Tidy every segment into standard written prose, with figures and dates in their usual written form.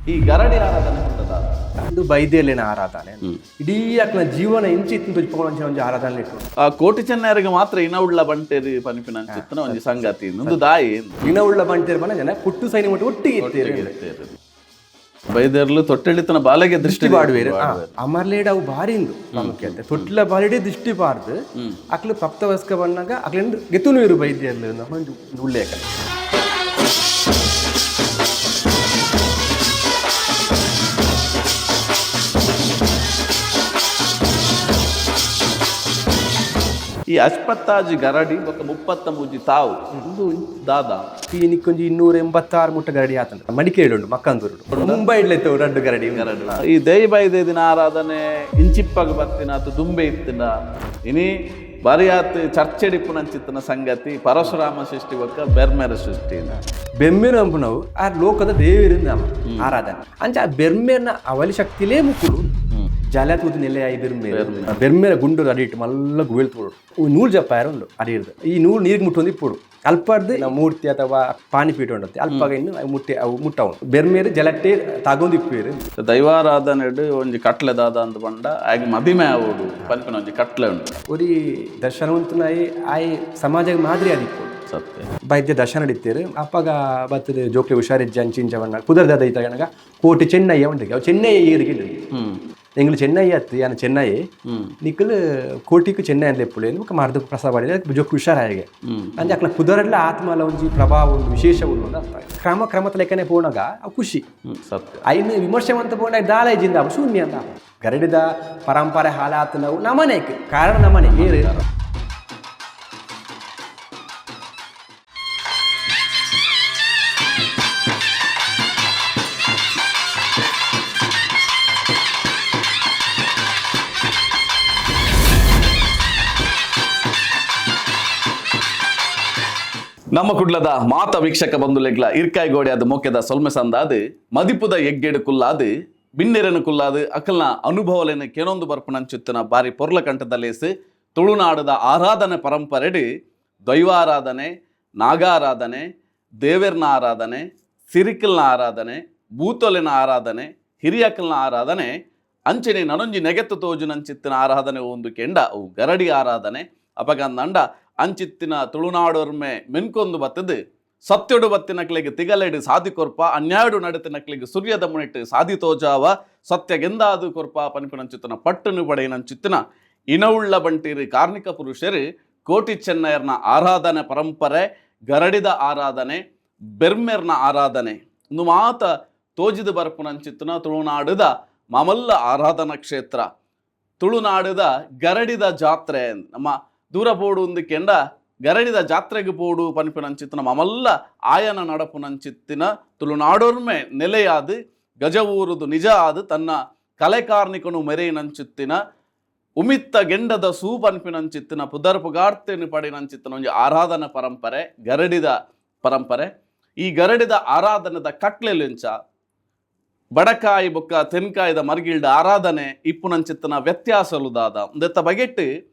ಈ ಗರಡಿ ಆರಾಧನೆ ಪಂಡದ ಉಂದು ಬೈದೇಲಿನ ಆರಾಧನೆ. ಇಡೀ ಅಕ್ಲ ಜೀವನ ಇಂಚಿ ಇತ್ತು ತುಜ್ಪೊಂಚಿನ ಒಂಜಿ ಆರಾಧನೆ ಇಟ್ಟು. ಆ ಕೋಟಿ ಚೆನ್ನಯರಿಗೆ ಮಾತ್ರ ಇನವುಳ್ಳ ಬಂಟೇರಿ ಪನ್ಪಿನ ಅಂಚಿತ್ತಿನ ಒಂಜಿ ಸಂಗತಿ ಇಂದು ದಾಯಿ. ಇನ ಉಳ್ಳ ಬಂಟೇರು ಬನ ಜನ ಪುಟ್ಟು ಸೈನಿ ಮುಟ್ಟು ಒಟ್ಟಿಗೆ ಇತ್ತೇರು. ಬೈದರ್ಲು ತೊಟ್ಟೆಳಿತನ ಬಾಲೆಗೆ ದೃಷ್ಟಿ ಪಾಡುವೇರು. ಅಮರ್ಲೇಡ್ ಅವು ಭಾರಿ ಇಂದು ಪ್ರಾಮುಖ್ಯತೆ ತೊಟ್ಲ ಬಾರಿಡೆ ದೃಷ್ಟಿ ಪಾರ್ದು ಅಕ್ಲು ಪ್ರಾಪ್ತ ವಯಸ್ಕ ಬಂದಾಗ ಅಕ್ಲಿಂದ ಗೆತುನು ಬೈದ್ಯರ್ಲು ಒಂದು ಉಲ್ಲೇಖ. ಈ ಅಶ್ಪತ್ತಾಜಿ ಗರಡಿ ಬೊಕ್ಕ 33 ತಾವು ಇಂದು ದಾದಾ. ಈ ನಿಕ್ಕೊಂಜಿ 286 ಮುಟ್ಟ ಗರಡಿ ಆತಂಡ ಮಡಿಕೇಳಿ ಉಂಡು, ಮಕ್ಕಂದೂರು, ಮುಂಬೈ ಇಡ್ಲೆತ್ತು ರಡ್ಡು ಗರಡಿ. ಈ ದೇಯಿ ಬೈದೇದಿನ ಆರಾಧನೆ ಇಂಚಿಪ್ಪಗ ಬತ್ತಿನ ಅದು ದುಂಬೆ ಇತ್ತಿನ ಇನಿ ಬರಿಯಾತ್ ಚರ್ಚೆಡಿಪ್ಪುನಂಚಿತ್ತಿನ ಸಂಗತಿ ಪರಶುರಾಮ ಸೃಷ್ಟಿ ಬೊಕ್ಕ ಬೆರ್ಮೆರ ಸೃಷ್ಟಿ. ಬೆಮ್ಮೆನ ಅಂಪುನವು ಆ ಲೋಕದ ದೇವಿರಿಂದ ಆರಾಧನೆ. ಅಂಚ ಆ ಬೆರ್ಮೆನ ಅವಲಿ ಶಕ್ತಿಲೇ ಮುಕ್ಕುಲು ಜಲ ತೂತು ನೆಲೆಯಾಯಿ ಬೆರ್ಮೇರು. ಬೆರ್ಮೇರ ಗುಂಡು ಅಡಿಟ್ಟು ಮಲ್ಲ ಗುವೆಲ್ ತೋಡು ನೂಲು ಜಪ್ಪಾಯರ ಉಂಡು ಅಡಿರ್ದು. ಈ ನೂಲು ನೀರಿಗೆ ಮುಟ್ಟೊಂದು ಇಪ್ಪುಡು ಅಲ್ಪರ್ದು ನಾವು ಮೂರ್ತಿ ಅಥವಾ ಪಾನಿ ಪೀಠ ಉಂಡತ್ತೆ ಅಲ್ಪಾಗ ಇನ್ನು ಅವು ಮುಟ್ಟೆ ಅವು ಮುಟ್ಟವು ಬೆರ್ಮೇರು ಜಲಟ್ಟೆ ತಗೊಂಡು ಇಪ್ಪೇರು. ದೈವಾರಾಧನೆಡ್ ಒಂಜಿ ಕಟ್ಲೆ ದಾದ ಅಂದ್ ಪಂಡ ಆಗ ಮದಿಮೆ ಆವೋಡು ಪನ್ಪಿನ ಒಂಜಿ ಕಟ್ಲೆ ಉಂಡು. ಒರಿ ದರ್ಶನವಂತನಾಯಿ ಆಯ್ ಸಮಾಜಕ್ಕೆ ಮಾದರಿ ಆದಿಪ್ಪು. ಸತ್ಯ. ವೈದ್ಯ ದರ್ಶನ ನಡೀತೇರು ಅಪ್ಪಗ ಬತ್ತದ ಜೋಕ್ಲೆ ಹುಷಾರಿಜ್ಜ ಅಂಚಿಂಚ ಬಣ್ಣ ಕುದರ್ದಾದ ಇತ್ತಾಗ ಕೋಟಿ ಚೆನ್ನಯ್ಯ ಉಂಟು. ಅವು ಚೆನ್ನೈ ಏರಿಗೆ ಎಂಗ್ಲು ಚೆನ್ನೈ ಅತ್ತು ಯಾನ ಚೆನ್ನೈ ನಿಕ್ಕಲು ಕೋಟಿக்கு ಚೆನ್ನೈ ಅಂತ ಎಪ್ಪುಲೆ ಬೊಕ್ಕ ಮಾರ್ದ ಪ್ರಸಾದ ಮಾಡಿ ಜೋಕ್ ಹುಷಾರಾಗೆ. ಅಂಚ ಅಕ್ಲ ಕುದರಡ್ಲ ಆತ್ಮಲ ಒಂಜಿ ಪ್ರಭಾವ ಉಂಡು, ವಿಶೇಷ ಉಂಡು ಅಂತ ಅರ್ಥ. ಕ್ರಮ ಕ್ರಮದ ಲೆಕ್ಕನೆ ಪೋನಾಗ ಅವು ಖುಷಿ. ಸತ್ಯ. ಐನು ವಿಮರ್ಶೆ ಅಂತ ಪೋಂಡ ದಾಲ ಇಜ್ಜಿಂದ ಅವು ಶೂನ್ಯ ಅಂತ. ಗರಡಿದ ಪರಂಪರೆ ಹಾಲಾತು ನಾವು ನಮನೆ ಕಾರಣ ನಮನೆ ಏರು. ನಮ್ಮ ಕುಡ್ಲದ ಮಾತ ವೀಕ್ಷಕ ಬಂಧುಲೆಗ್ಲ ಇರ್ಕಾಯಿ ಗೋಡೆ ಅದು ಮೊಕ್ಕೆದ ಸೊಲ್ಮೆ ಸಂದಾದು ಮದಿಪುದ ಎಗ್ಗೆಡು ಕುಲ್ಲಾದು ಬಿನ್ನೆರನು ಕುಲ್ಲಾದು ಅಕಲ್ನ ಅನುಭವಲೆನ ಕೆನೊಂದು ಬರ್ಪುನಂಚುತ್ತಿನ ಬಾರಿ ಪೊರ್ಲ ಕಂಠದಲ್ಲೇಸು ತುಳುನಾಡದ ಆರಾಧನೆ ಪರಂಪರೆಡು ದೈವಾರಾಧನೆ, ನಾಗಾರಾಧನೆ, ದೇವೆರ್ನ ಆರಾಧನೆ, ಸಿರಿಕಲ್ನ ಆರಾಧನೆ, ಭೂತೊಲೆನ ಆರಾಧನೆ, ಹಿರಿಯಕಲ್ನ ಆರಾಧನೆ, ಅಂಚನೆ ನನೊಂಜಿ ನೆಗೆತ್ತು ತೋಜುನಂಚಿತ್ತಿನ ಆರಾಧನೆ ಒಂದು ಕೆಂಡ ಅವು ಗರಡಿ ಆರಾಧನೆ. ಅಪಗಂದಂಡ ಅಂಚಿತ್ತಿನ ತುಳುನಾಡೊರ್ಮೆ ಮೆನ್ಕೊಂದು ಬತ್ತದು ಸತ್ಯೊಡು ಬತ್ತಿನಕ್ಲೆಗ್ ತಿಗಲೆಡು ಸಾದಿ ಕೊರ್ಪ, ಅನ್ಯಾಯಡು ನಡತಿನಕ್ಲೆಗ್ ಸೂರ್ಯದ ಮುನಿಟ್ಟು ಸಾದಿ ತೋಜಾವ, ಸತ್ಯಗೆಂದಾದು ಕೊರ್ಪ ಪನ್ಪಿನಂಚಿತ್ತಿನ ಪಟ್ಟನು ಪಡೆಯಿನಂಚಿತ್ತಿನ ಇನವುಳ್ಳ ಬಂಟೀರು ಕಾರ್ಣಿಕ ಪುರುಷರು ಕೋಟಿ ಚೆನ್ನಯರ್ನ ಆರಾಧನೆ ಪರಂಪರೆ, ಗರಡಿದ ಆರಾಧನೆ, ಬೆರ್ಮೆರ್ನ ಆರಾಧನೆ ಇಂದು ಮಾತ ತೋಜಿದು ಬರ್ಪುನಂಚಿತ್ತಿನ ತುಳುನಾಡುದ ಮಾಮಲ್ಲ ಆರಾಧನಾ ಕ್ಷೇತ್ರ ತುಳುನಾಡುದ ಗರಡಿದ ಜಾತ್ರೆ. ನಮ್ಮ ದೂರ ಪೋಡು ಒಂದು ಕೆಂಡ ಗರಡಿದ ಜಾತ್ರೆಗೆ ಪೋಡು ಪನ್ಪಿನಂಚಿತ್ತಿನ ಮಮಲ್ಲ ಆಯನ ನಡಪುನಂಚಿತ್ತಿನ ತುಳುನಾಡೊರ್ಮೆ ನೆಲೆಯಾದು ಗಜವೂರುದು ನಿಜ ಆದು ತನ್ನ ಕಲೆಕಾರ್ನಿಕನು ಮೆರೆಯಿನಂಚಿತ್ತಿನ ಉಮಿತ್ತ ಗೆಂಡದ ಸೂ ಪನ್ಪಿನಂಚಿತ್ತಿನ ಪುದರ್ ಪುಗಾರ್ತೆನು ಪಡಿನಂಚಿತ್ತಿನ ಒಂಜಿ ಆರಾಧನಾ ಪರಂಪರೆ ಗರಡಿದ ಪರಂಪರೆ. ಈ ಗರಡಿದ ಆರಾಧನದ ಕಟ್ಲೆಲುಂಚ ಬಡಕಾಯಿ ಬೊಕ್ಕ ತೆನ್ಕಾಯಿದ ಮರ್ಗಿಲ್ಡ ಆರಾಧನೆ ಇಪ್ಪುನಂಚಿತ್ತನ ವ್ಯತ್ಯಾಸಲು ದಾದ ಉಂದೆತ್ತ ಬಗೆಟ್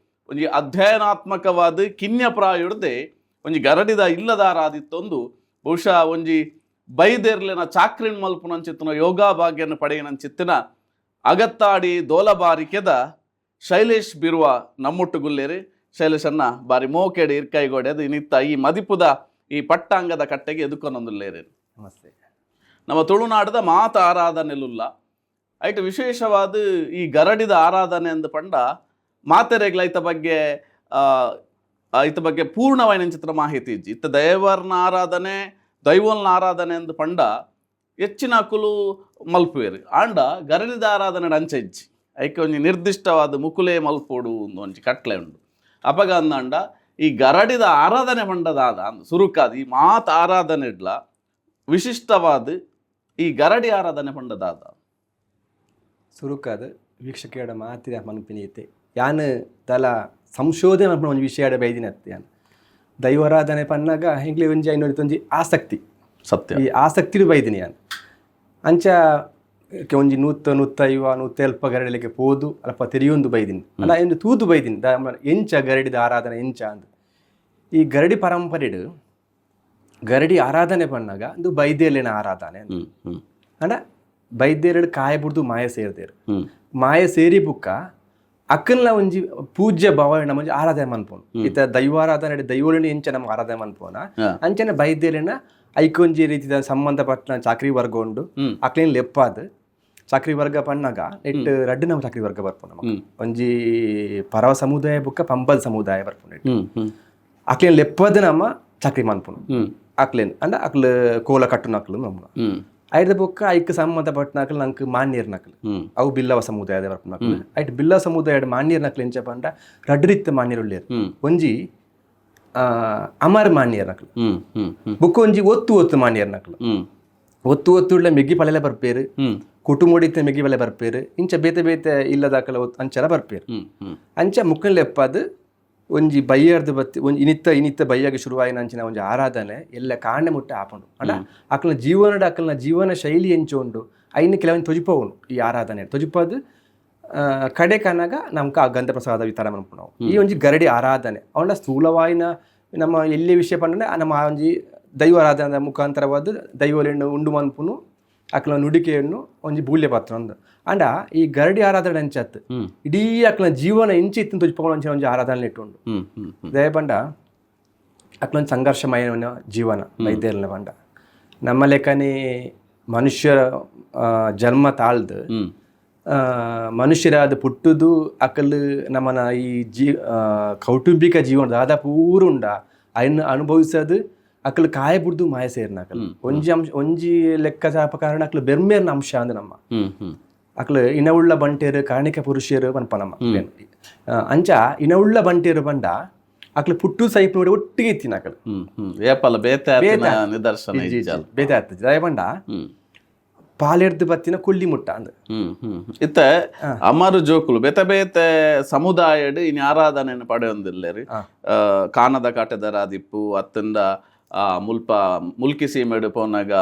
ಒಂಜಿ ಅಧ್ಯಯನಾತ್ಮಕವಾದ ಕಿನ್ಯ ಪ್ರಾಯುಡ್ದೆ ಒಂಜಿ ಗರಡಿದ ಇಲ್ಲದ ಆರಾಧಿತ್ತೊಂದು ಬಹುಶಃ ಒಂಜಿ ಬೈದೆರ್ಲಿನ ಚಾಕ್ರಿನ್ ಮಲ್ಪುನಂಚಿತ್ತನ ಯೋಗಾ ಭಾಗ್ಯನ ಪಡೆಯಿನಂಚಿತ್ತಿನ ಅಗತ್ತಾಡಿ ದೋಲಬಾರಿಕೆದ ಶೈಲೇಶ್ ಬಿರುವ ನಮ್ಮೊಟ್ಟು ಗುಲ್ಲೇರಿ. ಶೈಲೇಶ್ ಅನ್ನ ಬಾರಿ ಮೋಕೆಡ್ ಇರ್ಕಾಯಿಗೋಡೆ ಅದು ಇನ್ನಿತ್ತ ಈ ಮದಿಪುದ ಈ ಪಟ್ಟಾಂಗದ ಕಟ್ಟೆಗೆ ಎದುಕೊನೊಂದುಲ್ಲೇರಿ. ನಮಸ್ತೆ. ನಮ್ಮ ತುಳುನಾಡದ ಮಾತ ಆರಾಧನೆಲುಲ್ಲ ಐಟ್ ವಿಶೇಷವಾದ ಈ ಗರಡಿದ ಆರಾಧನೆ ಅಂದ್ ಪಂಡ ಮಾತೆರೆಗ್ಲ ಐತ ಬಗ್ಗೆ ಐತ ಬಗ್ಗೆ ಪೂರ್ಣವಾಯಿನ ಚಿತ್ರ ಮಾಹಿತಿ ಇಜ್ಜಿ. ಇತ್ತ ದೈವರ್ನ ಆರಾಧನೆ, ದೈವಲ್ನ ಆರಾಧನೆ ಅಂದ್ ಪಂಡ ಹೆಚ್ಚಿನ ಅಕುಲು ಮಲ್ಪುವೆರು. ಆಂಡ ಗರಡಿದ ಆರಾಧನೆ ಅಂಚ ಇಜ್ಜಿ. ಐಕೆ ಒಂಜಿ ನಿರ್ದಿಷ್ಟವಾದ ಮುಕುಲೆ ಮಲ್ಪೋಡು ಒಂದು ಒಂಜಿ ಕಟ್ಲೆ ಉಂಡು. ಅಪಗ ಅಂದಂಡ ಈ ಗರಡಿದ ಆರಾಧನೆ ಪಂಡದಾದ ಅಂದ್ ಸುರುಕಾದ ಈ ಮಾತ ಆರಾಧನೆ ಇಡ್ಲ ವಿಶಿಷ್ಟವಾದ ಈ ಗರಡಿ ಆರಾಧನೆ ಪಂಡದಾದ. ಸುರುಕಾದ ವೀಕ್ಷಕರ ಮಾತಿನ ಮನ್ಪಿನೈತೆ ಯಾನ್ ದಲ ಸಂಶೋಧನೆ ಮನ್ಪುನ ಒಂಜಿ ವಿಷಯ ಬೈದಿನತ್ತೆ. ಯಾನ್ ದೈವಾರಾಧನೆ ಪನ್ನಾಗ ಎಂಕ್ಲೆ ಒಂಜಿ ಐನೋಡಿ ಒಂಜಿ ಆಸಕ್ತಿ. ಸತ್ಯ. ಈ ಆಸಕ್ತಿ ಬೈದಿನಿ ಯಾನ್. ಅಂಚ ಒಂಜಿ ನೂತ್ತ 150 170 ಗರಡಿಲಿಕ್ಕೆ ಪೋದು ಅಲ್ಪ ತೆರಿಯೊಂದು ಬೈದಿನಿ ಅಲ್ಲ ಎಂದು ತೂದು ಬೈದಿನಿ ಎಂಚ ಗರಡಿದ ಆರಾಧನೆ ಎಂಚ ಅಂದ್. ಈ ಗರಡಿ ಪರಂಪರೆಡು ಗರಡಿ ಆರಾಧನೆ ಪನ್ನಾಗ ಒಂದು ಬೈದೇಲಿನ ಆರಾಧನೆ. ಹ್ಮ್ ಹ್ಮ್ ಅಂಡ ಬೈದ್ಯರು ಕಾಯ ಬುಡ್ದು ಮಾಯ ಸೇರ್ದೇರು. ಮಾಯ ಸೇರಿ ಬುಕ್ಕ ಅಕ್ಕಲ್ನ ಒಂಜಿ ಪೂಜ್ಯ ಭಾವ ನಮ್ಮ ಒಂಜಿ ಆರಾಧನೆ ಮನ್ಪೋನು. ಇತ್ತ ದೈವಾರಾಧನೆ, ದೈವೊಲಿನ ಎಂಚ ನಮ್ಮ ಆರಾಧನೆ ಮನ್ಪೋನ, ಅಂಚನೆ ಬೈದ್ಯರೆನ ಐಕೊಂಜಿ ರೀತಿದ ಸಂಬಂಧಪಟ್ಟ ಚಾಕ್ರಿ ವರ್ಗ ಉಂಡು. ಅಕ್ಲೇನ್ ಲೆಪ್ಪಾದ್ ಚಾಕ್ರಿ ವರ್ಗ ಪಣ್ಣಾಗ ನೆಟ್ ರಡ್ಡ್ ನಮ್ಮ ಚಾಕ್ರಿ ವರ್ಗ ಬರ್ಪುಂಡು ನಮಕ್. ಒಂಜಿ ಪರವ ಸಮುದಾಯ ಬುಕ್ಕ ಪಂಬದ ಸಮುದಾಯ ಬರ್ಪುಂಡು. ಹ್ಮ್ ಹ್ಮ್ ಅಕ್ಲೇನ್ ಲೆಪ್ಪದ ನಮ್ಮ ಚಾಕ್ರಿ ಮನ್ಪುನು. ಅಕ್ಲೇನ್ ಅಂಡ ಅಕ್ಲು ಕೋಲ ಕಟ್ಟುನಕ್ಲು ನಮ್ಮ. ಐದ ಬೊಕ್ಕ ಐಕ್ ಸಂಬಂಧಪಟ್ಟನಕ್ಲು ನಂಕ್ ಮಾನ್ಯರ್ನಕ್ಲು. ಅವು ಬಿಲ್ಲವ ಸಮುದಾಯದ ಬರ್ಪುನಕ್ಲು. ಐಟ್ ಬಿಲ್ಲವ ಸಮುದಾಯದ ಮಾನ್ಯರ್ನಕ್ಲು ಎಂಚ ಪಂಡ ರಡ್ಡ್ ರೀತಿದ ಮಾನ್ಯರು ಉಲ್ಲೆರ್. ಒಂಜಿ ಅಮರ್ ಮಾನ್ಯರ್ನಕ್ಲು, ಹ್ಮ್ ಹ್ಮ್ ಹ್ಮ್ ಬೊಕ್ಕ ಒಂಜಿ ಒತ್ತು ಒತ್ತು ಮಾನ್ಯರ್ನಕ್ಲು. ಒತ್ತು ಒತ್ತು ಉಳ್ಳ ಮೆಗ್ಗಿ ಪಲೆಲೆ ಬರ್ಪೇರು, ಕುಟುಂಬಡಿತ್ತ ಮೆಗ್ಗಿ ಪಲೆ ಬರ್ಪೇರು, ಇಂಚ ಬೇತೆ ಬೇತೆ ಇಲ್ಲದಾಕಲ ಅಂಚಲ ಬರ್ಪೇರು. ಹ್ಮ್ ಹ್ಮ್ ಅಂಚ ಮುಕ್ಕನ್ ಲೆಪ್ಪಾದ್ ಒಂಜಿ ಬಯ್ಯರ್ದು ಬತ್ತಿ ಒಂಜಿ ಇನಿತ್ತ ಇನಿತ್ತ ಬಯ್ಯಾಗ ಶುರುವಾಯಿನ ಅಂಚಿನ ಒಂಜಿ ಆರಾಧನೆ ಎಲ್ಲ ಕಾಂಡೆ ಮುಟ್ಟ ಆಪುಂಡು. ಅಂಡ ಅಕ್ಲ್ನ ಜೀವನದ ಅಕ್ಲ್ನ ಜೀವನ ಶೈಲಿ ಎಂಚ ಉಂಡು ಐನ್ ಕೆಲವೊಂದು ತೊಜಿಪವುಂಡು. ಈ ಆರಾಧನೆ ತೊಜಿಪದು ಕಡೆ ಕನಗ ನಮ್ಕ ಆ ಗಂಧ ಪ್ರಸಾದ ವಿತರಣೆ ಮನ್ಪುನವು ಈ ಒಂಜಿ ಗರಡಿ ಆರಾಧನೆ. ಅವನ ಸ್ಥೂಲವಾಯಿನ ನಮ್ಮ ಎಲ್ಲಿ ವಿಷಯ ಪಂಡ ನಮ್ಮ ಆ ಒಂಜಿ ದೈವ ಆರಾಧನೆ ಮುಖಾಂತರವಾದ ದೈವಲೆಣ್ಣು ಉಂಡು ಮನ್ಪುನು, ಅಕ್ಲ ನುಡಿಕೆಯನ್ನು ಒಂಜಿ ಬೂಲ್ಯ ಪಾತ್ರ ಅಂದ್. ಅಂಡ ಈ ಗರಡಿ ಆರಾಧನೆ ಅಂಚತ್ ಇಡೀ ಅಕ್ಲ ಜೀವನ ಇಂಚಿ ಇತ್ತಿನ ತೊಜಿಪೊಂಡು ಅಂಚಿನ ಒಂಜಿ ಆರಾಧನೆ ಇಟ್ಟುಂಡು. ಹ್ಮ್ ಹ್ಮ್ ಹ್ಮ್ ದಯ ಪಂಡ ಅಕ್ಲೊಂದು ಸಂಘರ್ಷಮಯ ಜೀವನ ವೈದ್ಯರ್ನ ಪಂಡ. ನಮ್ಮ ಲೆಕ್ಕನೆ ಮನುಷ್ಯರ ಜನ್ಮ ತಾಳ್ದು ಮನುಷ್ಯರಾದ ಪುಟ್ಟುದು ಅಕಲ್ ನಮ್ಮನ ಈ ಜೀ ಕೌಟುಂಬಿಕ ಜೀವನ ದಾದ ಪೂರ ಉಂಡ ಅಯ್ನ ಅನುಭವಿಸೋದು. ಅಕಲ್ ಕಾಯ ಬುಡ್ದು ಮಾಯ ಸೇರ್ನ ಅಕಲ್ ಒಂಜಿ ಅಂಶ ಒಂಜಿ ಲೆಕ್ಕ ಕಾರಣ ಅಕ್ಲು ಬೆರ್ಮೇರ್ನ ಅಂಶ ಅಂದ್ ನಮ್ಮ. ಹ್ಮ್ ಹ್ಮ್ ಅಕ್ಲು ಇನವುಳ್ಳ ಬಂಟೇರು, ಕಾರಣಿಕ ಪುರುಷರು ಪನ್ಪ ನಮ್ಮ. ಅಂಚ ಇನವುಳ್ಳ ಬಂಟೇರು ಪಂಡ ಅಕ್ಲು ಪುಟ್ಟು ಸೈಪ್ ನೋಡಿ ಒಟ್ಟಿಗೆ ಇತ್ತಿನ ಅಕಲ್. ಹ್ಮ್ ಹ್ಮ್ ಏಪಲ ಬೇತೆ ಆತಿನ ನಿದರ್ಶನ ಇಜ್ಜಲ್. ಬೇತೆ ಆಗ್ತದೆ. ದಯ ಪಂಡ ಪಾಲೆರ್ದು ಬತ್ತಿನ ಕೊಲ್ಲಿ ಮುಟ್ಟ ಅಂದ್. ಹ್ಮ್ ಹ್ಮ್ ಇತ್ತೆ ಅಮರು ಜೋಕುಲು ಬೇತೆ ಬೇತೆ ಸಮುದಾಯಡ್ ಇನಿ ಆರಾಧನೆಯನ್ನು ಪಡೆಯೊಂದಿಲ್ಲೇರಿ. ಕಾನದ ಕಾಟೆದರಾದಿಪ್ಪು ಅತ್ತಂಡ ಮುಲ್ಪ ಮುಲ್ಕಿ ಸೀಮೆಡ್ ಪೋನಾಗ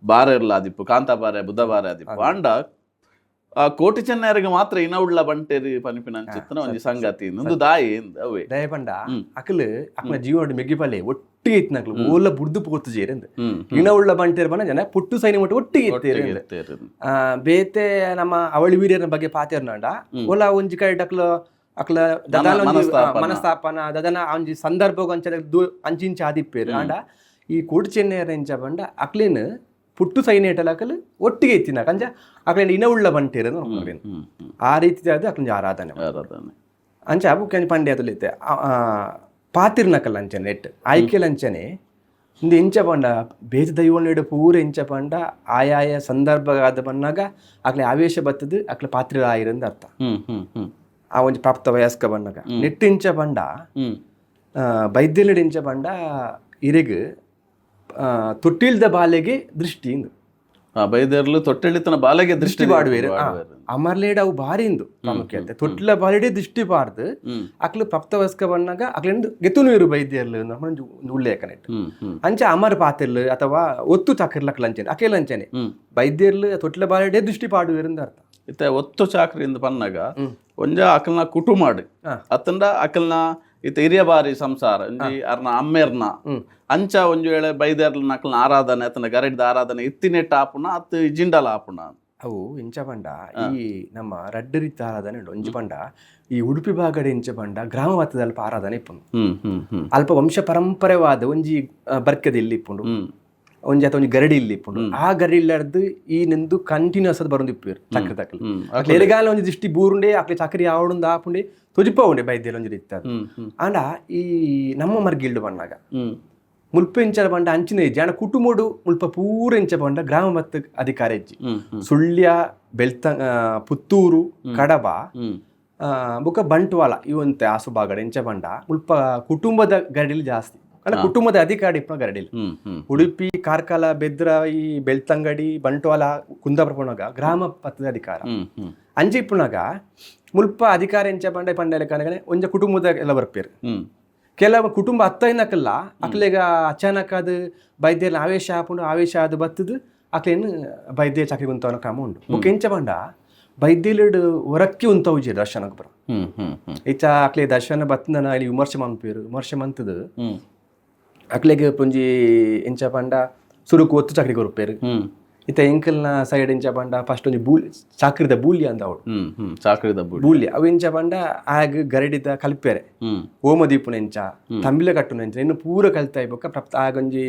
ಬಾರೆರ್ಲಾದಿಪ್ಪು, ಕಾಂತಾಬಾರೆ ಬುಧಬಾರೆ ಆದಿಪ್ಪು. ಆಂಡ ಆ ಕೋಟಿ ಚೆನ್ನಯರಿಗೆ ಮಾತ್ರ ಇನವುಳ್ಳ ಬಂಟೇರಿ ಪನಿಪಿನ ಅಂಚಿತ್ತನ ಒಂಜಿ ಸಂಗತಿ ಇಂದು ದಾಯಿ ಇಂದ್ ಅವೇ. ದಯ ಪಂಡ ಅಕ್ಲು ಅಕ್ಲ ಜೀವನ ಮೆಗ್ಗಿಪಲ್ಲೆ ಒಟ್ಟಿಗೆ ಇತ್ತಿನ ಅಕ್ಲು ಓಲ ಬುಡ್ದು ಪೋತು ಜೇರಿಂದ್. ಇನ ಉಳ್ಳ ಬಂಟೇರು ಪಂಡ ಜನ ಪುಟ್ಟು ಸೈನ್ಯ ಮುಟ್ಟ ಒಟ್ಟಿಗೆ ಇತ್ತೇರು. ಇತ್ತೇರು. ಬೇತೆ ನಮ್ಮ ಅವಳಿ ವೀರ್ಯರ ಬಗ್ಗೆ ಪಾತೆರ್ನಾಂಡ ಓಲ ಒಂಜಿ ಕಡೆ ಅಕ್ಲು ಅಕ್ಲ ದದಾನ ಒಂಜಿ, ಮನಸ್ತಾಪನ. ಮನಸ್ತಾಪನ ದದನ ಒಂಜಿ ಸಂದರ್ಭ ಅಂಚ ಅಂಚಿಂಚ ಆದಿಪ್ಪೇರು. ಆಂಡ ಈ ಕೋಟಿ ಚೆನ್ನೈಯರ ಎಂಚ ಪಂಡ ಅಕ್ಲೇನ್ ಪುಟ್ಟು ಸೈನ್ಯ ಅಕಲ್ ಒಟ್ಟಿಗೆ ಇತ್ತಿನ ಅಂಚ ಅಕ್ಲೇನ್ ಇನ ಉಳ್ಳ ಬಂಟೇರು ಅಕ್ಲೇನ್. ಹ್ಮ್ ಹ್ಮ್ ಆ ರೀತಿಯಾದ ಅಕ್ಲೊಂಜಿ ಆರಾಧನೆ. ಆರಾಧನೆ. ಅಂಚ ಬುಕ್ಕ ಒಂಜಿ ಪಂಡೆ ತುಲಿತೆ ಪಾತಿರ್ನಕಲ್ ಅಂಚನೆ ನೆಟ್ ಆಯ್ಕೆಲ್ ಅಂಚನೆ ಇಂದು ಎಂಚ ಪಂಡ ಬೇತೆ ದೈವೊಲೆಡ್ ಪೂರ ಎಂಚ ಪಂಡ ಆಯಾಯ ಸಂದರ್ಭ ಆದ ಬನ್ನಾಗ ಅಕ್ಲೆ ಆವೇಶ ಬತ್ತದು ಅಕ್ಲೆ ಪಾತ್ರ ಆಯಿರಂದ ಅರ್ಥ. ಹ್ಮ್ ಹ್ಮ್ ಹ್ಮ್ ಆ ಒಂಜಿ ಪ್ರಾಪ್ತ ವಯಸ್ಕ ಬಣ್ಣಗ ನೆಟ್ ಎಂಚ ಪಂಡ ಬೈದ್ಯಲೆಡ್ ಎಂಚ ಪಂಡ ಇರೆಗ್ ತೊಟ್ಟಿಲ್ದ ಬಾಲೆಗೆ ದೃಷ್ಟಿ ಇಂದು. ಬೈದೆರ್ಲು ತೊಟ್ಟೆಳಿತನ ಬಾಲೆಗೆ ದೃಷ್ಟಿ ದೃಷ್ಟಿ ಪಾಡುವೆರು. ಅಮರ್ಲೇಡ್ ಅವು ಭಾರಿ ಇಂದು ಪ್ರಾಮುಖ್ಯತೆ. ತೊಟ್ಟಿಲ ಬಾಲೆಡೆ ದೃಷ್ಟಿ ಪಾಡ್ದು ಅಕ್ಲು ಪ್ರಾಪ್ತ ವಯಸ್ಕ ಬಣ್ಣಗ ಅಕ್ಲೆಂದು ಗೆತುನು ಬೈದ್ಯರ್ಲು ಒಂಜಿ ಉಲ್ಲೇಖ ನೆಟ್. ಹ್ಮ್ ಹ್ಮ್ ಅಂಚ ಅಮರ್ ಪಾತೆರ್ಲು ಅಥವಾ ಒತ್ತು ಚಾಕಿರ್ಲಕ್ಲ ಅಂಚನೆ ಅಕೇಲ ಅಂಚನೆ ಬೈದ್ಯರ್ಲು ತೊಟ್ಟಿಲ ಬಾಲೆಡೆ ದೃಷ್ಟಿ ಪಾಡುವೆರು ಅರ್ಥ. ಇತ್ತೆ ಒತ್ತು ಚಾಕ್ರಿಯಿಂದ ಪನ್ನಗ ಒಂಜ ಅಕಲ್ನ ಕುಟುಮಾಡು ಅತ್ತಂಡ ಅಕಲ್ನ ಇತ್ತೆ ಹಿರಿಯ ಬಾರಿ ಸಂಸಾರ ಒಂಜಿ ಅರ್ನ ಅಮ್ಮೇರ್ನ ಅಂಚ ಒಂಜಿ ವೇಳೆ ಬೈದೆರ್ಲ ಅಕಲ್ನ ಆರಾಧನೆ ಅತ್ತಂಡ ಗರಡಿದ ಆರಾಧನೆ ಇತ್ತಿನೆಟ್ಟ ಆಪುಣ ಅತ್ತು ಜಿಂಡಲ ಆಪುಣ? ಅವು ಎಂಚ ಪಂಡ ಈ ನಮ್ಮ ರಡ್ಡ್ ರೀತಿ ಆರಾಧನೆ ಉಂಡು. ಒಂಜಿ ಪಂಡ ಈ ಉಡುಪಿ ಭಾಗಡ್ ಎಂಚ ಪಂಡ ಗ್ರಾಮ ಮಟ್ಟದ ಅಲ್ಪ ಆರಾಧನೆ ಇಪ್ಪುಂಡು. ಹ್ಮ್ ಹ್ಮ್ ಹ್ಮ್ ಅಲ್ಪ ವಂಶ ಪರಂಪರೆವಾದ ಒಂಜಿ ಬರ್ಕದ ಇಲ್ಲಿ ಇಪ್ಪುಂಡು. ಒಂಜಿ ಅಥವಾ ಒಂಜಿ ಗರಡಿ ಇಲ್ಲಿ ಇಪ್ಪುಂಡು. ಆ ಗರಡಿ ಇಲ್ಲರ್ದು ಈ ನಿಂದು ಕಂಟಿನ್ಯೂಸ್ ಅದು ಬರೊಂದು ಇಪ್ಪುವೆರ್ ಚಕ್ರ ತಕಲ್. ಎರೆಗಾಲ ಒಂಜಿ ದೃಷ್ಟಿ ಬೂರುಂಡೆ ಅಕ್ಲೆ ಚಕ್ರಿ ಆವಡುಂದು ಆಪುಂಡೆ ತೊಜಿಪ ಉಂಡೆ ಬೈದ್ಯಲ ಒಂಜಿ ರೀತಿ ಅದು. ಹ್ಮ್ ಹ್ಮ್ ಆಂಡ ಈ ನಮ್ಮ ಮರ್ಗಿಲ್ಡು ಬಣ್ಣಾಗ ಮುಲ್ಪ ಎಂಚ ಪಂಡ ಅಂಚಿನ ಇಜ್ಜಿ. ಆಂಡ ಕುಟುಂಬಡು ಮುಲ್ಪ ಪೂರ ಎಂಚ ಪಂಡ ಗ್ರಾಮ ಮತ್ತು ಅಧಿಕಾರ ಇಜ್ಜಿ. ಹ್ಮ್ ಹ್ಮ್ ಸುಳ್ಯ, ಬೆಳ್ತ, ಪುತ್ತೂರು, ಕಡಬ, ಬೊಕ ಬಂಟ್ವಾಳ ಇವಂತೆ ಆಸುಬಾಗಡೆ ಎಂಚ ಪಂಡ ಮುಲ್ಪ ಕುಟುಂಬದ ಗರಡಿಲು ಜಾಸ್ತಿ. ಅಂದ್ರೆ ಕುಟುಂಬದ ಅಧಿಕಾರ ಇಪ್ಪುನ ಗರಡಿಲು. ಹ್ಮ್ ಹ್ಮ್ ಉಡುಪಿ, ಕಾರ್ಕಳ, ಬೆದ್ರ, ಈ ಬೆಳ್ತಂಗಡಿ, ಬಂಟ್ವಾಳ, ಕುಂದಾಪುರ ಪೋನಾಗ ಗ್ರಾಮ ಪತ್ತದ ಅಧಿಕಾರ. ಹ್ಮ್ ಹ್ಮ್ ಅಂಚ ಇಪ್ಪುನಾಗ ಮುಲ್ಪ ಅಧಿಕಾರ ಎಂಚ ಪಂಡ ಪಂಡ ಕನಗನೆ ಒಂಜ ಕುಟುಂಬದ ಎಲ್ಲ ಬರ್ಪೇರು. ಕೆಲವು ಕುಟುಂಬ ಅತ್ತೈನಕಲ್ಲ ಅಕ್ಲೆಗ ಅಚಾನಕ್ ಅದು ಬೈದ್ಯರ ಆವೇಶ ಆಪುಂಡು. ಆವೇಶ ಅದು ಬತ್ತದು ಅಕ್ಲೇನು ಬೈದ್ಯ ಚಾಕ್ರಿ ಉಂತವನ ಕ್ರಮ ಉಂಡು. ಬೊಕ ಎಂಚ ಪಂಡ ಬೈದ್ಯಲೆಡ್ ಹೊರಕ್ಕೆ ಉಂತವುಜಿ ದರ್ಶನಕ್ಕೆ ಬರ. ಹ್ಮ್ ಹ್ಮ್ ಹ್ಮ್ ಇಚ್ಚ ಅಕ್ಲೆ ದರ್ಶನ ಬತ್ತನ ಇಲ್ಲಿ ವಿಮರ್ಶೆ ಮನ್ಪೇರು. ವಿಮರ್ಶೆ ಮಂತದು ಅಕ್ಲೆಗ್ ಒಂಜಿ ಎಂಚ ಪಂಡ ಸುರುಕು ಒತ್ತು ಚಾಕ್ರಿ ಕೊರ್ಪೇರು. ಇತ್ತೆ ಎಂಕಲ್ನ ಸೈಡ್ ಎಂಚ ಪಂಡ ಫಸ್ಟ್ ಒಂಜಿ ಬೂಲ್ ಚಾಕ್ರಿದ ಬೂಲ್ಯ ಅಂತ ಅವಳು. ಹ್ಮ್ ಹ್ಮ್ ಚಾಕ್ರಿದ ಬುಡಿ. ಬೂಲ್ಯ ಅವು ಎಂಚ ಪಂಡ ಆಗ ಗರಡಿದ ಕಲ್ಪೆರೆ. ಓಮ ದೀಪುನ ಎಂಚ, ತಂಬಿಲ ಕಟ್ಟುನ ಎಂಚ, ಇನ್ನು ಪೂರ ಕಲ್ತಾಯಿ ಬೊಕ್ಕ ಪ್ರಾಪ್ತ ಆಗೊಂಜಿ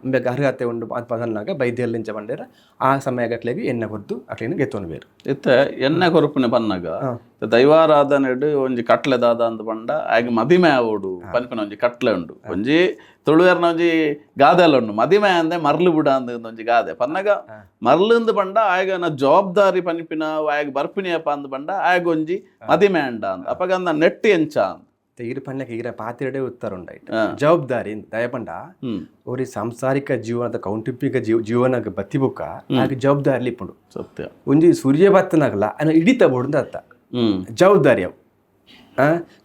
ಇಂಬೆಗ್ ಅರ್ಹತೆ ಉಂಡು ಪದನ್ನಾಗ ಬೈದ್ಯಲ್ ಎಂಚ ಪಂಡೇರ ಆ ಸಮಯ ಅಕ್ಲೆಗ್ ಎಣ್ಣೆ ಕೊರ್ದು ಅಕ್ಲೆನ್ ಗೆತ್ತೊನು ಬೇರು. ಇತ್ತೆ ಎಣ್ಣೆ ಕೊರುಪುನೆ ಪನ್ನಗ ದೈವಾರಾಧನೆಡ್ ಒಂಜಿ ಕಟ್ಲೆ ದಾದ ಅಂದ್ ಪಂಡ ಆಗ ಮದಿಮೆ ಆವೋಡು ಪನ್ಪಿನ ಒಂಜಿ ಕಟ್ಲೆ ಉಂಡು. ಒಂಜಿ ತುಳುವೆರ್ನ ಒಂಜಿ ಗಾದೆಲ ಉಂಡು, ಮದಿಮೆ ಅಂದೆ ಮರ್ಲು ಬುಡ ಅಂದ್ ಒಂಜಿ ಗಾದೆ ಪನ್ನಗ ಮರ್ಲುಂದು ಪಂಡ ಆಯಗನ ಜವಾಬ್ದಾರಿ ಪನ್ಪಿನ ಆಯಗ ಬರ್ಪಿನಿಯಪ್ಪ ಅಂದ್ ಪಂಡ ಆಯಗ ಒಂಜಿ ಮದಿಮೆ ಅಂಡ ಅಂದ್ ಅಪಗ ಅಂದ ನೆಟ್ಟಿ ಎಂಚ ಅಂದ್. ಈರು ಪಣ್ಣಕ್ಕೆ ಈರ ಪಾತಿರಡೆ ಉತ್ತರ ಉಂಡಾಯ್ತು ಜವಾಬ್ದಾರಿ ದಯ ಪಂಡ ಒರಿ ಸಾಂಸಾರಿಕ ಜೀವನದ ಕೌಟುಂಬಿಕ ಜೀವನಕ್ಕೆ ಬತ್ತಿ ಬೊಕ್ಕ ಆಗ ಜವಾಬ್ದಾರಿ ಇಪ್ಪುಂಡು. ಸತ್ಯ. ಒಂಜಿ ಸೂರ್ಯ ಬತ್ತನಾಗಲ ಅನ್ನ ಹಿಡಿತ ಬೋಡು ಅರ್ಥ. ಜವಾಬ್ದಾರಿ ಅವು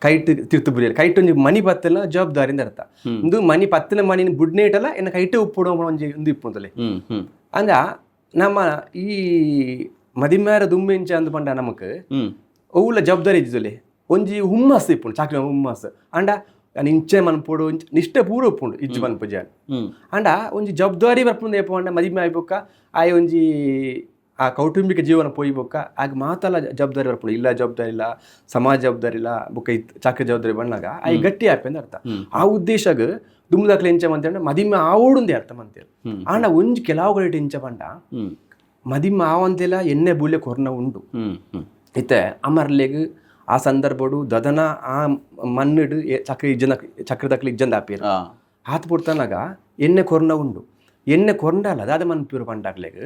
ಕೈಟ್ ತಿರ್ತು ಬುರಿಯಲ್ಲ ಕೈಟ್ ಒಂಜಿ ಮನಿ ಪತ್ತಲ ಜವಾಬ್ದಾರಿ ಅರ್ಥ. ಇಂದು ಮನಿ ಪತ್ತಿನ ಮನಿ ಬುಡ್ನೆ ಇಟ್ಟಲ್ಲ ಎನ್ನ ಕೈಟೆ ಉಪ್ಪುಡು ಒಂಜಿ ಇಂದು ಇಪ್ಪುಂತಲೆ. ಹ್ಮ್ ಹ್ಮ್ ಅಂದ ನಮ್ಮ ಈ ಮದಿಮ್ಯಾರ ದುಂಬೆಂಚ ಅಂದ್ ಪಂಡ ನಮಕ್ ಒವ್ಲ ಜವಾಬ್ದಾರಿ ಇದ್ದಿದ್ದಲೆ ಒಂಜಿ ಹುಮ್ಮಸ್ ಇಪ್ಪುಂಡು, ಚಾಕ್ರಿ ಹುಮ್ಮಸ್ ಅಂಡ ಇಂಚೆ ಮನ್ಪೊಡು ನಿಷ್ಠೆ ಪೂರ ಉಪ್ಪುಂಡು ಇಜ್ಜು ಮನ್ಪು ಜಾನ್. ಅಂಡ ಒಂಜಿ ಜವಾಬ್ದಾರಿ ಬರ್ಪುಂಡು ಏಪ ಪಂಡ ಮದಿಮೆ ಆಯ್ಬೊಕ್ಕ ಆಯ್ ಒಂಜಿ ಆ ಕೌಟುಂಬಿಕ ಜೀವನ ಪೋಯಿ ಬೊಕ್ಕ ಆಗ ಮಾತಲ್ಲ ಜವಾಬ್ದಾರಿ ಬರ್ಪುಂಡು. ಇಲ್ಲ ಜವಾಬ್ದಾರಿ ಇಲ್ಲ, ಸಮಾಜ ಜವಾಬ್ದಾರಿ ಇಲ್ಲ, ಬೊಕ್ಕ ಇತ್ ಚಾಕ್ರಿ ಜವಾಬ್ದಾರಿ ಬಂದಾಗ ಆಯ್ ಗಟ್ಟಿ ಆಪೆಂದ್ ಅರ್ಥ. ಆ ಉದ್ದೇಶಗ್ ದುಂಬುದಕ್ಲೆ ಎಂಚ ಮಂತೇಳಿ ಮದಿಮೆ ಆವೋಡುಂದೆ ಅರ್ಥ ಮಂತೇಳಿ. ಆಂಡ ಒಂಜಿ ಕೆಲವು ಕಡೆ ಎಂಚ ಪಂಡ ಮದಿಮೆ ಆವಂತೆಲ್ಲ ಎಣ್ಣೆ ಬೂಲ್ಯ ಕೊರ್ನ ಉಂಡು. ಹ್ಮ್ ಹ್ಮ್ ಇತ್ತೆ ಅಮರ್ಲೆಗ್ ಆ ಸಂದರ್ಭಡು ದದನ ಆ ಮಣ್ಣುಡು ಚಕ್ರ ಇಜ್ಜನ ಚಕ್ರದಕ್ಲೆ ಇಜ್ಜಂದ ಆಪೇರು ಆತ್ ಪುಡ್ತನಾಗ ಎಣ್ಣೆ ಕೊರ್ನ ಉಂಡು. ಎಣ್ಣೆ ಕೊರ್ಂಡಲ್ಲ ದಾದ ಮನ್ಪೇರು ಪಂಡಾಕ್ಲೆಗ್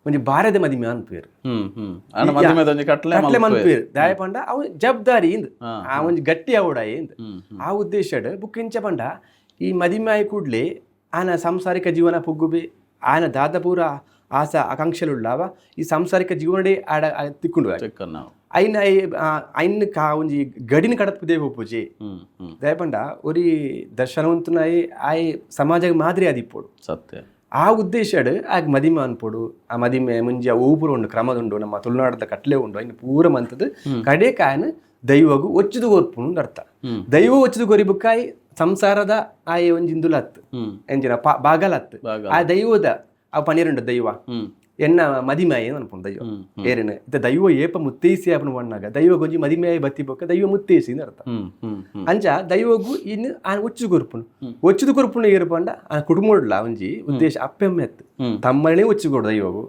ಒಂಜಿ ಬಾರದ ಮದಿಮೆ ಅನ್ಪೇರು. ಹ್ಮ್ ಹ್ಮ್ ಆಂಡ ಮದಿಮೆದ ಒಂಜಿ ಕಟ್ಲೆ ಕಟ್ಲೆ ಮನ್ಪೇರು ದಾಯ ಪಂಡ ಅವು ಜವಾಬ್ದಾರಿ ಇಂದ್ ಆ ಒಂಜಿ ಗಟ್ಟಿ ಅವಡ ಇಂದ್. ಹ್ಮ್ ಆ ಉದ್ದೇಶಡ್ ಬುಕ್ ಇಂಚ ಪಂಡ ಈ ಮದಿಮೆ ಆಯಿ ಕೂಡ್ಲೆ ಆನ ಸಾಂಸಾರಿಕ ಜೀವನ ಪುಗ್ಗುಬಿ ಆನ ದಾದ ಪೂರ ಆಸಾ ಆಕಾಂಕ್ಷೆಲುಳ್ಳಾವ ಈ ಸಾಂಸಾರಿಕ ಜೀವನಡೇ ಆಡ ತಿಕ್ಕೊಂಡು ಚಿಕ್ಕನ್ನ ಐನ ಐನ್ ಕಾ ಒಂಜಿ ಗಡಿನ ಕಡತ್ಪುದೇ ಪೂಜೆ. ಹ್ಮ್ ಹ್ಮ್ ದಯಪಂಡ ಒರಿ ದರ್ಶನವಂತನಾಯಿ ಆಯ್ ಸಮಾಜಕ್ಕೆ ಮಾದರಿ ಆದಿಪ್ಪೋಡು. ಸತ್ಯ. ಆ ಉದ್ದೇಶಡ್ ಆಗ ಮದಿಮೆ ಅನ್ಪೋಡು. ಆ ಮದಿಮೆ ಮುಂಜಿ ಆ ಊಪುರ ಉಂಡು ಕ್ರಮದುಂಡು ನಮ್ಮ ತುಳುನಾಡದ ಕಟ್ಲೆ ಉಂಡು ಐನ್ ಪೂರ ಮಂತದ ಕಡೆ ಕಾಯನ ದೈವಗು ಒಚ್ಚುದು ಕೊರ್ಪುಂಡು ಅರ್ಥ. ದೈವ ಒಚ್ಚುದು ಕೊರಿಬುಕ್ಕಾಯಿ ಸಂಸಾರದ ಆಯ್ ಒಂಜಿ ಇಂದುಲತ್ತು ಎಂಜಿನ ಬಾಗಲತ್ತು ಆ ದೈವದ ಆ ಪನಿರಂಡು ದೈವ ಎನ್ನ ಮದಿಮಾಯಿ ಅನ್ಪುಂಡು ದೈವ ಏರಿನ ಇತ್ತ ದೈವ ಏಪ ಮುತ್ತೇಸಿ ಆಪನ ಬಣ್ಣಾಗ ದೈವ ಗೊಂಜಿ ಮದಿಮಾಯಿ ಬತ್ತಿ ಬೊಕ್ಕ ದೈವ ಮುತ್ತೇಸಿ ಅರ್ಥ. ಹ್ಮ್ ಹ್ಮ್ ಹ್ಮ್ ಅಂಚ ದೈವಗು ಇನ್ನು ಆ ಒಚ್ಚು ಕೊರ್ಪುಂಡು ಒಚ್ಚುದು ಕೊರ್ಪುಂಡು ಏರು ಪಂಡ ಆ ಕುಟುಂಬಡ್ಲ ಒಂಜಿ ಉದ್ದೇಶ ಅಪ್ಪೆಮ್ಮೆ ಅತ್ತು ತಮ್ಮನೇ ಒಚ್ಚು ಕೊಡು ದೈವಗು.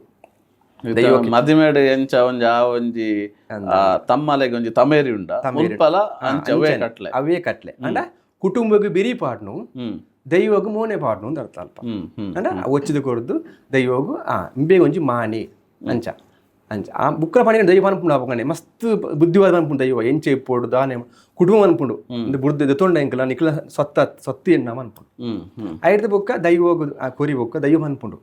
ಮದಿಮೇಡು ಎಂಚ ಒಂಜಿ ಆ ಒಂಜಿ ತಮ್ಮಲೆಗ್ ಒಂಜಿ ತಮೇರಿ ಉಂಡ ಮುಲ್ಪಲ ಅಂಚ ಅವೇ ಕಟ್ಲೆ ಅವೇ ಕಟ್ಲೆ ಅಂಡ ಕುಟುಂಬಗ್ ಬೆರಿ ಪಾಡ್ನು ದೈವಗು ಮೋನೆ ಪಾಡ್ನು ಅಂತ ಅರ್ಥ ಅಲ್ಪ. ಹ್ಮ್ ಹ್ಮ್ ಅಂಡ ಒಚ್ಚಿದ ಕೊರ್ದು ದೈವಗು ಆ ಇಂಬೆ ಒಂಜಿ ಮಾಣಿ ಅಂಚ ಅಂಚ ಆ ಬುಕ್ಕರ ಪಣಿ ದೈವ ಅನ್ಪುಂಡು ಅಪಗನೆ ಮಸ್ತ್ ಬುದ್ಧಿವಾದ ಅನ್ಪುಂಡು ದೈವ ಎಂಚ ಇಪ್ಪೋಡು ದಾನೆ ಕುಟುಂಬ ಅನ್ಪುಂಡು ಬುಡ್ದು ದೆತ್ತೊಂಡ ಎಂಕಲ ನಿಕ್ಲ ಸೊತ್ತ ಸೊತ್ತಿ ಎನ್ನಮ ಅನ್ಪುಂಡು. ಹ್ಮ್ ಹ್ಮ್ ಐಡ್ದ ಬೊಕ್ಕ ದೈವಗು ಆ ಕೊರಿ ಬೊಕ್ಕ ದೈವ ಅನ್ಪುಂಡು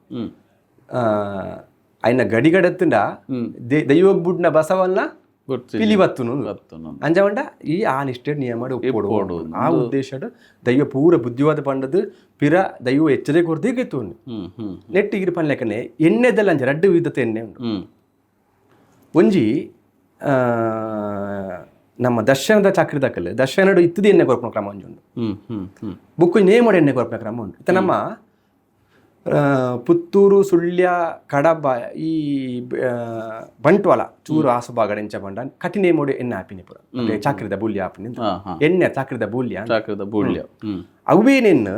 ಐನ ಗಡಿಗಡತ್ತುಂಡ ದೈವಗ್ ಬುಡ್ನ ಬಸವನ್ನ ಪಿಲಿ ಬತ್ತುನು ಅಂಜವಂಡ ಈ ಆ ನಿಷ್ಠೆ ನಿಯಮ ಒಪ್ಪೋಡು. ಆ ಉದ್ದೇಶಡ್ ದೈವ ಪೂರ ಬುದ್ಧಿವಾದ ಪಂಡದು ಪಿರ ದೈವ ಎಚ್ಚರಿಕೆ ಕೊರ್ದೇ ಗೆತ್ತು ನೆಟ್ ಇರು ಪನ್ಲೆಕ್ಕನೆ ಎಣ್ಣೆದಲ್ಲ ಅಂಚ ರಡ್ಡು ವಿಧತೆ ಎಣ್ಣೆ ಉಂಡು. ಒಂಜಿ ನಮ್ಮ ದರ್ಶನದ ಚಕ್ರದಕ್ಕಲ್ ದರ್ಶನಡು ಇತ್ತದ ಎಣ್ಣೆ ಕೊರ್ಪುನ ಕ್ರಮ ಒಂಜಿ ಉಂಡು. ಬುಕ್ಕು ನೇಮಡು ಎಣ್ಣೆ ಕೊರ್ಪುನ ಕ್ರಮ ಉಂಡು. ಇತ್ತ ನಮ್ಮ ಪುತ್ತೂರು ಸುಳ್ಯ ಕಡಬ ಈ ಬಂಟ್ವಾಳ ಚೂರು ಆಸುಬಾಗಡೆ ಎಂಚ ಬಂಡ ಕಠಿಣ ಮೋಡಿ ಎಣ್ಣೆ ಆಪಿನಿ ಪೂರ ಚಾಕ್ರಿದ ಬೂಲ್ಯ ಆಪಿನಿ ಎಣ್ಣೆ ಚಾಕ್ರಿದ ಬೂಲ್ಯ ಚಾಕ್ರಿದ ಬೂಲ್ಯ ಅವೇನೆನ್ನು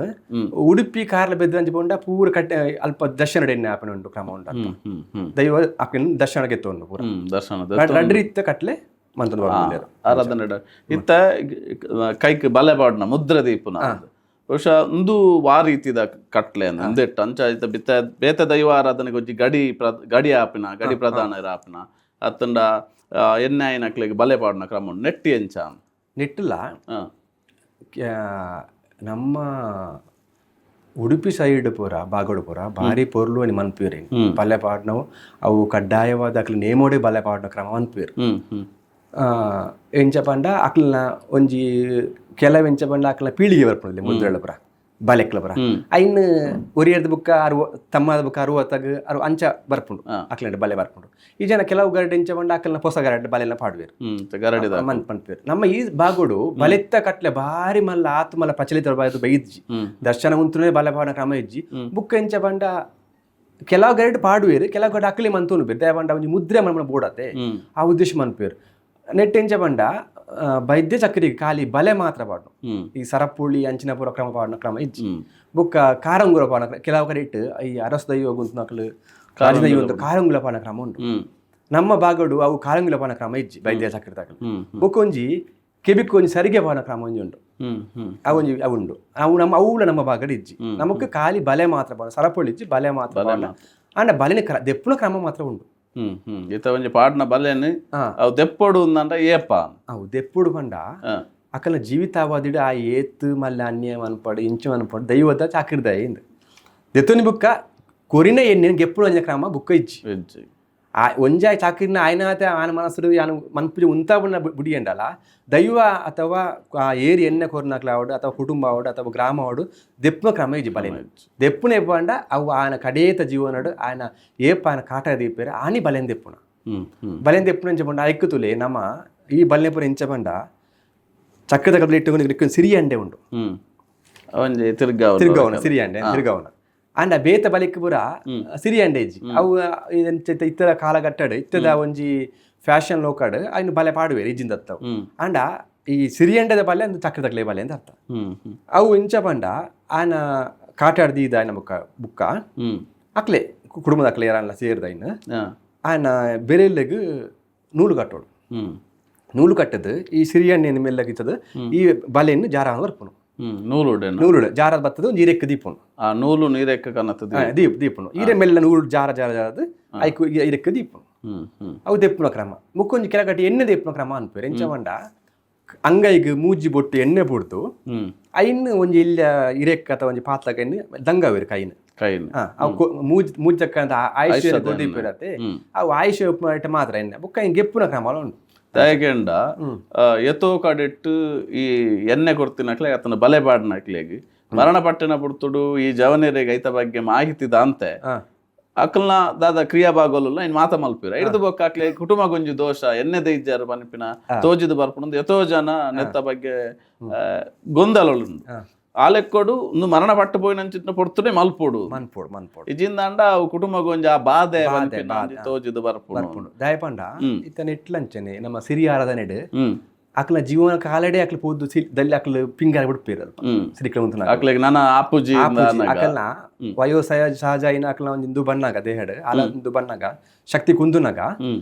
ಉಡುಪಿ ಕಾರ್ಲ ಬೆದ್ರಂಜಿ ಪೋಂಡ ಪೂರ ಕಟ್ಟೆ ಅಲ್ಪ ದರ್ಶನದ ಎಣ್ಣೆ ಆಪಿನ ಉಂಡು ಕ್ರಮ ಉಂಡು. ದೈವ ಆಪಿನ ದರ್ಶನಕ್ಕೆ ಉಂಡು ಪೂರ ದರ್ಶನ ರಡ್ಡು ಇತ್ತ ಕಟ್ಲೆ ಮಂತೊಂದು ಬರೋದು. ಆರಾಧನೆ ಇತ್ತ ಕೈಕ್ ಬಲೆ ಪಾಡ್ನ ಮುದ್ರ ದೀಪುನ ಬಹುಶಃ ಒಂದು ವಾ ರೀತಿದ ಕಟ್ಲೆ ಅಂದೆಟ್ಟು ಅಂಚ ಇತ್ತ ಬಿತ್ತ ಬೇತೆ ದೈವ ಆರಾಧನೆಗೆ ಒಂಜಿ ಗಡಿ ಗಡಿ ಆಪಿನ ಗಡಿ ಪ್ರಧಾನ ಆಪಿನ ಅತ್ತಂಡ ಎಣ್ಣೆ ಆಯಿನಕ್ಲೆಗ್ ಬಲೆ ಪಾಡ್ನ ಕ್ರಮ ಉಂಡು. ನೆಟ್ಟಿ ಎಂಚ ನೆಟ್ಟಲ್ಲ ನಮ್ಮ ಉಡುಪಿ ಸೈಡ್ ಪೂರ ಬಾಗೋಡು ಪೂರ ಭಾರಿ ಪೊರ್ಲು అని ಮನ್ಪುವೆರ್ ಬಲೆ ಪಾಡ್ನವು ಅವು ಕಡ್ಡಾಯವಾದ ಅಕ್ಲು ನೇಮೋಡೆ ಬಲೆ ಪಾಡ್ನ ಕ್ರಮ ಮನ್ಪುವೆರ್. ಎಂಚ ಪಂಡ ಅಕ್ಲ್ನ ಒಂಜಿ ಕೆಲವು ಎಂಚ ಪಂಡ ಅಕ್ಲ್ನ ಪೀಳಿಗೆ ಬರ್ಪುಂಡು ಮುದ್ರೆಳ ಪೂರ ಬಲೆಕ್ಲ ಪೂರ ಐನ್ ಒರಿಯರ್ದ ಬುಕ್ಕ ಅರುವ ತಮ್ಮದ ಬುಕ್ಕ ಅರುವತ್ತಾಗ ಅರು ಅಂಚ ಬರ್ಪುಂಡು ಅಕ್ಲೆಂಡ ಬಲೆ ಬರ್ಪುಂಡು. ಈ ಜನ ಕೆಲವು ಗರಡೆ ಎಂಚ ಪಂಡ ಅಕ್ಲ್ನ ಪೊಸ ಗರಡೆ ಬಲೆನ ಪಾಡುವೆರ್ ಗರಡಿದ ಪನ್ಪೇರು. ನಮ್ಮ ಈ ಬಾಗೋಡು ಬಲೆತ್ತ ಕಟ್ಲೆ ಭಾರಿ ಮಲ್ಲ ಆತು ಮಲ್ಲ ಪ್ರಚಲಿತ ಬೈದ್ಜಿ ದರ್ಶನ ಉಂತುನೇ ಬಲೆ ಪಾಡ ಕ್ರಮ ಇಜ್ಜಿ. ಬುಕ್ಕ ಎಂಚ ಪಂಡ ಕೆಲವು ಗರಡ್ ಪಾಡುವೇರು, ಕೆಲವು ಗರಡ್ ಅಕ್ಲೆ ಮಂತೋನು ಬೇರೆ ದಯಪಂಡ ಒಂಜಿ ಮುದ್ರೆ ಮನ್ಪುನ ಬೋಡತೆ ಆ ಉದ್ದೇಶ ಮನ್ಪೇರು. ನೆಟ್ ಎಂಚ ಪಂಡ ವೈದ್ಯ ಚಕ್ರಿಗೆ ಖಾಲಿ ಬಲೆ ಮಾತ್ರ ಪಾಡು. ಈ ಸರಪುಳಿ ಅಂಚಿನ ಪೂರ ಕ್ರಮ ಪಾಡುನ ಕ್ರಮ ಇಜ್ಜಿ. ಬೊಕ್ಕ ಕಾರಂಗುರ ಪಾಡುನ ಕೆಲವು ಕಡೆ ಇಟ್ಟು ಈ ಅರಸ್ ದೈವ ಗುಂತ್ನಕ್ಲು ರಾಜ ದೈವ ಅಂತ ಕಾರಂಗುಲ ಪಾಡುನ ಕ್ರಮ ಉಂಟು. ನಮ್ಮ ಭಾಗಡು ಅವು ಕಾರಂಗುಲ ಪಾಡುನ ಕ್ರಮ ಇಜ್ಜಿ ವೈದ್ಯ ಚಕ್ರ ತಕಲು. ಬೊಕ್ಕ ಒಂಜಿ ಕೆಬಿಕ್ ಒಂಜಿ ಸರಿಗೆ ಪಾಡುನ ಕ್ರಮ ಒಂಜಿ ಉಂಟು. ಹ್ಮ್ ಹ್ಮ್ ಅವು ಒಂಜಿ ಅವು ಉಂಡು, ಅವು ನಮ್ಮ ಅವುಲ ನಮ್ಮ ಭಾಗಡ್ ಇಜ್ಜಿ. ನಮಕ್ ಖಾಲಿ ಬಲೆ ಮಾತ್ರ ಪಾಡುನ, ಸರಪೊಳಿ ಇಜ್ಜಿ, ಬಲೆ ಮಾತ್ರ ಪಾಡುನ. ಆಂಡ ಬಲೆನ ದೆಪ್ಪುನ ಕ್ರಮ ಮಾತ್ರ ಉಂಡು. ಹ್ಮ್ ಹ್ಮ್ ಇತ್ತ ಒಂಜಿ ಪಾಡ್ನ ಬಲೆನ್ ಅವು ದೆಪ್ಪೊಡು ಅಂದಂಡ ಏಪ? ಅವು ದೆಪ್ಪುಡು ಪಂಡ ಅಕಲ್ನ ಜೀವಿತಾವಧಿಡ್ ಆ ಏತ್ ಮಲ್ಲ ಅನ್ಯಾಯ ಮನ್ಪಡು ಇಂಚು ಮನ್ಪಡು ದೈವದ ಚಾಕಿರ್ದ ಇಂದ್ ದೆತ್ತೊನಿ ಬುಕ್ಕ ಕೊರಿನ ಎಣ್ಣೆನ್ ಗೆಪ್ಪುನ ಒಂಜಿ ಕ್ರಮ ಬುಕ್ಕ ಇಜ್ಜಿ. ಇಜ್ಜಿ. ಆ ಒಂಜಾಯ್ ಚಾಕಿರ್ನ ಆಯ್ನಾತೆ ಆನ ಮನಸ್ಸುಡು ಯಾನು ಮನ್ಪುಜಿ ಉಂತಾಪುನ ಬುಡಿಯಂಡಲ ದೈವ ಅಥವಾ ಆ ಏರಿ ಎಣ್ಣೆ ಕೊರ್ನಕ್ಲ ಆವಡು ಅಥವಾ ಕುಟುಂಬ ಆವಡು ಅಥವಾ ಗ್ರಾಮ ಆವಡು ದೆಪ್ಪುನ ಕ್ರಮ ಇಜ್ಜಿ ಬಲೆ. ದೆಪ್ಪುನ ಎಪ್ಪಂಡ ಅವು ಆನ ಕಡೇತ ಜೀವನಡು ಆಯನ ಏಪ ಆನ ಕಾಟ ದೀಪೇರು ಆನಿ ಬಲೆನ್ ದೆಪ್ಪುನ. ಹ್ಮ್ ಹ್ಮ್ ಬಲೆನ್ ದೆಪ್ಪುನ ಎಂಚ ಪಂಡ ಐಕ್ಕು ತುಲೆ ನಮ್ಮ ಈ ಬಲ್ನೆ ಪೂರ ಎಂಚ ಪಂಡ ಚಕ್ರದ ಕಬ್ಲಿ ಇಟ್ಟುಕೊಂಡು ಸಿರಿ ಅಂಡೆ ಉಂಡು. ಒಂಜಿ ತಿರ್ಗಾವನ. ತಿರ್ಗವನ ಸಿರಿ ಅಂಡೆ ತಿರ್ಗವನ. ಅಂಡ ಬೇತ ಬಲಿಕ್ ಪೂರ ಸಿರಿ ಅಂಡೆ ಇಜ್ಜಿ. ಅವು ಎಂಚ ಇತ್ತರ ಕಾಲಘಟ್ಟಡ್ ಇತ್ತದ ಒಂಜಿ ಫ್ಯಾಷನ್ ಲೋಕಡ್ ಅಯ್ನ್ ಬಲೆ ಪಾಡುವೆರ್ ಇಜ್ಜಿಂದತ್ತವು. ಅಂಡ ಈ ಸಿರಿಯಂಡದ ಬಲೆ ಅಂದ್ ಚಕ್ರದಕ್ಲೆ ಬಲೆ ಅಂತ ಅರ್ಥ. ಹ್ಮ್ ಹ್ಮ್ ಅವು ಎಂಚ ಪಂಡ ಆನ ಕಾಟಾಡ್ದಿ ಇದಾಯನ ಬುಕ್ಕ ಬುಕ್ಕ ಅಕ್ಲೆ ಕುಟುಂಬದ ಅಕ್ಲೆ ಯಾರಲ್ಲ ಸೇರ್ದ ಇನ್ ಆನ ಬೆರೆಲ್ಲೆಗ್ ನೂಲು ಕಟ್ಟೋಡು. ನೂಲು ಕಟ್ಟದು ಈ ಸಿರಿಯಣ್ಣೆನ್ ಮೆಲ್ಲಗಿತ್ತದ ಈ ಬಲೆಯನ್ನು ಜಾರ ಬರ್ಪುನು. ನೂಲು. ನೂಲು ಜಾರ ಬತ್ತದ ಒಂಜಿ ಇರೆಕ್ ದೀಪುನು. ಆ ನೂಲು ನೀರೆಕ್ಕ ಕನತದ. ದೀಪ್ ದೀಪುನು ಈರೆ ಮೆಲ್ಲ ನೂಲು ಜಾರ ಜಾರ ಜಾರದು ಐಕು ಇರೆಕ್ ದೀಪುನು. ಅವು ದೆಪ್ಪುನ ಕ್ರಮ. ಮುಕ್ಕೊಂಜಿ ಕೆಲಕಟ್ಟಿ ಎಣ್ಣೆ ದೆಪ್ಪುನ ಕ್ರಮ ಅನ್ಪೇರು. ಎಂಚ ಪಂಡ ಅಂಗೈಗ್ ಮೂಜಿ ಬೊಟ್ಟು ಎಣ್ಣೆ ಬುಡ್ದು ಐನ್ ಒಂಜಿ ಇಲ್ಲ ಇರೆಕ್ ಅಥವಾ ಒಂಜಿ ಪಾತ್ಲಕ ಎಣ್ಣೆ ದಂಗವೇರು ಕೈನ್. ಕೈನ್. ಅವು ಮೂಜ್ ಮೂಜಕ್ಕಂತ ಆಯುಷ್ಯ ದೀಪಿರತ್ತೆ. ಅವು ಆಯುಷ್ಯ ಉಪ್ಪು ಮಾತ್ರ ಎಣ್ಣೆ ಬೊಕ್ಕ ಐನ್ ಗೆಪ್ಪುನ ಕ್ರಮ ಉಂಟು. ದಯಗೆಂಡ ಎತ್ತೋ ಕಡೆಟ್ಟು ಈ ಎಣ್ಣೆ ಕೊಡ್ತಿನಕ್ಲೆ ಆತನ ಬಲೆ ಪಾಡ್ನಕ್ಲೆಗ್ ಮರಣ ಪಟ್ಟಿನ ಪುಡ್ತುಡು ಈ ಜವನೆರೆಗ್ ಐತ ಬಗ್ಗೆ ಮಾಹಿತಿ ದಾಂತೆ ಅಕಲ್ನ ದಾದ ಕ್ರಿಯಾ ಭಾಗಲ್ಲ ಇನ್ ಮಾತ ಮಲ್ಪಿರ ಹಿಡಿದು ಬೊಕ್ಕ ಅಕ್ಲೆ ಕುಟುಂಬ ಗುಂಜಿ ದೋಷ ಎಣ್ಣೆ ದೈಜಾರು ಪನ್ಪಿನ ತೋಜಿದು ಬರ್ಪುಂಡು. ಎತೋ ಜನ ನೆತ್ತ ಬಗ್ಗೆ ಗೊಂದಲ ಉಂಡು. ಆಲೆಕ್ಕೊಡು ಒಂದು ಮರಣ ಪಟ್ಟು ಪೋಯಿನಂಚಿನ ಪೊರ್ತುಡೆ ಮಲ್ಪೊಡು. ಮನ್ಪೋಡು ಮನ್ಪೋಡು. ಇಜಿಂದಾಂಡ ಅವು ಕುಟುಂಬ ಗೊಂಜ ಆ ಬಾಧೆ ಪನ್ಪಿನ ಒಂಜಿ ತೋಜಿದು ಬರ್ಪುಂಡು. ಬರ್ಪುಂಡು. ದಯಪಂಡ ಇತ್ತ ನೆಟ್ಲಂಚನೆ ನಮ್ಮ ಸಿರಿ ಆರಾಧನೆಡ್ ಅಕ್ಲ ಜೀವನ ಕಾಲಡೆ ಅಕ್ಲ ಪೋದು ದಲ್ಲಿ ಅಕ್ಲ ಪಿಂಗಾರ ಬಿಡ್ಪೇರು ಅಲ್ಪ ಸಿರಿಕ್ರಮಂತನ. ಅಕ್ಲೆಗ್ ನನ ಆಪುಜಿ. ಅಕಲ್ನ ವಯೋಸಹಜ ಸಹಜ ಐನ ಅಕ್ಲ ಒಂಜಿ ಇಂದು ಬಣ್ಣಾಗ ದೇಹಡ್ ಅಲ ಇಂದು ಬಣ್ಣಾಗ ಶಕ್ತಿ ಕುಂದುನಾಗ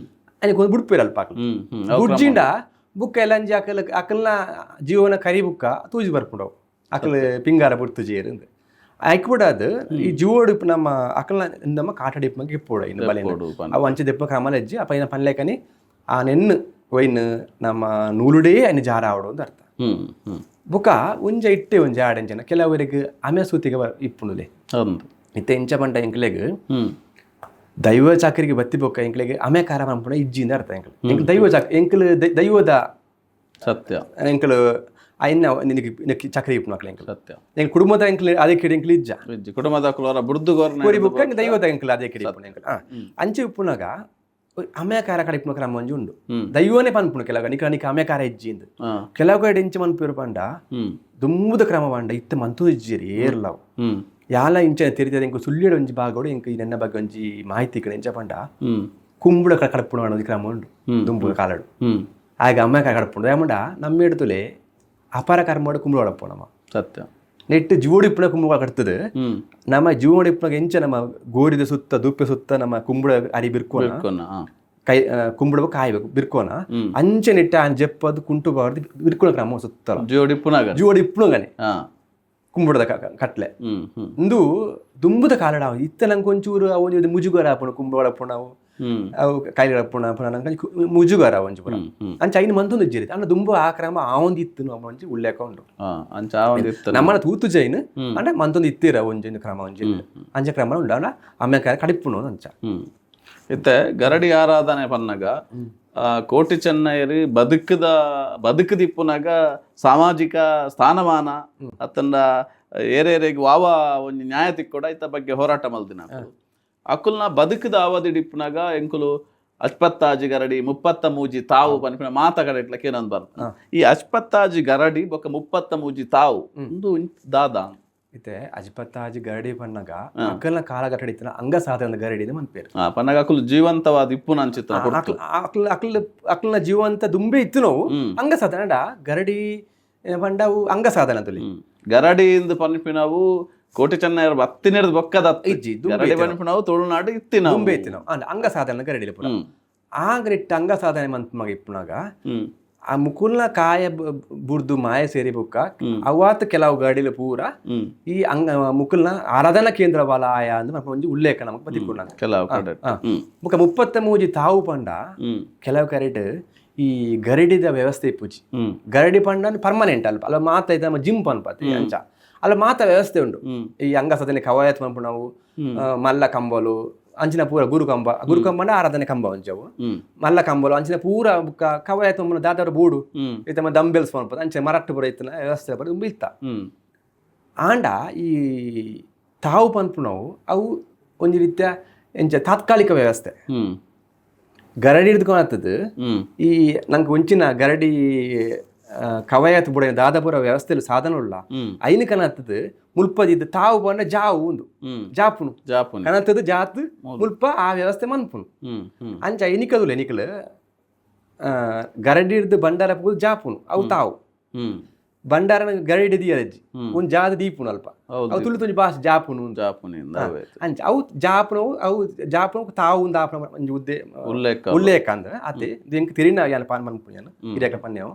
ಅನಿಕ್ ಒಂದು ಬಿಡ್ಪೇರು ಅಲ್ಪ ಅಕ್ಲ ಹ್ಮ್ ಹ್ಮ್ ಬುಡ್ಜಿಂಡ ಬುಕ್ಕ ಎಲ್ಲಂಜಿ ಅಕಲ್ ಅಕಲ್ನ ಜೀವನ ಕರಿ ಬುಕ್ಕ ತೂಜಿ ಬರ್ಪುಂಡವು ಅಕಲ್ ಪಿಂಗಾರ ಬುಡ್ತು ಜೇರು ಐಕ್ ಬಿಡಾದು ಈ ಜೀವೋಡು ನಮ್ಮ ಅಕಲ್ನ ನಮ್ಮ ಕಾಟಡಿ ಇಪ್ಪೋಡು ಇನ್ನು ಬಲೆ ಅವು ಅಂಚೆ ದೆಪ್ಪ ಕ್ರಮ ಲಜ್ಜಿ ಅಪ್ಪ ಇನ್ನ ಪನ್ಲೇಕನಿ ಆ ನೆನ್ನು ಒಯ್ನ್ ನಮ್ಮ ನೂಲುಡೇ ಅನ್ನ ಜಾರ ಆವಡು ಅಂತ ಅರ್ಥ. ಹ್ಮ್ ಹ್ಮ್ ಬುಕ್ಕ ಒಂಜ ಇಟ್ಟೆ ಒಂಜಿ ಆಡಂಜನ ಕೆಲವರಿಗೆ ಅಮೆ ಸೂತಿಗೆ ಇಪ್ಪುಂಡುಲೆ. ಇತ್ತೆ ಎಂಚ ಪಂಡ ಎಂಕ್ಲೆಗ್ ದೈವ ಚಾಕರಿಗೆ ಬತ್ತಿ ಬೊಕ್ಕ ಎಂಕ್ಲೆಗ್ ಅಮೆಕಾರ ಪನ್ಪುನ ಇಜ್ಜಿಂದ ಅರ್ಥ. ಎಂಕ್ಲು ಎಂಕ್ ದೈವ ಚಾಕ್ ಎಂಕ್ಲು ದೈವದ ಸತ್ಯ. ಎಂಕ್ಲು ಐನ ನಿನಗೆ ಚಕ್ರಿ ಇಪ್ಪುನ ಅಕ್ಲೆ ಎಂಕ್ಲು. ಸತ್ಯ. ಎಂಕ್ ಕುಟುಂಬದ ಎಂಕ್ಲು ಅದೇ ಕಿಡಿ ಎಂಕ್ಲು ಇಜ್ಜ. ಇಜ್ಜಿ. ಕುಟುಂಬದ ಕುಲವರ ಬುಡ್ದು ಗೊರ್ನ ಕೋರಿ ಬೊಕ್ಕ ಎಂಕ್ ದೈವದ ಎಂಕ್ಲು ಅದೇ ಕಿಡಿ ಇಪ್ಪುನ ಎಂಕ್ಲು ಅಂಚೆ ಇಪ್ಪುನಾಗ ಅಮೆಕಾರ ಕಡೆ ಇಪ್ಪುನ ಕ್ರಮ ಒಂಜಿ ಉಂಡು. ದೈವನೇ ಪನ್ಪುನು ಕೆಲವು ನಿಕ ನಿಕ ಅಮೆಕಾರ ಇಜ್ಜಿಂದು. ಕೆಲವು ಕಡೆ ಇಂಚ ಮನ್ಪುರು ಪಂಡ ದುಮ್ಮುದ ಕ್ರಮ ಪಂಡ ಇತ್ತೆ ಮಂತು ಇಜ್ಜಿರಿ ಏರ್ಲವು. ಯಾಲ ಇಂಚ ತೆರಿತದೆ ಎಂಕ್ ಸುಳ್ಳಿಡ ಒಂಜಿ ಭಾಗೋಡು ಎಂಕ್ ಈ ನೆನ್ನ ಬಗ್ಗೆ ಒಂಜಿ ಮಾಹಿತಿ ಕಡೆ ಎಂಚ ಪಂಡ ಕುಂಬುಡ ಕಡಪುಣ ಒಂಜಿ ಕ್ರಮ ಉಂಡು ದುಂಬು ಕಾಲಡು. ಆಗ ಅಮ್ಮ ಕಡಪುಂಡು ಏಮಂಡ ನಮ್ಮ ಎಡ್ತುಲೆ ಅಪಾರ ಕರ್ಮಡು ಕುಂಬುಡ ಕಡಪು ನಮ್ಮ. ಸತ್ಯ. ನೆಟ್ಟು ಜೋಡಿಪ್ಪುನ ಕುಂಬುಡ ಕಟ್ತದೆ. ನಮ್ಮ ಜೋಡಿಪ್ಪುನ ಎಂಚ ನಮ್ಮ ಗೋರಿದ ಸುತ್ತ ದುಪ್ಪೆ ಸುತ್ತ ನಮ್ಮ ಕುಂಬುಡ ಅರಿ ಬಿರ್ಕೋನ ಕೈ ಕುಂಬುಡ ಕಾಯ್ಬೇಕು ಬಿರ್ಕೋನ ಅಂಚೆ ನೆಟ್ಟ ಆನ್ ಜೆಪ್ಪದು ಕುಂಟು ಬಾರ್ದು ಬಿರ್ಕೋನ ಕ್ರಮ ಸುತ್ತಲ. ಜೋಡಿಪ್ಪುನಾಗ. ಜೋಡಿಪ್ಪುನಗನೆ ಕುಂಬುಡದ ಕಟ್ಲೆ ಇಂದು ದುಂಬುದ ಕಾಲಡ ಇತ್ತ ನಂಗೆ ಒಂಚೂರು ಅವು ಒಂಜಿ ಮುಜುಗರ ಆಪುಂಡು ಕುಂಬುಡ ಅವು ಅವು ಕಾಯಿಲೆ ಅಪ್ಪುಣ ಅಪ್ಪುಣ ನಂಗೆ ಮುಜುಗರ ಒಂಜಿ ಪೂರ ಅಂಚ ಐನ್ ಮಂತೊಂದು ಇಜ್ಜಿರಿ ಅಂಡ ದುಂಬು ಆ ಕ್ರಮ ಆ ಒಂದು ಇತ್ತು ನಮ್ಮ ಒಂಜಿ ಉಲ್ಲೇಖ ಉಂಡು. ಅಂಚ ಆ ಒಂದು ಇತ್ತು. ನಮ್ಮನ ತೂತು ಜೈನ್ ಅಂಡ ಮಂತೊಂದು ಇತ್ತೀರ ಒಂಜಿ ಕ್ರಮ ಒಂಜಿ ಅಂಚ ಕ್ರಮ ಉಂಡು ಅಂಡ ಅಮ್ಮೆ ಕಡಿಪುಣು ಅಂಚ. ಇತ್ತೆ ಗರಡಿ ಆರಾಧನೆ ಪನ್ನಗ ಕೋಟಿ ಚೆನ್ನಯರು ಬದುಕದ ಬದುಕದಿಪ್ಪುನಾಗ ಸಾಮಾಜಿಕ ಸ್ಥಾನಮಾನ ಅತ್ತಂಡ ಏರೇರೆಗ್ ವಾವ ಒಂಜಿ ನ್ಯಾಯ ತಿಕ್ಕೊಡ ಇತ್ತ ಬಗ್ಗೆ ಹೋರಾಟ ಮಲ್ದಿನ ಅಕುಲ್ನ ಬದುಕದ ಅವಧಿಡಿಪ್ಪುನಾಗ ಎಂಕುಲು ಅಚ್ಪತ್ತಾಜಿ ಗರಡಿ ಮುಪ್ಪತ್ತ ಮೂಜಿ ತಾವು ಪನ್ಪಿನ ಮಾತ ಕಡೆ ಕೇನೊಂದು ಬರ್ತ ಈ ಅಚ್ಪತ್ತಾಜಿ ಗರಡಿ ಬೊಕ್ಕ ಮುಪ್ಪತ್ತ ಮೂಜಿ ತಾವು ಒಂದು ದಾದ. ಇತ್ತೆ ಅಜಿಪತ್ತಾಜಿ ಗರಡಿ ಪನ್ನಗ ಅಕಲ್ನ ಕಾಲಘಟ್ಟ ಇತ್ತಿನ ಅಂಗ ಸಾಧನ ಗರಡಿ ಮನ್ಪೇರು. ಪನ್ನಗ ಅಕುಲು ಜೀವಂತವಾದ ಇಪ್ಪುನ ಅಂಚಿತ್ತಿನ ಪೊರ್ತು. ಅಕ್ಲ ಅಕ್ಲ ಅಕ್ಲನ ಜೀವಂತ ದುಂಬೆ ಇತ್ತು ನಾವು. ಅಂಗ ಸಾಧನ ಅಂಡ ಗರಡಿ ಪಂಡ ಅವು ಅಂಗ ಸಾಧನ ತುಲಿ. ಗರಡಿ ಇಂದು ಪನ್ಪಿನವು ಕೋಟಿ ಚೆನ್ನಯರು ಬತ್ತಿನೆರ್ದು ಬೊಕ್ಕದ ಇಜ್ಜಿ, ದುಂಬೆ ಗರಡಿ ಪನ್ಪಿನವು ತುಳುನಾಡು ಇತ್ತಿನ ದುಂಬೆ ಇತ್ತು ನಾವು ಅಂಡ ಅಂಗ ಸಾಧನ ಗರಡಿ ಪೂರ. ಆ ಗರಿಟ್ ಅಂಗ ಸಾಧನೆ ಮಂತ್ ಮಗ ಇಪ್ಪುನಾಗ ಆ ಮುಕುಲ್ನ ಕಾಯ ಬುಡ್ದು ಮಾಯ ಸೇರಿ ಬುಕ್ಕ ಅವಾತ್ ಕೆಲವು ಗಡಿಲು ಪೂರ ಈ ಅಂಗ ಮುಕುಲ್ನ ಆರಾಧನಾ ಕೇಂದ್ರವಾಲ ಆಯ ಅಂದ್ ಮಲ್ಪ ಒಂಜಿ ಉಲ್ಲೇಖ ನಮಕ್ ಬತ್ತಿಪ್ಪುಂಡು. ಕೆಲವು ಕಡೆ. ಬುಕ್ಕ 33 ತಾವು ಪಂಡ ಕೆಲವು ಕರೆಟ್ ಈ ಗರಡಿದ ವ್ಯವಸ್ಥೆ ಇಪ್ಪುಜಿ. ಗರಡಿ ಪಂಡ ಪರ್ಮನೆಂಟ್ ಅಲ್ಪ ಅಲ್ಲ ಮಾತ ಐತೆ ನಮ್ಮ ಜಿಮ್ ಪನ್ಪತಿ ಅಂಚ ಅಲ್ಲ ಮಾತ ವ್ಯವಸ್ಥೆ ಉಂಡು. ಈ ಅಂಗಸದನೆ ಕವಾಯತ್ ಪನ್ಪು ನಾವು, ಮಲ್ಲ ಕಂಬಲು ಅಂಚಿನ ಪೂರ ಗುರು ಕಂಬ, ಗುರು ಕಂಬ ಅಂಡ ಆರಾಧನೆ ಕಂಬ ಒಂಚವು. ಮಲ್ಲ ಕಂಬಲು ಅಂಚಿನ ಪೂರ ಬುಕ್ಕ ಕವಾಯತ್ ಪನ್ಪುನ ದಾದಾರು ಬೂಡು ಇತ್ತೆ ದಂಬೆಲ್ಸ್ ಪನ್ಪದ ಅಂಚೆ ಮರಟ್ಟು ಪೂರ ಇತ್ತಿನ ವ್ಯವಸ್ಥೆ ಪೂರ ತುಂಬ ಇತ್ತ. ಆಂಡ ಈ ತಾವು ಪನ್ಪುನವು ಅವು ಒಂಜಿ ರೀತಿಯ ಎಂಚ ತಾತ್ಕಾಲಿಕ ವ್ಯವಸ್ಥೆ. ಗರಡಿ ಹಿಡ್ದುಕೊಳತ್ತದು. ಈ ನಂಗೆ ಒಂಚಿನ ಗರಡಿ ಕವಾಯತ್ ಬುಡ ದಾದಾಪುರ ವ್ಯವಸ್ಥೆಲು ಸಾಧನ ಉಳ್ಳ ಐನು ಕನತ್ತದು ಮುಲ್ಪದಿದ್ದು ತಾವು ಪಂಡ ಜಾವು ಉಂದು ಜಾಪುನು. ಜಾಪುನಿ. ಕನತ್ತದು ಜಾತ್ ಮುಲ್ಪ ಆ ವ್ಯವಸ್ಥೆ ಮನ್ಪುನು. ಹ್ಮ್ ಹ್ಮ್ ಅಂಚ ಎನಿಕದುಲ್ಲ ಎನಿಕಲು ಗರಡಿ ಹಿಡ್ದು ಬಂಡಾರ ಪೂದು ಜಾಪುನು ಅವು ತಾವು. ಬಂಡಾರನ ಗರಡಿ ದಿಯರಜ್ಜಿ ಒಂದು ಜಾದ ದೀಪುನು ಅಲ್ಪ. ಅವು ತುಳು ತುಂಜಿ ಭಾಷೆ ಜಾಪುನು ಉಂದು. ಜಾಪುನಿಂದ ಅವೇ. ಅಂಚ ಅವು ಜಾಪುನವು ಅವು ಜಾಪುನವು ತಾವು ಒಂದು ಆಪುನ ಒಂಜಿ ಉದ್ದೆ ಉಲ್ಲೇಖ. ಉಲ್ಲೇಖ ಅಂದ್ರೆ ಅದೇ ಎಂಕ್ ತಿರಿನ ಯಾನ್ ಪಾನ್ ಮನ್ಪುನು ಯಾನ್ ಹಿರಿಯಕ ಪನ್ಯವು.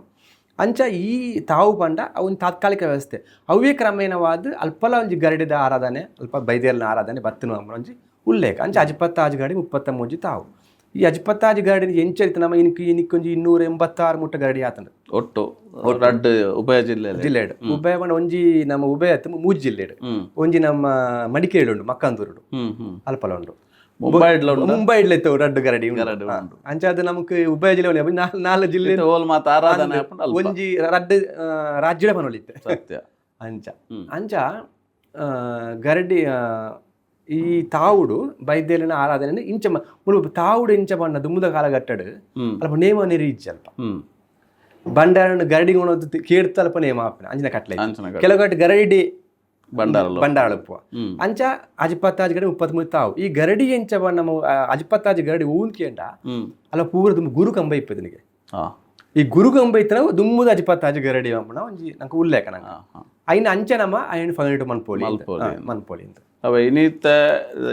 ಅಂಚ ಈ ತಾವು ಪಂಡ ಅವು ಒಂಜಿ ತಾತ್ಕಾಲಿಕ ವ್ಯವಸ್ಥೆ ಅವೇ ಕ್ರಮೇಣವಾದ ಅಲ್ಪಲ ಒಂಜಿ ಗರಡಿದ ಆರಾಧನೆ ಅಲ್ಪ ಬೈದೇರ್ನ ಆರಾಧನೆ ಬತ್ತಿನ ಒಂಜಿ ಉಲ್ಲೇಖ. ಅಂಚ ಅಜಿಪತ್ತಾಜಿ ಗರಡಿ 33 ತಾವು. ಈ ಅಜಿಪತ್ತಾಜಿ ಗರಡಿ ಎಂಚ ಇತ್ತು ನಮ್ಮ ಇನ್ಕ್ ಇನಿಕೊಂಜಿ 286 ಮುಟ್ಟ ಗರಡಿ ಆತಂಡು. ಒಟ್ಟು ರಡ್ಡ್ ಉಭಯ ಜಿಲ್ಲೆ ಜಿಲ್ಲೆಡ್ ಉಭಯ ಪಂಡ ಒಂಜಿ ನಮ್ಮ ಉಭಯ ಅತ್ತು ಮೂಜಿ ಜಿಲ್ಲೆಡ್ ಒಂಜಿ ನಮ್ಮ ಮಡಿಕೇರಿ ಉಂಡು ಮಕ್ಕಂದೂರುಡು ಹ್ಮ್ ಹ್ಮ್ ಅಲ್ಪಲ ಉಂಡು. ಮುಂಬೈಡ್ಲ ಉಂಡು. ಮುಂಬೈಡ್ಲ ಇತ್ತು ರಡ್ಡು ಗರಡಿ ಉಂಡು. ಗರಡಿ ಉಂಡು. ಅಂಚ ಅದು ನಮಕ್ ಉಭಯ ಜಿಲ್ಲೆ ಒಂಜಿ ನಾಲ್ ಜಿಲ್ಲೆ ಹೋಲ್ ಮಾತ ಆರಾಧನೆ ಆಪುಂಡು ಅಲ್ಪ. ಒಂಜಿ ರಡ್ಡು ರಾಜ್ಯದ ಪನೊಲಿತ್ತೆ. ಸತ್ಯ. ಅಂಚ ಅಂಚ ಗರಡಿ ಈ ತಾವುಡು ಬೈದೇಲಿನ ಆರಾಧನೆ ಇಂಚ ಮುಲ್ಪ ತಾವುಡು ಇಂಚ ಬಣ್ಣ ದುಮ್ಮದ ಕಾಲಘಟ್ಟಡು ಅಲ್ಪ ನೇಮ ನೀರು ಇಜ್ಜಿ ಅಲ್ಪ. ಬಂಡಾರನ ಗರಡಿ ಗುಣದ್ದು ಕೇಡ್ತ ಅಲ್ಪ ನೇಮ ಆಪಿನ ಅಂಚಿನ ಕಟ್ಲೆ. ಅಂಚಿನ ಕಟ್ಲೆ. ಕೆಲವು ಕಟ್ಟೆ ಗರಡಿ ಬಂಡಾರಲು. ಬಂಡಾರ ಉಪ್ಪು. ಅಂಚ ಅಜಿಪತ್ತಾಜಿ ಗರಡಿ 33 ತಾವು. ಈ ಗರಡಿ ಎಂಚ ಬಣ್ಣ ಅಜಿಪತ್ತಾಜಿ ಗರಡಿ ಊನ್ಕೇಂಡ ಅಲ್ಲ ಪೂರ ದುಂಬು ಗುರು ಕಂಬ ಇಪ್ಪದಿನಿಗೆ. ಈ ಗುರು ಕಂಬ ಇತ್ತನ ದುಮ್ಮದ ಅಜಿಪತ್ತಾಜಿ ಗರಡಿ ಅಂಪುನ ಒಂಜಿ ನಂಗೆ ಉಲ್ಲೇಖ ನಂಗೆ. ಐನ ಅಂಚ ನಮ್ಮ ಐನ ಫೈನಟ್ ಮನ್ಪೋಲಿ ಮಲ್ಪೋಲಿ. ಮನ್ಪೋಲಿ ಅಂತ. ಅವ ಇನ್ನಿತ್ತ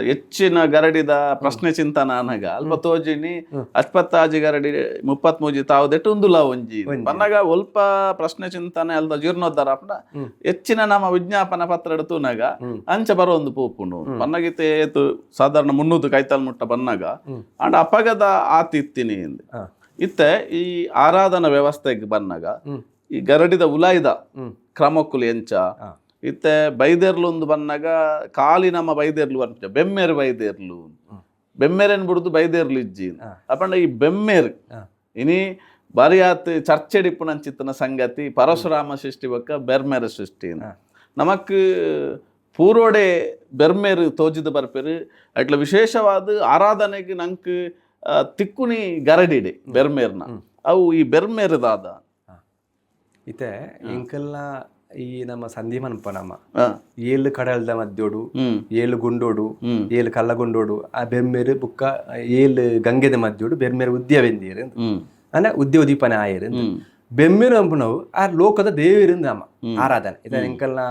ಹೆಚ್ಚಿನ ಗರಡಿದ ಪ್ರಶ್ನೆ ಚಿಂತನ ಅನಗ ಅಲ್ಪ ತೋಜಿನಿ ಅಜ್ಪತ್ತಾಜಿ ಗರಡಿ 33 ತಾವುದೆಟ್ಟು ಉಂದುಲ ಒಂಜಿ ಪನ್ನಗ ಒಲ್ಪ ಪ್ರಶ್ನೆ ಚಿಂತನೆ ಅಲ್ದ ಜೀರ್ಣೋದ್ಧಾರ ಅಪನ ಹೆಚ್ಚಿನ ನಮ್ಮ ವಿಜ್ಞಾಪನ ಪತ್ರ ತೂನಗ ಅಂಚ ಬರೋ ಒಂದು ಪೋಪುಂಡು ಪನ್ನಗಿತೆ ಏತು ಸಾಧಾರಣ 300 ಕೈತಾಲ್ ಮುಟ್ಟ ಬನ್ನಗ ಅಂಡ ಅಪಗದ ಆತಿತ್ತಿನಿ ಇಂದ್. ಇತ್ತೆ ಈ ಆರಾಧನಾ ವ್ಯವಸ್ಥೆಗೆ ಬನ್ನಗ ಈ ಗರಡಿದ ಉಲಾಯ್ದ ಕ್ರಮಕ್ಕುಲು ಎಂಚ ಇತ್ತೆ ಬೈದೇರ್ಲು ಒಂದು ಬನ್ನಗ ಖಾಲಿ ನಮ್ಮ ಬೈದೇರ್ಲು ಅನ್ಪುಜ ಬೆಮ್ಮೇರು ಬೈದೇರ್ಲು ಬೆಮ್ಮೇರೇನು ಬಿಡುದು ಬೈದೇರ್ಲು ಇಜ್ಜಿ ಅಪಂಡ ಈ ಬೆಮ್ಮೇರು ಇನಿ ಬಾರಿಯಾತ್ ಚರ್ಚೆಡಿಪ್ಪುನಂಚಿತ್ತನ ಸಂಗತಿ ಪರಶುರಾಮ ಸೃಷ್ಟಿ ಬೊಕ್ಕ ಬೆರ್ಮೇರ ಸೃಷ್ಟಿ ನಮಕ್ ಪೂರೋಡೆ ಬೆರ್ಮೇರು ತೋಜಿದ ಬರ್ಪೇರು ಅಟ್ಲ ವಿಶೇಷವಾದ ಆರಾಧನೆಗೆ ನಂಕ್ ತಿಕ್ಕುನಿ ಗರಡಿಡೆ ಬೆರ್ಮೇರ್ನ ಅವು ಈ ಬೆರ್ಮೇರು ದಾದ ಇತ್ತೆ ಎಂಕಲ್ನ ಈ ನಮ್ಮ ಸಂಧಿ ಮನ್ಪ ನಮ್ಮ ಏಳು ಕಡಲ್ದ ಮಧ್ಯೋಡು ಏಳು ಗುಂಡೋಡು ಏಳು ಕಲ್ಲಗುಂಡೋಡು ಆ ಬೆರ್ಮೇರು ಬುಕ್ಕ ಏಳು ಗಂಗೆದ ಮಧ್ಯೋಡು ಬೆರ್ಮೇರು ಉದ್ಯವೆಂದಿರು ಅಂದ್ರೆ ಉದ್ಯೋಗ ದೀಪನ ಆಯರು ಬೆಮ್ಮೇರು ಅಂಪುನವು ಆ ಲೋಕದ ದೇವಿರು ನಮ್ಮ ಆರಾಧನೆ ಇದ ಎಂಕಲ್ನ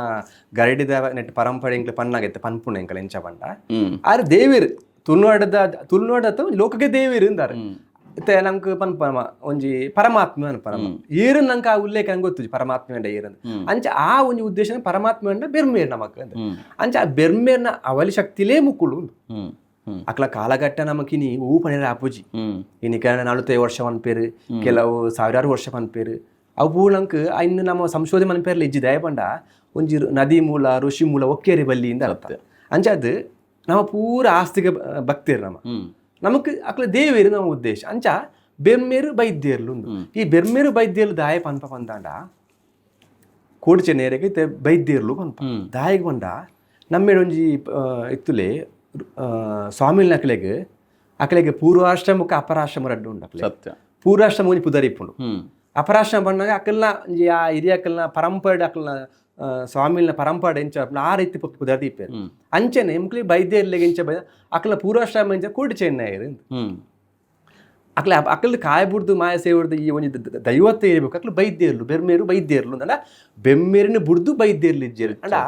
ಗರಡಿದ ನೆಟ್ ಪರಂಪರೆ ಎಂಕ್ಲ ಪನ್ನಾಗೈತೆ ಪನ್ಪುಣ ಎಂಕಲ್ ಎಂಚ ಪಂಡ ಆರ್ ದೇವಿರು ತುಳುನಾಡದ ತುಳುನಾಡ ಅಥವಾ ಲೋಕಕ್ಕೆ ದೇವಿರು ಅಂತಾರೆ. ಇತ್ತೆ ನಂಕ್ ಪನ್ಪ ಒಂಜಿ ಪರಮಾತ್ಮ ಅನ್ಪ ಏರು ನಂಗೆ ಆ ಉಲ್ಲೇಖ ನಂಗೆ ಗೊತ್ತು ಪರಮಾತ್ಮ ಅಂಡ ಏರು ಅಂಚ ಆ ಒಂಜಿ ಉದ್ದೇಶ ಪರಮಾತ್ಮ ಅಂಡ ಬೆರ್ಮೇರ್ ನಮಕ್ ಅಂದ. ಅಂಚ ಆ ಬೆರ್ಮೇರ್ನ ಅವಲಿ ಶಕ್ತಿಲೇ ಮುಕ್ಕುಳು ಉಂದು. ಅಕ್ಲ ಕಾಲಘಟ್ಟ ನಮಕಿನಿ ಹೂ ಪಣಿರ ಆಪುಜಿ ಇನಿ ಕಾರಣ 45 ವರ್ಷ ಪನ್ಪೇರು ಕೆಲವು ಸಾವಿರಾರು ವರ್ಷ ಪನ್ಪೇರು ಅವು ನಂಕ್ ಇನ್ನು ನಮ್ಮ ಸಂಶೋಧನೆ ಮನ್ಪೇರ್ಲ ಇಜ್ಜಿ ದಯಪಂಡ ಒಂಜಿ ನದಿ ಮೂಲ ಋಷಿ ಮೂಲ ಒಕ್ಕೇರಿ ಬಲ್ಲಿ ಇಂದ ಅರ್ಥ. ಅಂಚ ಅದು ನಮ್ಮ ಪೂರ ಆಸ್ತಿಕ ಭಕ್ತಿರ್ ನಮ್ಮ ನಮಕ್ ಅಕ್ಲ ದೇವೇರು ನಮ್ಮ ಉದ್ದೇಶ ಅಂಚ ಬೆರ್ಮೇರು ಬೈದ್ಯರ್ಲು ಉಂದು. ಈ ಬೆರ್ಮೇರು ಬೈದ್ಯರ್ಲು ದಾಯ ಪನ್ಪ ಪಂದಾಂಡ ಕೋಡಿಚೆ ನೇರಗೆ ಇತ್ತೆ ಬೈದ್ಯರ್ಲು ಪನ್ಪ ದಾಯಗ್ ಪಂಡ ನಮ್ಮೇಡ್ ಒಂಜಿ ಇತ್ತುಲೆ ಸ್ವಾಮಿಲ್ನ ಅಕ್ಲೆಗ್ ಅಕ್ಲೆಗ್ ಪೂರ್ವಾಶ್ರಮಕ್ಕೆ ಅಪರಾಶ್ರಮ ರಡ್ಡು ಉಂಡು ಅಕ್ಲೆ. ಸತ್ಯ. ಪೂರ್ವಾಶ್ರಮ ಒಂಜಿ ಪುದರ್ ಇಪ್ಪುಂಡು ಅಪರಾಶ್ರಮ ಪಣ್ಣಾಗ ಅಕಲ್ನ ಒಂಜಿ ಆ ಹಿರಿಯ ಅಕಲ್ನ ಪರಂಪರೆ ಅಕಲ್ನ ಸ್ವಾಮಿಲ್ನ ಪರಂಪರೆ ಎಂಚ ಆ ರೀತಿ ಪುದರ್ ದೀಪೇರು. ಅಂಚನೆ ಮುಕ್ಲಿ ಬೈದ್ಯರ್ಲೆಗ್ ಎಂಚ ಬೈದ ಅಕ್ಲ ಪೂರ್ವಾಶ್ರಮ ಎಂಚ ಕೋಟಿ ಚೆನ್ನೈರು. ಅಕ್ಲೆ ಅಕಲ್ ಕಾಯ ಬುಡ್ದು ಮಾಯ ಸೇವಡ್ದು ಈ ಒಂಜಿ ದೈವತ್ತೆ ಇರಬೇಕು. ಅಕ್ಲು ಬೈದ್ಯರ್ಲು, ಬೆರ್ಮೇರು ಬೈದ್ಯರ್ಲು ಅಂಡ ಬೆಮ್ಮೇರಿನ ಬುಡ್ದು ಬೈದ್ಯರ್ಲು ಇಜ್ಜೆರು ಅಂಡ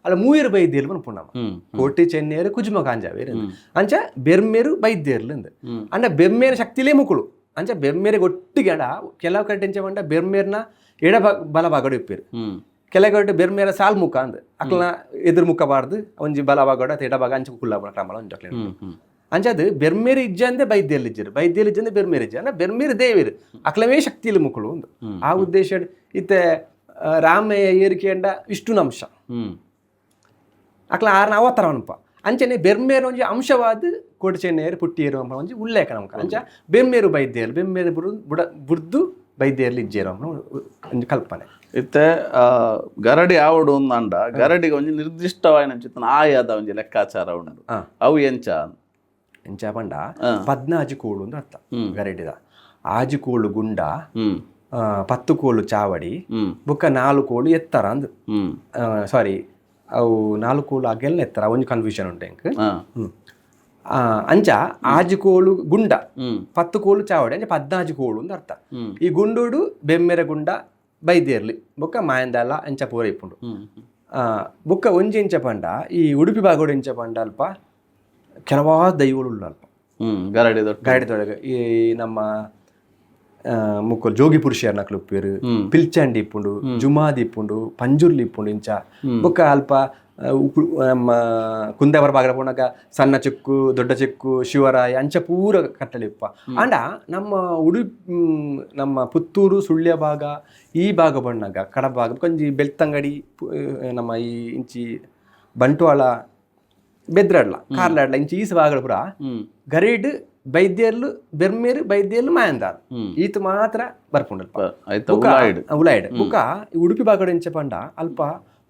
ಅಲ್ಲ ಮೂಯರು ಬೈದ್ಯರ್ಲು ಪನ್ಪುಂಡು. ಕೋಟಿ ಚೆನ್ನೇರು, ಕುಜುಮ ಕಾಂಜಾವೇರು ಅಂಚ ಬೆರ್ಮೇರು ಬೈದ್ಯರ್ಲು ಅಂದ್. ಅಂಡ ಬೆರ್ಮೇರ ಶಕ್ತಿಲೇ ಮುಕುಳು. ಅಂಚ ಬೆರ್ಮೇರೆ ಒಟ್ಟಿಗೆ ಅಂಡ ಕೆಲವು ಕಡೆ ಎಂಚ ಪಂಡ ಬೆರ್ಮೇರ್ನ ಎಡ ಬಲ ಭಾಗಡು ಇಪ್ಪೇರು. ಕೆಲವು ಕಡೆ ಬೆರ್ಮೇರ ಸಾಲ್ ಮುಖ ಅಂದ್ ಅಕ್ಲನ ಎದುರು ಮುಖ ಬಾರ್ದು ಒಂಜಿ ಬಲ ಭಾಗಡು ಅಥವಾ ಎಡ ಭಾಗ ಅಂಚ ಕುಲ್ಲ ಕ್ರಮಲ ಒಂಜಿ ಅಕ್ಲೆನ. ಹ್ಮ್ ಹ್ಮ್ ಅಂಚ ಅದು ಬೆರ್ಮೇರು ಇಜ್ಜಂದೆ ಬೈದ್ಯರ್ಲು ಇಜ್ಜರು, ಬೈದ್ಯರ್ಲು ಇಜ್ಜಂದೆ ಬೆರ್ಮೇರು ಇಜ್ಜ ಅಂದ್ರೆ ಬೆರ್ಮೇರು ದೇವೇರು ಅಕ್ಲವೇ ಶಕ್ತಿಲಿ ಮುಕುಳು ಒಂದು. ಆ ಉದ್ದೇಶ ಇತ್ತೆ ರಾಮಯ್ಯ ಏರಿಕೆಂಡ ವಿಷ್ಣುನ ಅಂಶ. ಅಕ್ಲ ಆರ್ನ ಅವತಾರ ಅನ್ಪ. ಅಂಚನೆ ಬೆರ್ಮೇರು ಒಂಜಿ ಅಂಶವಾದ ಕೋಟಿ ಚೆನ್ನೆಯರು ಪುಟ್ಟಿಯರು ಅಂಪ ಒಂಜಿ ಉಲ್ಲೇಖ ನಮಕ. ಅಂಚ ಬೆಮ್ಮೇರು ಬೈದ್ಯರು, ಬೆಮ್ಮೇರು ಬುಡು ಬುಡ ಬುಡ್ದು ಬೈದ್ಯರ್ಲು ಇಜ್ಜೇರು ಅಂಪ ಒಂಜಿ ಕಲ್ಪನೆ. ಇತ್ತೆ ಗರಡಿ ಆವಡು ಅಂಡ ಗರಡಿಗೆ ಒಂಜಿ ನಿರ್ದಿಷ್ಟವಾಯಿನ ಚಿತ್ತನ ಆಯಾದ ಒಂಜಿ ಲೆಕ್ಕಾಚಾರ ಉಂಡು. ಅವು ಎಂಚ? ಎಂಚ ಪಂಡ 14 ಕೋಳು ಅಂತ ಅರ್ಥ ಗರಡಿದ. ಆಜಿ ಕೋಳು ಗುಂಡ, 10 ಕೋಳು ಚಾವಡಿ, ಬೊಕ್ಕ 4 ಕೋಳು ಎತ್ತರ ಅಂದ್. ಸಾರಿ, ಅವು 4 ಕೋಳು ಅಗೆಲ್ನ ಎತ್ತರ ಒಂಜಿ ಕನ್ಫ್ಯೂಷನ್ ಉಂಟು ಎಂಕ್. ಅಂಚ ಆಜಿ ಕೋಳು ಗುಂಡ, 10 ಕೋಳು ಚಾವಡಿ, ಅಂಚ 14 ಕೋಳು ಅಂತ ಅರ್ಥ. ಈ ಗುಂಡುಡು ಬೆಮ್ಮೆರ ಗುಂಡ ಬೈದೇರ್ಲಿ ಬೊಕ್ಕ ಮಾಯಂದಾಲ ಅಂಚ ಪೂರ ಇಪ್ಪುಂಡು. ಬೊಕ್ಕ ಒಂಜಿ ಎಂಚ ಪಂಡ ಈ ಉಡುಪಿ ಭಾಗಡು ಎಂಚ ಪಂಡ ಅಲ್ಪ ಕೆಲವಾದ ದೈವಗಳು ಉಳ್ಳ ಅಲ್ಪ. ಗರಡಿ ದೊಡ್ಡ ಗಾಡಿದೊಳಗೆ ಈ ನಮ್ಮ ಮುಕ್ಕಲ್ ಜೋಗಿ ಪುರುಷರ್ನ ಉಪ್ಪೇರು, ಪಿಲ್ಚಂಡಿ ಇಪ್ಪುಂಡು, ಜುಮಾದಿ ಇಪ್ಪುಂಡು, ಪಂಜುರ್ಲಿ ಇಪ್ಪುಂಡು ಇಂಚ. ಬೊಕ್ಕ ಅಲ್ಪ ನಮ್ಮ ಕುಂದಾಪುರ ಭಾಗದ ಪೋನಾಗ ಸಣ್ಣ ಚಿಕ್ಕು, ದೊಡ್ಡ ಚಿಕ್ಕು, ಶಿವರಾಯ ಅಂಚ ಪೂರ ಕಟ್ಟಲೆ ಇಪ್ಪ. ಅಂಡ ನಮ್ಮ ಉಡುಪಿ ನಮ್ಮ ಪುತ್ತೂರು ಸುಳ್ಯ ಭಾಗ ಈ ಭಾಗ ಬಣ್ಣಾಗ ಕಡಬ ಭಾಗ ಕೊಂಜಿ ಬೆಳ್ತಂಗಡಿ ನಮ್ಮ ಈ ಇಂಚಿ ಬಂಟ್ವಾಳ ಬೆದ್ರಡ್ಲ ಕಾರ್ಲಾಡ್ಲ ಇಂಚಿ ಈ ಭಾಗಗಳು ಪೂರ ಗರೀಡ್ ಬೈದ್ಯರ್ಲು ಬೆರ್ಮೇರು ಬೈದ್ಯರ್ಲು ಮಾಯಂದಾರ್ ಈತ ಮಾತ್ರ ಬರ್ಪುಂಡಲ್ಪ. ಆಯ್ತಾ ಉಲಾಯ್ಡ್. ಉಲಾಯ್ಡ್. ಬುಕ್ಕ ಈ ಉಡುಪಿ ಭಾಗಡ್ ಎಂಚ ಪಂಡ ಅಲ್ಪ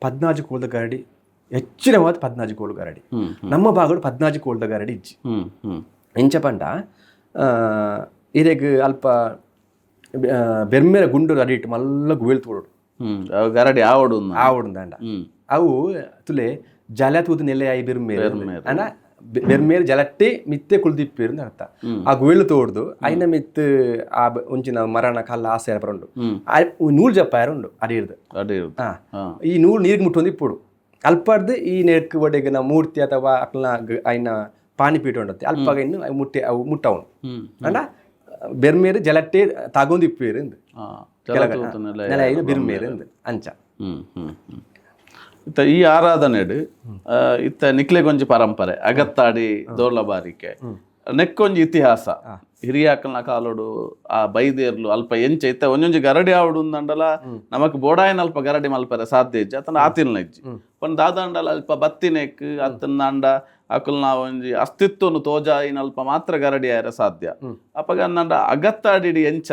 14 ಕೋಲ್ದ ಗರಡಿ, ಹೆಚ್ಚಿನ ಮಾತು 14 ಕೋಲು ಗರಡಿ. ನಮ್ಮ ಭಾಗಡು 14 ಕೋಲ್ದ ಗರಡಿ ಇಜ್ಜಿ. ಹ್ಮ್ ಹ್ಮ್ ಎಂಚ ಪಂಡ ಇರೆಗ್ ಅಲ್ಪ ಬೆರ್ಮೇರ ಗುಂಡು ಅಡಿಟ್ ಮಲ್ಲ ಗುವೆಲ್ ತೋಡು. ಅವು ಗರಡಿ ಆವಡು. ಆವಡು ದಾಂಡ. ಅವು ತುಲೆ ಜಲ ತೂದು ನೆಲೆಯಾಯಿ ಬೆರ್ಮೇರು ಅಂಡ ಬೆರ್ಮೇರು ಜಲಟ್ಟೆ ಮಿತ್ತೆ ಕುಲ್ದಿಪ್ಪೇರು ಅಂತ ಅರ್ಥ. ಆ ಗುವೆಲ್ ತೋಡ್ದು ಐನ ಮಿತ್ತು ಆ ಒಂಚಿನ ಮರಣ ಕಲ್ಲ ಆಸೆ ಬರುಂಡು. ನೂಲ್ ಜಪ್ಪಾಯರ ಉಂಡು ಅಡಿರ್ದು. ಅಡಿ. ಈ ನೂಲು ನೀರಿಗೆ ಮುಟ್ಟೊಂದು ಇಪ್ಪುಡು. ಅಲ್ಪರ್ದು ಈ ನೆಕ್ ಒಡೆಗಿನ ಮೂರ್ತಿ ಅಥವಾ ಅಕ್ಲನ ಐನ ಪಾನಿಪೀಠ ಉಂಡತ್ತೆ ಅಲ್ಪಾಗ ಇನ್ನು ಅವು ಮುಟ್ಟೆ ಅವು ಮುಟ್ಟವನು. ಅಂಡ ಬೆರ್ಮೇರು ಜಲಟ್ಟೆ ತಾಗೊಂದು ಇಪ್ಪೇರು ಇಂದು. ಜಲತೂತು ನೆಲ ಬಿರ್ಮೇರು ಇಂದು ಅಂಚ. ಹ್ಮ್ ಹ್ಮ್ ಹ್ಮ್ ಇತ್ತ ಈ ಆರಾಧನೆಡು ಇತ್ತ ನಿಕ್ಲೆಗೊಂಜಿ ಪರಂಪರೆ ಅಗತ್ತಾಡಿ ದೋರ್ಲಬಾರಿಕೆ ನೆಕ್ಕೊಂಜಿ ಇತಿಹಾಸ ಹಿರಿಯಾಕಲ್ನ ಕಾಲೋಡು ಆ ಬೈದೇರ್ಲು ಅಲ್ಪ ಎಂಚ ಇತ್ತ ಒಂಜೊಂಜಿ ಗರಡಿ ಆವಡು ಅಂಡಲ ನಮಕ್ ಬೋಡಾಯನ ಅಲ್ಪ ಗರಡಿ ಮಲ್ಪರೆ ಸಾಧ್ಯ ಇಜ್ಜಿ ಅತನ ಆತಿಲ್ನ ಇಜ್ಜಿ ಪಂಡ ದಾದಾಂಡಲ ಅಲ್ಪ ಬತ್ತಿನೆಕ್ ಅತ್ತನಾಂಡ ಅಕುಲ್ನ ಒಂಜಿ ಅಸ್ತಿತ್ವನು ತೋಜಾಯಿನ ಅಲ್ಪ ಮಾತ್ರ ಗರಡಿ ಆಯರ ಸಾಧ್ಯ. ಅಪಗ ಅಂದಂಡ ಅಗತ್ತಾಡಿಡಿ ಎಂಚ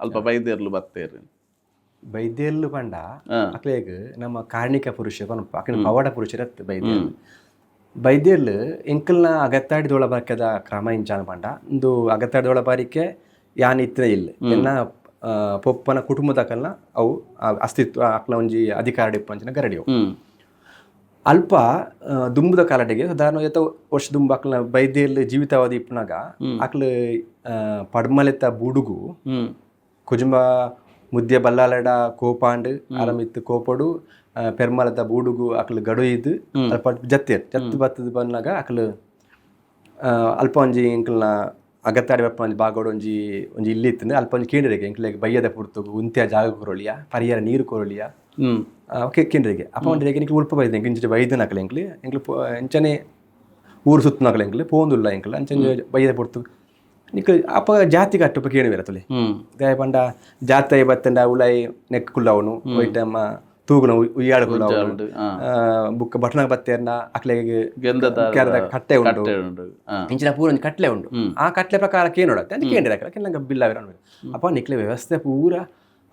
ಅಲ್ಪ ಬೈದೇರ್ಲು ಬತ್ತೇರು? ಬೈದೇರ್ಲು ಪಂಡ ಅಕ್ಲೆಗ್ ನಮ್ಮ ಕಾರ್ಣಿಕ ಪುರುಷ ಪನ್ಪ ಅಕ್ಲೆನ ಪವಾಡ ಪುರುಷರತ್ ಬೈದೇರ್ಲು. ಬೈದೇರ್ಲು ಎಂಕಲ್ನ ಅಗತ್ತಾಡಿ ದೋಳ ಬಾರಿಕೆದ ಕ್ರಮ ಇಂಚಾನ ಪಂಡ ಇಂದು ಅಗತ್ತಾಡಿ ದೋಳ ಬಾರಿಕೆ ಯಾನ್ ಇತ್ತಿನ ಇಲ್ಲ ಎನ್ನ ಪೊಪ್ಪನ ಕುಟುಂಬದಕಲ್ನ ಅವು ಆ ಅಸ್ತಿತ್ವ ಅಕ್ಲ ಒಂಜಿ ಅಧಿಕಾರ ಇಪ್ಪಂಚಿನ ಗರಡಿ ಅವು. ಅಲ್ಪ ದುಂಬುದ ಕಾಲಡಿಗೆ ಸಾಧಾರಣ ಏತ ವರ್ಷ ದುಂಬು ಅಕ್ಲ ಬೈದೇರ್ಲು ಜೀವಿತಾವಧಿ ಇಪ್ಪನಾಗ ಅಕ್ಲು ಪಡ್ಮಲೆತ್ತ ಬುಡುಗು ಕುಜುಂಬ ಮುದ್ದೆ ಬಲ್ಲಾಲಡ ಕೋಪಾಂಡ್ ಆರಮಿತ್ತು ಕೋಪಡು ಪೆರ್ಮಲದ ಬೂಡುಗು ಅಕ್ಲು ಗಡು ಇದ್ದು ಅಲ್ಪ ಜತ್ತೇರ್ ಜತ್ತು ಬತ್ತದ ಬಂದಾಗ ಅಕ್ಲು ಅಲ್ಪ ಒಂಜಿ ಎಂಕಲ್ನ ಅಗತ್ತಾಡಿ ಬಪ್ಪ ಒಂಜಿ ಬಾಗೋಡು ಒಂಜಿ ಒಂಜಿ ಇಲ್ಲಿ ಇತ್ತು. ಅಲ್ಪ ಒಂಜಿ ಕೇಂದ್ರಿಗೆ ಎಂಕ್ಲೆಗ್ ಬಯ್ಯದ ಪುರ್ತುಗು ಉಂತ್ಯ ಜಾಗ ಕೊರೊಳಿಯ, ಪರಿಹಾರ ನೀರು ಕೊರೊಳಿಯ. ಓಕೆ ಕೇಂದ್ರಿಗೆ ಅಪ್ಪ ಒಂಜಿ ಎಂಕ್ಲು ಉಲ್ಪ ಬೈದ ಎಂಕ್ ಇಂಚ ಬೈದನಕಲೆ ಎಂಕ್ಲು ಎಂಕ್ಲು ಎಂಚನೆ ಊರು ಸುತ್ತನಕಲೆ ಎಂಕ್ಲು ಪೋಂದುಲ್ಲ ಎಂಕ್ಲು ಅಂಚನೆ ಬಯ್ಯದ ಪುರ್ತು ನಿಕ್ ಅಪ್ಪ ಜಾತಿ ಕಟ್ಟುಪ ಕೇಳುವೆರ ತುಲೆ. ದಾಯ ಪಂಡ ಜಾತಿ ಬತ್ತಂಡ ಉಲಾಯಿ ನೆಕ್ ಕುಲ್ಲವನು ಒಯ್ಟಮ್ಮ ತೂಗುನ ಉಯ್ಯಾಳ ಕುಲ್ಲವನು. ಬುಕ್ಕ ಬಟ್ನ ಬತ್ತೇರ್ನ ಅಕ್ಲೆಗ್ ಗೆಂದದ ಕೆರದ ಕಟ್ಟೆ ಉಂಡು. ಕಟ್ಟೆ ಉಂಡು. ಇಂಚಿನ ಪೂರ ಒಂಜಿ ಕಟ್ಲೆ ಉಂಡು. ಆ ಕಟ್ಲೆ ಪ್ರಕಾರ ಕೇನೋಡತ್ತೆ ಅಂತ ಕೇಂದ್ರ ಕೆಲ ಬಿಲ್ಲ ಅಪ್ಪ ನಿಕ್ಲೆ ವ್ಯವಸ್ಥೆ ಪೂರ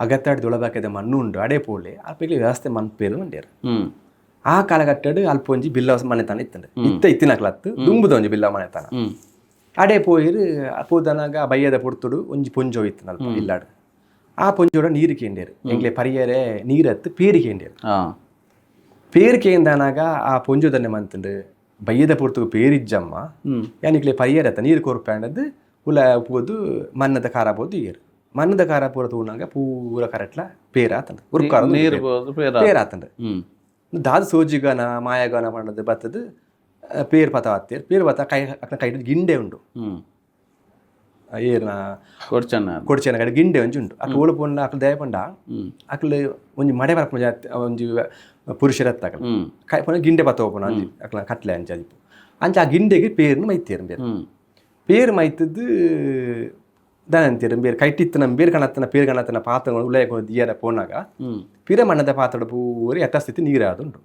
ಅಗತ್ತಾಡಿ ದೊಳಬಾಕದ ಮಣ್ಣು ಉಂಡು ಅಡೆ ಪೋಲೆ ಅಲ್ಪ ಇಕ್ಲೆ ವ್ಯವಸ್ಥೆ ಮನ್ಪೇರು ಮಂಡೇರು. ಆ ಕಾಲಘಟ್ಟಡ್ ಅಲ್ಪ ಒಂಜಿ ಬಿಲ್ಲ ಮನೆತನ ಇತ್ತಂಡು ಇತ್ತ ಇತ್ತಿನಕ್ಲತ್ತು ದುಂಬುದ ಒಂಜಿ ಬಿಲ್ಲ ಮನೆತನ. ಅಡೆ ಪೋಯಿರು ಪೋದನಾಗ ಬಯ್ಯದ ಪೊರ್ತುಡು ಒಂಜಿ ಪೊಂಜೋ ಇತ್ತು ಅಲ್ಪ ಇಲ್ಲಾಡು. ಆ ಪೊಂಜೋಡ ನೀರು ಕೇಂಡೇರು ಎಂಕ್ಲೆ ಪರಿಯರೆ ನೀರತ್ತು ಪೇರಿ ಕೇಂಡೇರು. ಪೇರ್ ಕೇಂದನಾಗ ಆ ಪೊಂಜುದನ್ನೆ ಮಂತಂಡು ಬಯ್ಯದ ಪೊರ್ತುಗು ಪೇರಿಜ್ಜಮ್ಮ. ಯಾನಿಕ್ಲೆ ಪರಿಯರತ್ತ ನೀರು ಕೊರ್ಪಂಡದ್ದು ಉಲ ಪೋದು ಮನ್ನದ ಖಾರ ಪೋದು ಏರು ಮನ್ನದ ಖಾರ ಪೂರ ತೂನಾಗ ಪೂರ ಕರೆಟ್ಲ ಪೇರಾತಂಡು ಉರ್ಕಾರ. ನೀರು ಬೋದು ಪೇರ. ಪೇರಾತಂಡು. ದಾದ ಸೋಜಿಗನ ಮಾಯಗಾನ ಪಂಡದು ಬತ್ತದು ಪೇರ್ ಪತ ಹತ್ತೇರ್ ಪೇರ್ ಪತ ಕೈ ಅಕ್ನ ಕೈ ಗಿಂಡೆ ಉಂಡು. ಏರ್ನ? ಕೊಡ್ಚನ್ನ. ಕೊಡ್ಚೇನ ಕಡೆ ಗಿಂಡೆ ಒಂಜಿ ಉಂಡು. ಅಕ್ಲು ಓಳು ಪೋಂಡ ಅಕ್ಲು ದಯ ಪಂಡ ಅಕ್ಲು ಒಂಜಿ ಮಡೆ ಬರ್ಪುನ ಜಾತಿ ಒಂಜಿ ಪುರುಷರತ್ತ ಅಕ್ಲು. ಕೈ ಪೋಣ ಗಿಂಡೆ ಪತ್ತ ಹೋಪುನ ಅಂಜಿ ಅಕ್ಲ ಕಟ್ಲೆ ಅಂಚ ಅದಿಪ್ಪು ಅಂಚ ಆ ಗಿಂಡೆಗೆ ಪೇರ್ನು ಮೈತೇರು ಬೇರೆ. ಪೇರ್ ಮೈತದ್ದು ದಾನಂತೀರು ಬೇರೆ ಕೈಟಿತ್ತನ ಬೇರೆ ಕಣತ್ತನ ಪೇರ್ ಕಣತ್ತನ ಪಾತ್ರಗಳು ಉಲಯ ದಿಯರ ಪೋನಾಗ ಪಿರ ಮಣ್ಣದ ಪಾತ್ರ ಪೂರ ಯಥಾಸ್ಥಿತಿ ನೀರಾದುಂಡು.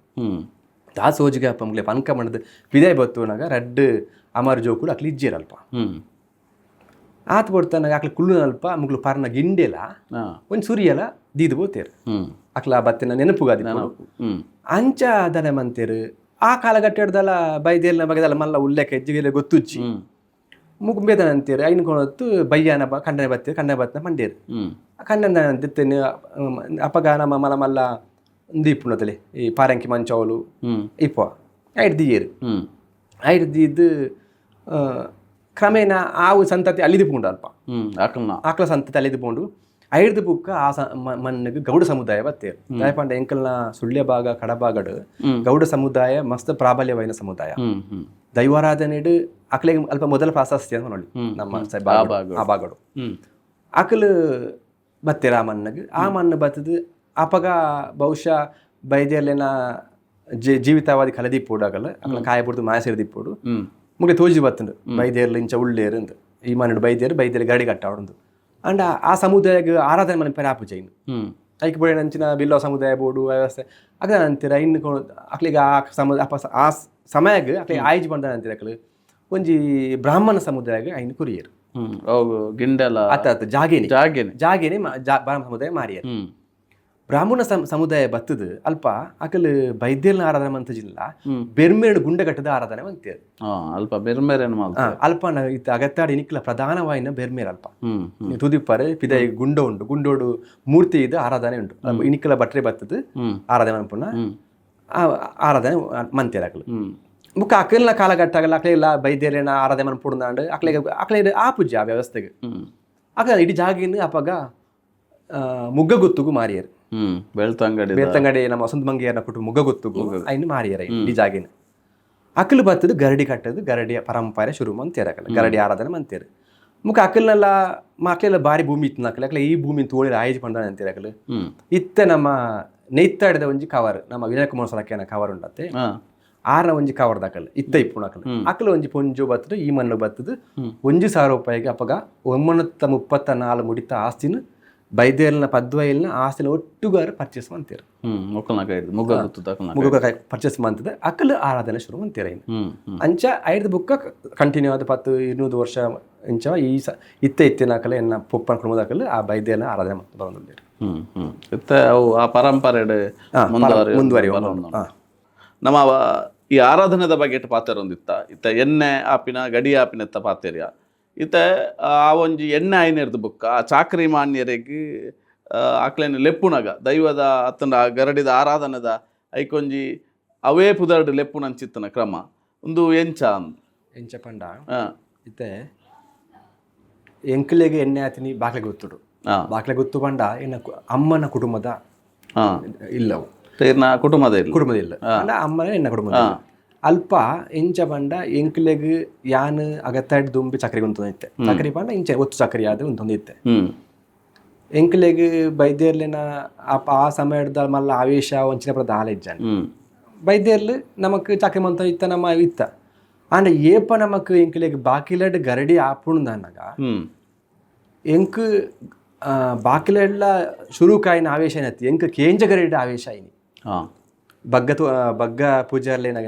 ದಾ ಸೋಜಿಗೆ ಅಪ್ಪಂಗ್ಲೆ ಪನ್ಕ ಮಣ್ಣದ ಪಿದಾಯ್ ಬತ್ತುನಾಗ ರಡ್ಡ್ ಅಮರ್ ಜೋಕುಲು ಅಕ್ಲು ಇಜ್ಜೇರ್ ಅಲ್ಪ. ಆತ್ ಬೊಡ್ತಾನಾಗ ಅಕ್ಲು ಕುಳ್ಳುನಲ್ಪ ಮುಗ್ಲು ಪರ್ನ ಗಿಂಡೆಲ ಒಂಜಿ ಸುರಿಯಲ ದೀದ್ ಬೋತೇರು. ಅಕ್ಲ ಬತ್ತಿನ ನೆನಪುಗಾದಿ ಅಂಚ ದನ ಮಂತೇರು. ಆ ಕಾಲಘಟ್ಟದಲ್ಲ ಬೈದೇಲ್ನ ಬಗೆದಲ್ಲ ಮಲ್ಲ ಉಲ್ಲೇಖ ಹೆಜ್ಜಿಗೆಲ್ಲ ಗೊತ್ತುಜ್ಜಿ. ಮುಗುಂಬೇದನ ಅಂತೀರು ಐನ್ ಕೊಣತ್ತು ಬಯ್ಯಾನ ಬ ಕಂಡನೆ ಬತ್ತೀರು ಕಂಡನೆ ಬತ್ತಿನ ಪಂಡೇರು. ಕಂಡನ ದಿತ್ತೇನೆ ಅಪ್ಪಗ ನಮ್ಮ ಮಲ ಮಲ್ಲ ದೀಪುನತಲೆ ಈ ಪಾರಂಕಿ ಮಂಚವಲು ಇಪ್ಪ ಐಡ್ ದಿಯೇರು. ಐಡ್ ದೀದ್ ಕ್ರಮೇಣ ಆವು ಸಂತತಿ ಅಲ್ಲಿದು ಪೂಂಡು ಅಲ್ಪ. ಅಕಲ್ನ. ಆಕಳ ಸಂತತಿ ಅಲ್ಲಿದು ಪೋಂಡು ಐಡ್ದು ಬುಕ್ಕ ಆ ಮಣ್ಣಿಗೆ ಗೌಡ ಸಮುದಾಯ ಬತ್ತೇರು. ದಾಯಪಂಡ ಎಂಕಲ್ನ ಸುಳ್ಯ ಭಾಗ ಕಡಭಾಗಡು ಗೌಡ ಸಮುದಾಯ ಮಸ್ತ್ ಪ್ರಾಬಲ್ಯವಾಯಿನ ಸಮುದಾಯ. ಹ್ಮ್ ಹ್ಮ್ ದೈವಾರಾಧನೆಡು ಅಕ್ಲೆಗ್ ಅಲ್ಪ ಮೊದಲ ಪ್ರಾಶಸ್ತ್ಯ ಅಂತ ನೋಡಿ ನಮ್ಮ ಭಾಗಡು. ಆ ಭಾಗಡು. ಅಕಲು ಬತ್ತೇರು ಆ ಮಣ್ಣಗೆ. ಆ ಮಣ್ಣು ಬತ್ತದು ಅಪಗ ಬಹುಶಃ ಬೈದೇರ್ಲೆನ ಜೀವಿತಾವಧಿ ಕಲದಿಪ್ಪೋಡು ಅಕಲ್ ಅಕಲ ಕಾಯ ಪುಡ್ದು ಮಾಯಸೇರ್ ದಿಪ್ಪೋಡು. ಮುಗೆ ತೋಜಿ ಬತ್ತುಂಡು ಬೈದೇರ್ಲು ಇಂಚ ಉಳ್ಳೇರು ಅಂದ್ ಈ ಮಣ್ಣು ಬೈದೇರು ಬೈದೇರು ಗಡಿ ಕಟ್ಟಾವಡುಂದು. ಅಂಡ ಆ ಸಮುದಾಯಗ್ ಆರಾಧನೆ ಮನೆ ಪರ ಆಪುಜ ಇನ್ನು. ಐಕ್ ಬೋಡೆ ನಂಚಿನ ಬಿಲ್ಲೋ ಸಮುದಾಯ ಬೋಡು ವ್ಯವಸ್ಥೆ ಅಗ ಅಂತೀರ ಇನ್ನು ಅಕ್ಲಿಗೆ ಆ ಸಮುದಾಯ ಅಪ ಆ ಸಮಯಗ್ ಅಕ್ಲಿಗೆ ಆಯ್ಜ್ ಬಂದ ಅಂತೀರ ಅಕ್ಲು ಒಂಜಿ ಬ್ರಾಹ್ಮಣ ಸಮುದಾಯಗ್ ಐನ್ ಕುರಿಯರು. ಅವು ಗಿಂಡೆಲ. ಅತ್ತ ಅತ್ತ ಜಾಗೇನೆ. ಜಾಗೇನೆ. ಜಾಗೇನೆ ಬ್ರಾಹ್ಮಣ ಸಮುದಾಯ ಮಾರಿಯರು. ಬ್ರಾಹ್ಮಣ ಸಮುದಾಯ ಬತ್ತದು ಅಲ್ಪ ಅಕಲ್ ಬೈದ್ಯರ್ನ ಆರಾಧನೆ ಮಂತಜಿಲ್ಲ, ಬೆರ್ಮೇಡು ಗುಂಡಗಟ್ಟದ ಆರಾಧನೆ ಮಂತೇರು. ಅಲ್ಪ ಬೆರ್ಮೇರೇನು ಮಾಲ್. ಅಲ್ಪ ಇತ್ತ ಅಗತ್ತಾಡಿ ನಿಕ್ಲ ಪ್ರಧಾನವಾಯಿನ ಬೆರ್ಮೇರ್ ಅಲ್ಪ. ಹ್ಮ್ ಹ್ಮ್ ತುದಿಪ್ಪಾರೆ ಪಿದೈ ಗುಂಡ ಉಂಡು, ಗುಂಡೋಡು ಮೂರ್ತಿ ಇದು ಆರಾಧನೆ ಉಂಟು. ಅಲ್ಪ ಇನಿಕ್ಲ ಬಟ್ರೆ ಬತ್ತದು ಆರಾಧನೆ ಮನ್ಪುನ ಆರಾಧನೆ ಮಂತೇರು ಅಕಲು. ಬುಕ್ಕ ಅಕಲ್ನ ಕಾಲಘಟ್ಟ ಅಕ್ಲೆಲ್ಲ ಬೈದ್ಯರೇನ ಆರಾಧನೆ ಮನ್ಪುಡ್ದಾಂಡ್ ಅಕ್ಲೆಗೆ ಅಕ್ಲೆ ಆ ಪೂಜೆ ಆ ವ್ಯವಸ್ಥೆಗೆ ಅಕಲ ಇಡೀ ಜಾಗಿನ ಅಪಗ ಮುಗ್ಗಗುತ್ತುಗು ಮಾರಿಯರು. ಬೆಳ್ತಂಗಡಿ. ಬೆಳ್ತಂಗಡಿ ನಮ್ಮ ವಸಂತ ಮಂಗಿಯರ್ನ ಕುಟುಂಬ ಮುಗ್ಗಗುತ್ತುಗು ಐನು ಮಾರಿಯರ ಇಡೀ ಜಾಗಿನ. ಅಕಲು ಬತ್ತದು ಗರಡಿ ಕಟ್ಟದು ಗರಡಿಯ ಪರಂಪರೆ ಶುರು ಮಂತೇರು ಅಕಲ ಗರಡಿ ಆರಾಧನೆ ಮಂತೇರು. ಮುಖ ಅಕಲ್ನೆಲ್ಲ ಅಕ್ಲೆಲ್ಲ ಬಾರಿ ಭೂಮಿ ಇತ್ತು ಅಕಲೆ ಅಕ್ಲೆ ಈ ಭೂಮಿ ತೋಳಿರ ಆಯ್ಜ್ ಪಂಡ ಅಂತೀರ ಅಕಲು. ಇತ್ತ ನಮ್ಮ ನೆಯ್ತಾಡಿದ ಒಂಜಿ ಕವರ್ ನಮ್ಮ ವಿನಯ್ ಕುಮಾರ್ ಸಲಕೇನ ಕವರ್ ಉಂಡತ್ತೆ. ಆರ್ನ ಒಂಜಿ ಕವರ್ದ ಅಕಲ್ ಇತ್ತ ಇಪ್ಪುಣ ಅಕಲ್ ಅಕಲ್ ಒಂಜಿ ಪೊಂಜು ಬತ್ತದು ಈ ಮಣ್ಣು ಬತ್ತದು 1000 ರೂಪಾಯಿಗೆ ಅಪಗ 934 ಮುಡಿತ ಆಸ್ತಿನ ಬೈದೇಲ್ನ ಪದ್ವೈಲ್ನ ಆಸ್ತಿನ ಒಟ್ಟುಗಾರು ಪರ್ಚೇಸ್ ಮಂತೇರು. ಒಕ್ಕಲ್ನ ಕೈ ಮುಗ್ಗ ಗುತ್ತದ ಅಕಲ್ನ. ಮುಗ್ಗ ಪರ್ಚೇಸ್ ಮಂತದ ಅಕಲ್ ಆರಾಧನೆ ಶುರು ಮಂತೇರ ಇನ್ನು. ಹ್ಮ್ ಹ್ಮ್ ಅಂಚ ಐದು ಬುಕ್ಕ ಕಂಟಿನ್ಯೂ ಆದ 10-200 ವರ್ಷ ಇಂಚ ಈ ಇತ್ತ ಇತ್ತಿನ ಅಕಲ ಎನ್ನ ಪೊಪ್ಪನ ಕುಟುಂಬದ ಅಕಲ್ ಆ ಬೈದೇಲ್ನ ಆರಾಧನೆ ಮಂತ್ ಬರೊಂದುಲ್ಲೆರ್. ಹ್ಮ್ ಹ್ಮ್ ಇತ್ತೆ ಅವು ಆ ಪರಂಪರೆಡ್ ಮುಂದುವರಿ ಮುಂದುವರಿ. ನಮ್ಮ ಈ ಆರಾಧನೆದ ಬಗ್ಗೆ ಪಾತೆರೊಂದಿತ್ತ ಇತ್ತ ಎಣ್ಣೆ ಆಪಿನ ಗಡಿ ಆಪಿನ ಇತ್ತ ಪಾತೆರ್ಯ ಇತ್ತ ಆ ಒಂಜಿ ಎಣ್ಣೆ ಆಯ್ನೆರ್ದು ಬುಕ್ಕ ಆ ಚಾಕ್ರಿ ಮಾನ್ಯರೆಗ್ ಅಕ್ಲೆನ್ ಲೆಪ್ಪುನಗ ದೈವದ ಅತ್ತಂಡ ಆ ಗರಡಿದ ಆರಾಧನೆದ ಐಕೊಂಜಿ ಅವೇ ಪುದರ್ಡ್ ಲೆಪ್ಪುನಂಚಿತ್ತನ ಕ್ರಮ ಒಂದು ಎಂಚ ಅಂದ್. ಎಂಚ ಪಂಡ ಇತ್ತೆ ಎಂಕ್ಲೆಗ್ ಎಣ್ಣೆ ಆತಿನಿ ಬಾಕ್ಲೆ ಗೊತ್ತುಡು. ಬಾಕ್ಲೆ ಗೊತ್ತು ಪಂಡ ಎನ್ನ ಅಮ್ಮನ ಕುಟುಂಬದ ಇಲ್ಲವು. ಇರ್ನ ಕುಟುಂಬದ ಇಲ್ಲ. ಕುಟುಂಬದ ಇಲ್ಲ ಪಂಡ ಅಮ್ಮನ ಎನ್ನ ಕುಟುಂಬದ ಇಲ್ಲ. ಅಲ್ಪ ಎಂಚ ಪಂಡ ಎಂಕ್ಲೆಗ್ ಯಾನ್ ಅಗತ್ತಾಡ್ ದುಂಬಿ ಚಕ್ರಿ ಉಂತೊಂದು ಇತ್ತೆ. ಚಕ್ರಿ ಪಂಡ ಇಂಚ ಒತ್ತು ಚಕ್ರಿ ಆದ್ ಉಂತೊಂದು ಇತ್ತೆ. ಎಂಕ್ಲೆಗ್ ಬೈದೇರ್ಲೆನ ಆ ಸಮಯದ ಮಲ್ಲ ಆವೇಶ ಒಂಚಿನ ಪೂರ ದಾಲ ಇಜ್ಜಾಂಡ್. ಬೈದೇರ್ಲು ನಮಕ್ ಚಕ್ರಿ ಮಂತ ಇತ್ತ ನಮ್ಮ ಇತ್ತ. ಆಂಡ ಏಪ ನಮಕ್ ಎಂಕ್ಲೆಗ್ ಬಾಕಿಲಡ್ ಗರಡಿ ಆಪುಂಡು ಅನ್ನಗ ಎಂಕ್ ಬಾಕಿಲೆಡ್ಲ ಶುರುಕಾಯಿನ ಆವೇಶ ಏನತ್ತಿ ಎಂಕ್ ಕೇಂಜ ಗರಡಿ ಆವೇಶ ಆಯಿನಿ. ಬಗ್ಗ ಬಗ್ಗ ಪೂಜಾರ್ಲೆನ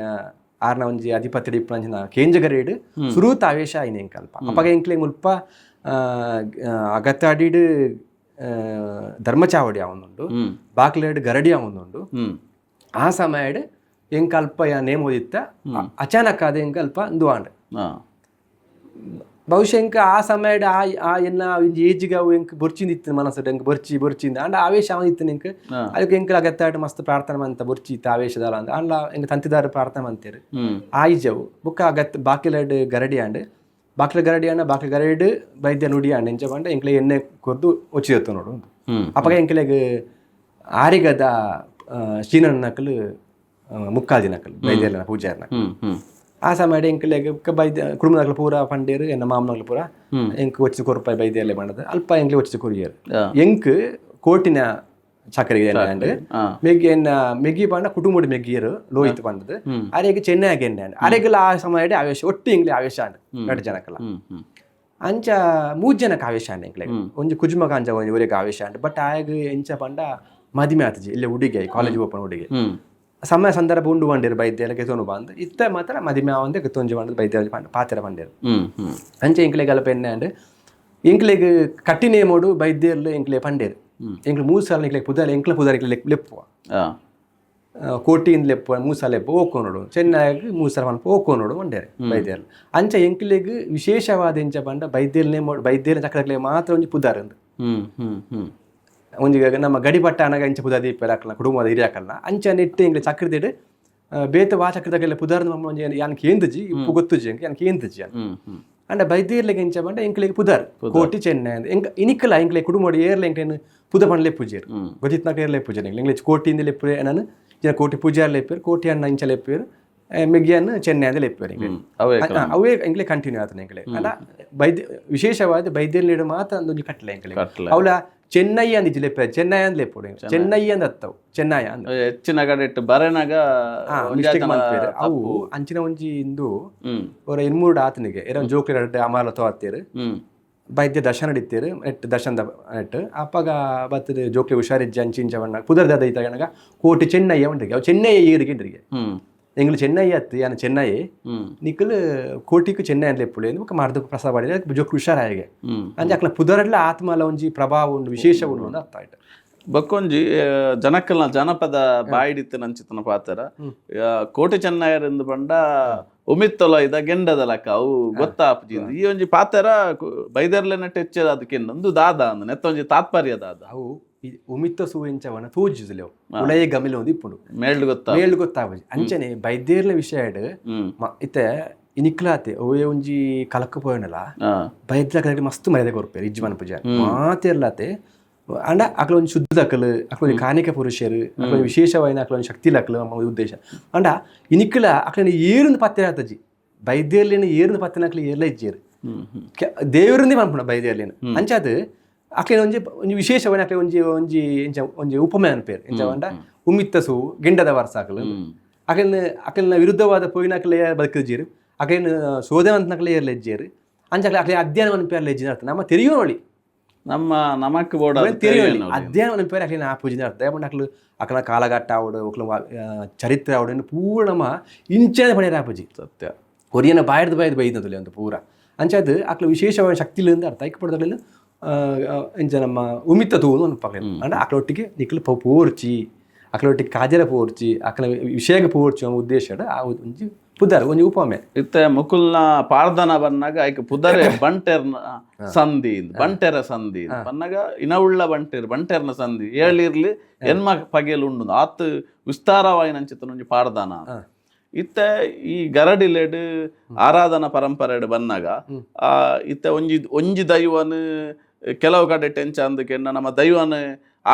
ಆರ್ನ ಒಂಜಿ ಅಧಿಪತಿ ಇಪ್ಪುನಂಚಿನ ಕೇಂಜ ಗರಡಿಡ್ ಸುರೂತ ಆವೇಶ ಆಯಿನಿ ಎಂಕ್ ಅಲ್ಪ. ಅಪಗ ಎಂಕ್ಲೆಗ್ ಮುಲ್ಪ ಅಗತ್ತಾಡಿಡ್ ಧರ್ಮಚಾವಡಿ ಆವೊಂದುಂಡು, ಬಾಕ್ಲೆಡ್ ಗರಡಿ ಆವೊಂದುಂಡು. ಆ ಸಮಯಡ್ ಎಂಕ್ ಅಲ್ಪ ಯಾ ನೇಮ್ ಓದಿತ್ತ ಅಚಾನಕ್ ಆದ್ ಎಂಕ್ ಅಲ್ಪ ಇಂದು ಆಂಡ್. ಬಹುಶಃ ಎಂಕ್ ಆ ಸಮಯಡ್ ಆ ಆ ಎನ್ನ ಒಂಜಿ ಏಜ್ಗ್ ಅವು ಎಂಕ್ ಬೊರ್ಚಿಂದು ಇತ್ತು ಮನಸ್ಸುಡ್ ಎಂಕ್ ಬೊರ್ಚಿ ಬೊರ್ಚಿಂದು ಆಂಡ ಆವೇಶ ಇತ್ತು ಎಂಕ್. ಅದಕ್ಕೆ ಎಂಕ್ ಅಗತ್ತಾಡ್ ಮಸ್ತ್ ಪ್ರಾರ್ಥನೆ ಮಂತ ಬೊರ್ಚಿ ಇತ್ತು ಆವೇಶದಾಲ ಅಂದ್. ಆಂಡ ಎಂಕ್ ತಂತಿದಾರ ಪ್ರಾರ್ಥನೆ ಮಂತೇರು ಆಯಿಜವು. ಬೊಕ್ಕ ಅಗತ್ ಬಾಕಿಲಡ್ ಗರಡಿ ಆಂಡ್, ಬಾಕಿಲ ಗರಡಿ ಆಂಡ ಬಾಕಿಲ ಗರಡಿಡ್ ವೈದ್ಯ ನುಡಿ ಆಂಡ್. ಎಂಚ ಪಂಡ ಎಂಕ್ಲೆ ಎಣ್ಣೆ ಕೊರ್ದು ಒಚ್ಚಿ ನೋಡು. ಅಪಗ ಎಂಕ್ಲೆಗ್ ಆರಿಗದ ಶೀನಣ್ಣನಕುಲು ಮುಕ್ಕಾಲ್ದಿನಕುಲು, ವೈದ್ಯರ್ನ ಪೂಜಾರ್ನ. ಹ್ಮ್ ಹ್ಮ್ ಆ ಸಮಯಡ್ ಎಂಕ್ಲೆಗ್ ಬೈದ್ಯ ಕುಟುಂಬದಕ್ಲು ಪೂರ ಪಂಡೇರು, ಎನ್ನ ಮಾಮನಕ್ಲು ಪೂರ ಎಂಕ್ ಒಚ್ಚಿ ಕೊರ್ಪಾಯಿ ಬೈದ್ಯರ್ಲೆ ಪಂಡದು ಅಲ್ಪ ಎಂಕ್ಲೆ ಒಚ್ಚಿ ಕೊರಿಯೆರ್. ಎಂಕ್ ಕೋಟಿನ ಚಕರಿಗೆ ಎಣ್ಣೆ ಮೆಗ್ಗಿ, ಎನ್ನ ಮೆಗ್ಗಿ ಪಂಡ ಕುಟುಂಬಡ್ ಮೆಗ್ಗಿಯರು ಲೋಹಿತ್ ಪಂಡದು ಅರೆಗ್ ಚೆನ್ನೈಗೆ ಎಣ್ಣೆ ಆಂಡ್. ಅರೆಗ್ಲ ಆ ಸಮಯಡ್ ಆವೇಶ ಒಟ್ಟು ಎಂಕ್ಲೆ ಆವೇಶ ಆಂಡ್ ರಡ್ಡ್ ಜನಕ್ಲ. ಹ್ಮ್ ಹ್ಮ್ ಅಂಚ ಮೂಜಿ ಜನಕ್ಕೆ ಆವೇಶ ಆಂಡ್ ಎಂಕ್ಲೆಗ್. ಒಂಜಿ ಕುಜುಮಗ ಅಂಚ ಒಂಜಿ ಒರೆಗ್ ಆವೇಶ ಆಂಡ್. ಬಟ್ ಆಯಗ್ ಎಂಚ ಪಂಡ ಮದಿಮೆ ಆತುಜಿ, ಇಲ್ಲೇ ಹುಡುಗಿ ಕಾಲೇಜ್ ಓಪನ್ ಹುಡುಗಿ. ಸಮಯ ಸಂದರ್ಭ ಉಂಡು ಬಂಡೇರು ಬೈದ್ಯ ಗೆತೊನು ಬಂದ್ ಇತ್ತ ಮಾತ್ರ ಮದಿಮೆ ಆವಂದೆ ಗೆತೊಂಜಿ ಬಂದ್ ಬೈದ್ಯ ಪಾತೆರ ಬಂಡೇರು. ಹ್ಮ್ ಹ್ಮ್ ಅಂಚ ಎಂಕ್ಲೆಗ್ ಅಲ್ಪ ಎಣ್ಣೆ ಆಂಡ್. ಎಂಕ್ಲೆಗ್ ಕಟ್ಟಿನೇ ಮೋಡು ಬೈದ್ಯರ್ಲು ಎಂಕ್ಲೆ ಪಂಡೇರು, ಎಂಕ್ಲೆ ಮೂರು ಸಾಲ ಎಂಕ್ಲೆ ಪುದರ್, ಎಂಕ್ಲ ಪುದರ್ ಎಂಕ್ಲೆ ಲೆಪ್ಪುವ ಕೋಟಿಯಿಂದ ಲೆಪ್ಪುವ, ಮೂರು ಸಾಲ ಲೆಪ್ಪು ಓಕೋನೋಡು, ಚೆನ್ನೈಗ್ ಮೂರು ಸಾಲ ಪನ್ಪ ಓಕೋನೋಡು ಪಂಡೇರು ಬೈದ್ಯರ್ಲು. ಅಂಚ ಎಂಕ್ಲೆಗ್ ವಿಶೇಷವಾದ ಎಂಚ ಪಂಡ ಬೈದ್ಯರ್ನೇ ಬೈದ್ಯರ ಚಕ್ರಕ್ಲೆ ಮಾತ್ರ ಒಂಜಿ ಪುದರ್ ಉಂದು. ಹ್ಮ್ ಹ್ಮ್ ಹ್ಮ್ ಒಂಜಿ ನಮ್ಮ ಗಡಿಪಟ್ಟ ಅನಗ ಇಂಚ ಪುದರ್ ದೀಪೆರ್ ಅಕ್ಲ್ನ ಕುಟುಂಬದ ಹಿರಿಯಾಕಲ್ನ. ಅಂಚ ನೆಟ್ಟ್ ಎಂಕ್ಲೆ ಚಕ್ರದಿಡ್ ಬೇತೆ ವಾ ಚಕ್ರದಕ್ಲೆನ ಪುದರ್ನ ನಮ್ಮ ಒಂಜಿ ಯಾನ್ ಕೇಂದುಜಿ, ಇಪ್ಪು ಗೊತ್ತುಜಿ ಎಂಕ್, ಯಾನ್ ಕೇಂದುಜಿ ಯಾನ್. ಹ್ಮ್ ಹ್ಮ್ ಅಂಡ ಬೈದ್ಯರ್ಲೆಗ್ ಎಂಚ ಪಂಡ ಎಂಕ್ಲೆಗ್ ಪುದರ್ ಕೋಟಿ ಚೆನ್ನೈ ಅಂದ್. ಎಂಕ್ ಇನಿಕ್ಲ ಎಂಕ್ಲೆ ಕುಟುಂಬಡ್ ಏರ್ಲ ಎಂಕ್ಲೆನ್ ಪುದ ಪಂಡ ಲೆಪ್ಪುಜೆರ್, ಗೊತ್ತಿತ್ನಾಕ ಏರ್ಲ ಲೆಪ್ಪುಜೆರ್ ಎಂಕ್ಲೆ. ಎಂಕ್ಲೆ ಕೋಟಿ ಇಂದ್ ಲೆಪ್ಪುರೆ ನನ್ ಜನ ಕೋಟಿ ಪೂಜಾರ್ ಲೆಪ್ಪುವೆರ್, ಕೋಟಿ ಅಣ್ಣ ಇಂಚ ಲೆಪ್ಪುವೆರ್, ಮೆಗ್ಗಿಯನ್ ಚೆನ್ನೈ ಅಂದ್ ಲೆಪ್ಪುವೆರ್ ಎಂಕ್ಲೆ. ಅವೇ ಅವೇ ಎಂಕ್ಲೆ ಕಂಟಿನ್ಯೂ ಆತನ ಎಂಕ್ಲೆ. ಅಂಡ ಬೈದ್ಯ ವಿಶೇಷವಾದ ಬೈದ್ಯರ್ಲೆಡ್ ಮಾತ್ರ ಅಂದೊಂಜಿ ಕಟ್ಲೆ ಎಂಕ್ಲೆ. ಕಟ್ಲೆ. ಅವಲ ಚೆನ್ನೈ ಅಂದ್ ಇಜ್ಜಿ ಲೆಪ್ಪೆ, ಚೆನ್ನೈ ಅಂದ್ ಲೆಪ್ಪುಡು, ಚೆನ್ನೈ ಅಂದ್ ಅತ್ತವು ಚೆನ್ನೈ ಅಂದ್. ಹೆಚ್ಚಿನ ಕಡೆಟ್ ಬರೆನಾಗ ಒಂಜೇ ಮಿಸ್ಟೇಕ್ ಜನ ಮಲ್ಪೆರ್ ಅವು. ಅಂಚಿನ ಒಂಜಿ ಇಂದು ಒರ ಎನ್ಮೂರುಡು ಆತನಿಗೆ ಎರ ಜೋಕ್ಲೆ ರಡ್ಡ್ ಅಮಾಲ ತೋತ್ತೇರು. ವೈದ್ಯ ದರ್ಶನ ಇತ್ತೇರು ನೆಟ್ ದರ್ಶನದ ನೆಟ್ ಅಪ್ಪಗ ಬತ್ತದ ಜೋಕ್ಲೆ ಹುಷಾರಿಜ್ಜ ಅಂಚಿ ಇಂಚ ಬಣ್ಣ ಪುದರ್ ದಾದ ಇತ್ತಾಗ ಕೋಟಿ ಚೆನ್ನಯ್ಯ ಉಂಡಿಗೆ ಅವು ಚೆನ್ನೈ ಏರಿಗೆ ಇಂಡ್ರಿಗೆ. ಎಂಗ್ಲು ಚೆನ್ನೈ ಅತ್ತು ಯಾನ್ ಚೆನ್ನೈ ನಿಕ್ಕಲು ಕೋಟಿಕು ಚೆನ್ನೈ ಅಂತ ಲೆಪ್ಪುಲೆ ಬೊಕ್ಕ ಮಾರ್ದ ಪ್ರಸಾದ ಪಾಡಿ ಜೋಕ್ಲು ಹುಷಾರಾಯಿಗೆ. ಅಂಚ ಅಕ್ಲ ಪುದರ್ಡ್ಲ ಆತ್ಮಲ ಒಂಜಿ ಪ್ರಭಾವ ಉಂಡು, ವಿಶೇಷ ಉಂಡು ಅಂತ ಅರ್ಥ ಆಯ್ತು. ಬೊಕ್ಕೊಂಜಿ ಜನಕ್ಕಲ್ನ ಜನಪದ ಬಾಯಿಡಿತ್ತು ನಂಚಿತನ ಪಾತ್ರ ಕೋಟೆ ಚೆನ್ನಯರೆಂದು ಪಂಡ ಉಮಿತ್ತೊಲ ಇದ ಗೆಂಡದ ಲೆಕ್ಕ ಅವು ಗೊತ್ತಾಪುಜಿ. ಈ ಒಂಜಿ ಪಾತ್ರ ಬೈದರ್ಲೆನ ಟೆಚ್ಚ ಅದಕ್ಕೆ ಒಂದು ದಾದ ಅಂದ್ ನೆತ್ತೊಂಜಿ ತಾತ್ಪರ್ಯ ದಾದ. ಅವು ಈ ಉಮಿತ್ತ ಸೂವೆಂಚವನ ತೋಜಿಸುಲೆವು ಉಳಯ ಗಮಿಲ ಒಂದು ಇಪ್ಪುಂಡು. ಮೇಲ್ಡ್ ಗೊತ್ತಾ. ಮೇಲ್ಡ್ ಗೊತ್ತಾಪುಜಿ. ಅಂಚನೆ ಬೈದೇರ್ನ ವಿಷಯಡ್ ಇತ್ತೆ ಇನಿಕ್ಲಾತೆ ಒವ್ವೇ ಒಂಜಿ ಕಲಕ್ಕ ಪೋಯಣಲ ಬೈದ್ಲ ಮಸ್ತ್ ಮರ್ಯಾದೆ ಕೊರ್ಪೆರ್ ಇಜ್ಜಿ ಮನ್ಪುಜ ಮಾತೆರ್ಲಾತೆ. ಅಂಡ ಅಕ್ಲ ಒಂಜಿ ಶುದ್ಧದಕಲು, ಅಕ್ಲ ಒಂಜಿ ಕಾನಿಕ ಪುರುಷರು, ಅಕ್ಲ ಒಂಜಿ ವಿಶೇಷವಾಯಿನ ಅಕ್ಲ ಒಂಜಿ ಶಕ್ತಿ ಅಕ್ಲ ನಮ್ಮ ಉದ್ದೇಶ. ಅಂಡ ಇನಿಕ್ಲ ಅಕ್ಲನ ಏರುಂದು ಪತ್ತೆ ಆತಜಿ, ಬೈದ್ಯರ್ಲಿನ ಏರುಂದು ಪತ್ತೆನಕ್ಲು ಏರ್ಲ ಇಜ್ಜೇರು. ಹ್ಮ್ ಹ್ಮ್ ದೇವರಿಂದೇ ಪನ್ಪುಣ ಬೈದ್ಯರ್ಲಿನ. ಅಂಚಾದ್ ಅಕ್ಲೆನ ಒಂಜಿ ಒಂಜಿ ವಿಶೇಷವಾಯಿನ ಅಕ್ಲೆ ಒಂಜಿ ಒಂಜಿ ಎಂಚ ಒಂಜಿ ಉಪಮೆ ಅನ್ಪೇರು ಎಂಚ ಪಂಡ ಉಮ್ಮಿತ್ತ ಸೂ ಗೆಂಡದ ವರ್ಸಾಕಲು. ಅಕ್ಲೆನ ಅಕ್ಲೆನ ವಿರುದ್ಧವಾದ ಪೋಯಿನಕ್ಲೆ ಬದುಕುಜೀರು, ಅಕ್ಲೆನ ಶೋಧವಂತನಕ್ಲೆ ಏರ್ಲ ಇಜ್ಜೇರು. ಅಂಚ ಅಕ್ಲೆ ಅಕ್ಲೆ ಅಧ್ಯಯನ ಮನ್ಪೇರ್ಲ ಇಜ್ಜಿನ ಅರ್ಥ ನಮ್ಮ ತೆರಿಯೋನೊಳಿ. ನಮ್ಮ ನಮಕ್ ಬೋಡ ತೆರಿಯೋಳಿ ಅಧ್ಯಯನ ಮನ್ಪೇರು ಅಕ್ಲೆನ ಆ ಪೂಜಿನ ಅರ್ಥ. ಪಂಡ ಅಕ್ಲು ಅಕ್ಲ ಕಾಲಘಟ್ಟ ಆವಡು, ಅಕ್ಲ ಚರಿತ್ರೆ ಆವಡು ಪೂರ ನಮ್ಮ ಇಂಚನೆ ಪಣೇರ್ ಆಪುಜಿ. ಸತ್ಯ. ಕೊರಿಯನ ಬಾಯ್ದು ಬಾಯ್ದು ಬೈದದುಲೆ ಅಂತ ಪೂರ. ಅಂಚಾದ್ ಅಕ್ಲ ವಿಶೇಷವಾದ ಶಕ್ತಿ ಅಂತ ಅರ್ಥ ಐಕ್ ಪಡೆದಕ್ಲೆನ್ ಇಂಚ ನಮ್ಮ ಉಮಿತ್ತ ತೂನು ಅನ್ಪಕ್ಲೆ. ಅಂಡ ಅಕ್ಲೊಟ್ಟಿಗೆ ನಿಕ್ಲು ಪೋರ್ಚಿ, ಅಕ್ಲೊಟ್ಟಿಗೆ ಕಾಜರ ಪೋರ್ಚಿ, ಅಕ್ಲ ವಿಷಯಕ್ಕೆ ಪೋರ್ಚಿ ಅನ್ನೋ ಉದ್ದೇಶಡ್ ಆ ಒಂಜಿ ಪುದರ್ ಒಂಜಿ ಉಪಮೆ. ಇತ್ತೆ ಮುಕುಲ್ನ ಪಾರ್ದನ ಬನ್ನಾಗ ಐಕ್ ಪುದರೆ ಬಂಟೆರ್ನ ಸಂಧಿ ಇಂದ್, ಬಂಟೆರ ಸಂಧಿ ಇಂದ್. ಬನ್ನಾಗ ಇನವುಳ್ಳ ಬಂಟೆರ್ ಬಂಟೆರ್ನ ಸಂಧಿ ಏಳಿರ್ಲಿ ಎನ್ಮ ಪಗೆಲ್ ಉಂಡು ಆತ್ ವಿಸ್ತಾರವಾಯಿನಂಚಿತ್ತನ ಒಂಜಿ ಪಾರ್ದನ. ಇತ್ತೆ ಈ ಗರಡಿಲೆಡ್ ಆರಾಧನಾ ಪರಂಪರೆಡ್ ಬನ್ನಾಗ ಇತ್ತೆ ಒಂಜಿ ಒಂಜಿ ದೈವನ್ ಕೆಲವು ಕಡೆ ಟೆಂಚ ಅಂದಕೆಂಡ ನಮ್ಮ ದೈವನ್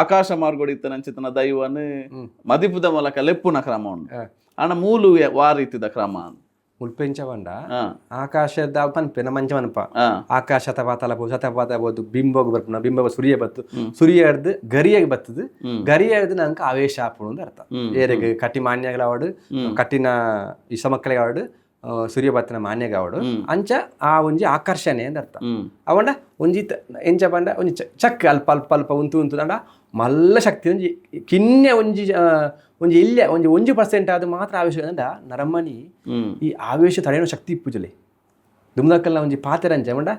ಆಕಾಶ ಮಾರ್ಗೋಡಿ ಇತ್ತನಂಚಿತನ ದೈವನ್ ಮದಿಪುದ ಮೂಲಕ ಲೆಪ್ಪುನ ಕ್ರಮ ಉಂಡು. ಆಂಡ ಮೂಲು ವಾ ರೀತಿದ ಕ್ರಮ? ಮುಲ್ಪೆಂಚ ಪಂಡ ಆಕಾಶದ ಪನ್ಪೆ ನಮ್ಮ ಮಂಚ ಪನ್ಪ ಆಕಾಶ ಶತಪಾತಲ ಶತಪಾತ ಬೋದು ಬಿಂಬಗ್ ಬರ್ಪುನ, ಬಿಂಬ ಸೂರ್ಯ ಬತ್ತು, ಸೂರ್ಯ ಹಿಡ್ದು ಗರಿಯಾಗಿ ಬತ್ತದು, ಗರಿಯ ಹಿಡ್ದು ನಂಗೆ ಆವೇಶ ಆಪುಣು ಅಂತ ಅರ್ಥ. ಏರೆಗ್ ಕಟ್ಟಿ ಮಾನ್ಯಗಳಾವಡು, ಕಟ್ಟಿನ ಈ ಸಮಕ್ಕಳಿಗಾವಡು, ಸೂರ್ಯ ಬತ್ತಿನ ಮಾನ್ಯಗಾವಡು, ಅಂಚ ಆ ಒಂಜಿ ಆಕರ್ಷಣೆ ಅಂತ ಅರ್ಥ. ಅವಂಡ ಒಂಜಿ ಎಂಚ ಪಂಡ ಒಂಜಿ ಚಕ್ ಅಲ್ಪ ಅಲ್ಪ ಅಲ್ಪ ಉಂತು ಉಂತು ಅಂಡ ಮಲ್ಲ ಶಕ್ತಿ ಒಂಜಿ ಕಿನ್ನೆ ಒಂಜಿ ಒಂಜಿ ಇಲ್ಲೇ ಒಂಜಿ 1% ಆದ ಮಾತ್ರ ಆವೇಶ ಅಂಡ ನರಮನಿ ಈ ಆವೇಶ ತಡೆಯೋ ಶಕ್ತಿ ಇಪ್ಪುಜಲೆ ದುಮ್ದಕ್ಕಲ್ಲ ಒಂಜಿ ಪಾತೆರಂಚ ಪಂಡ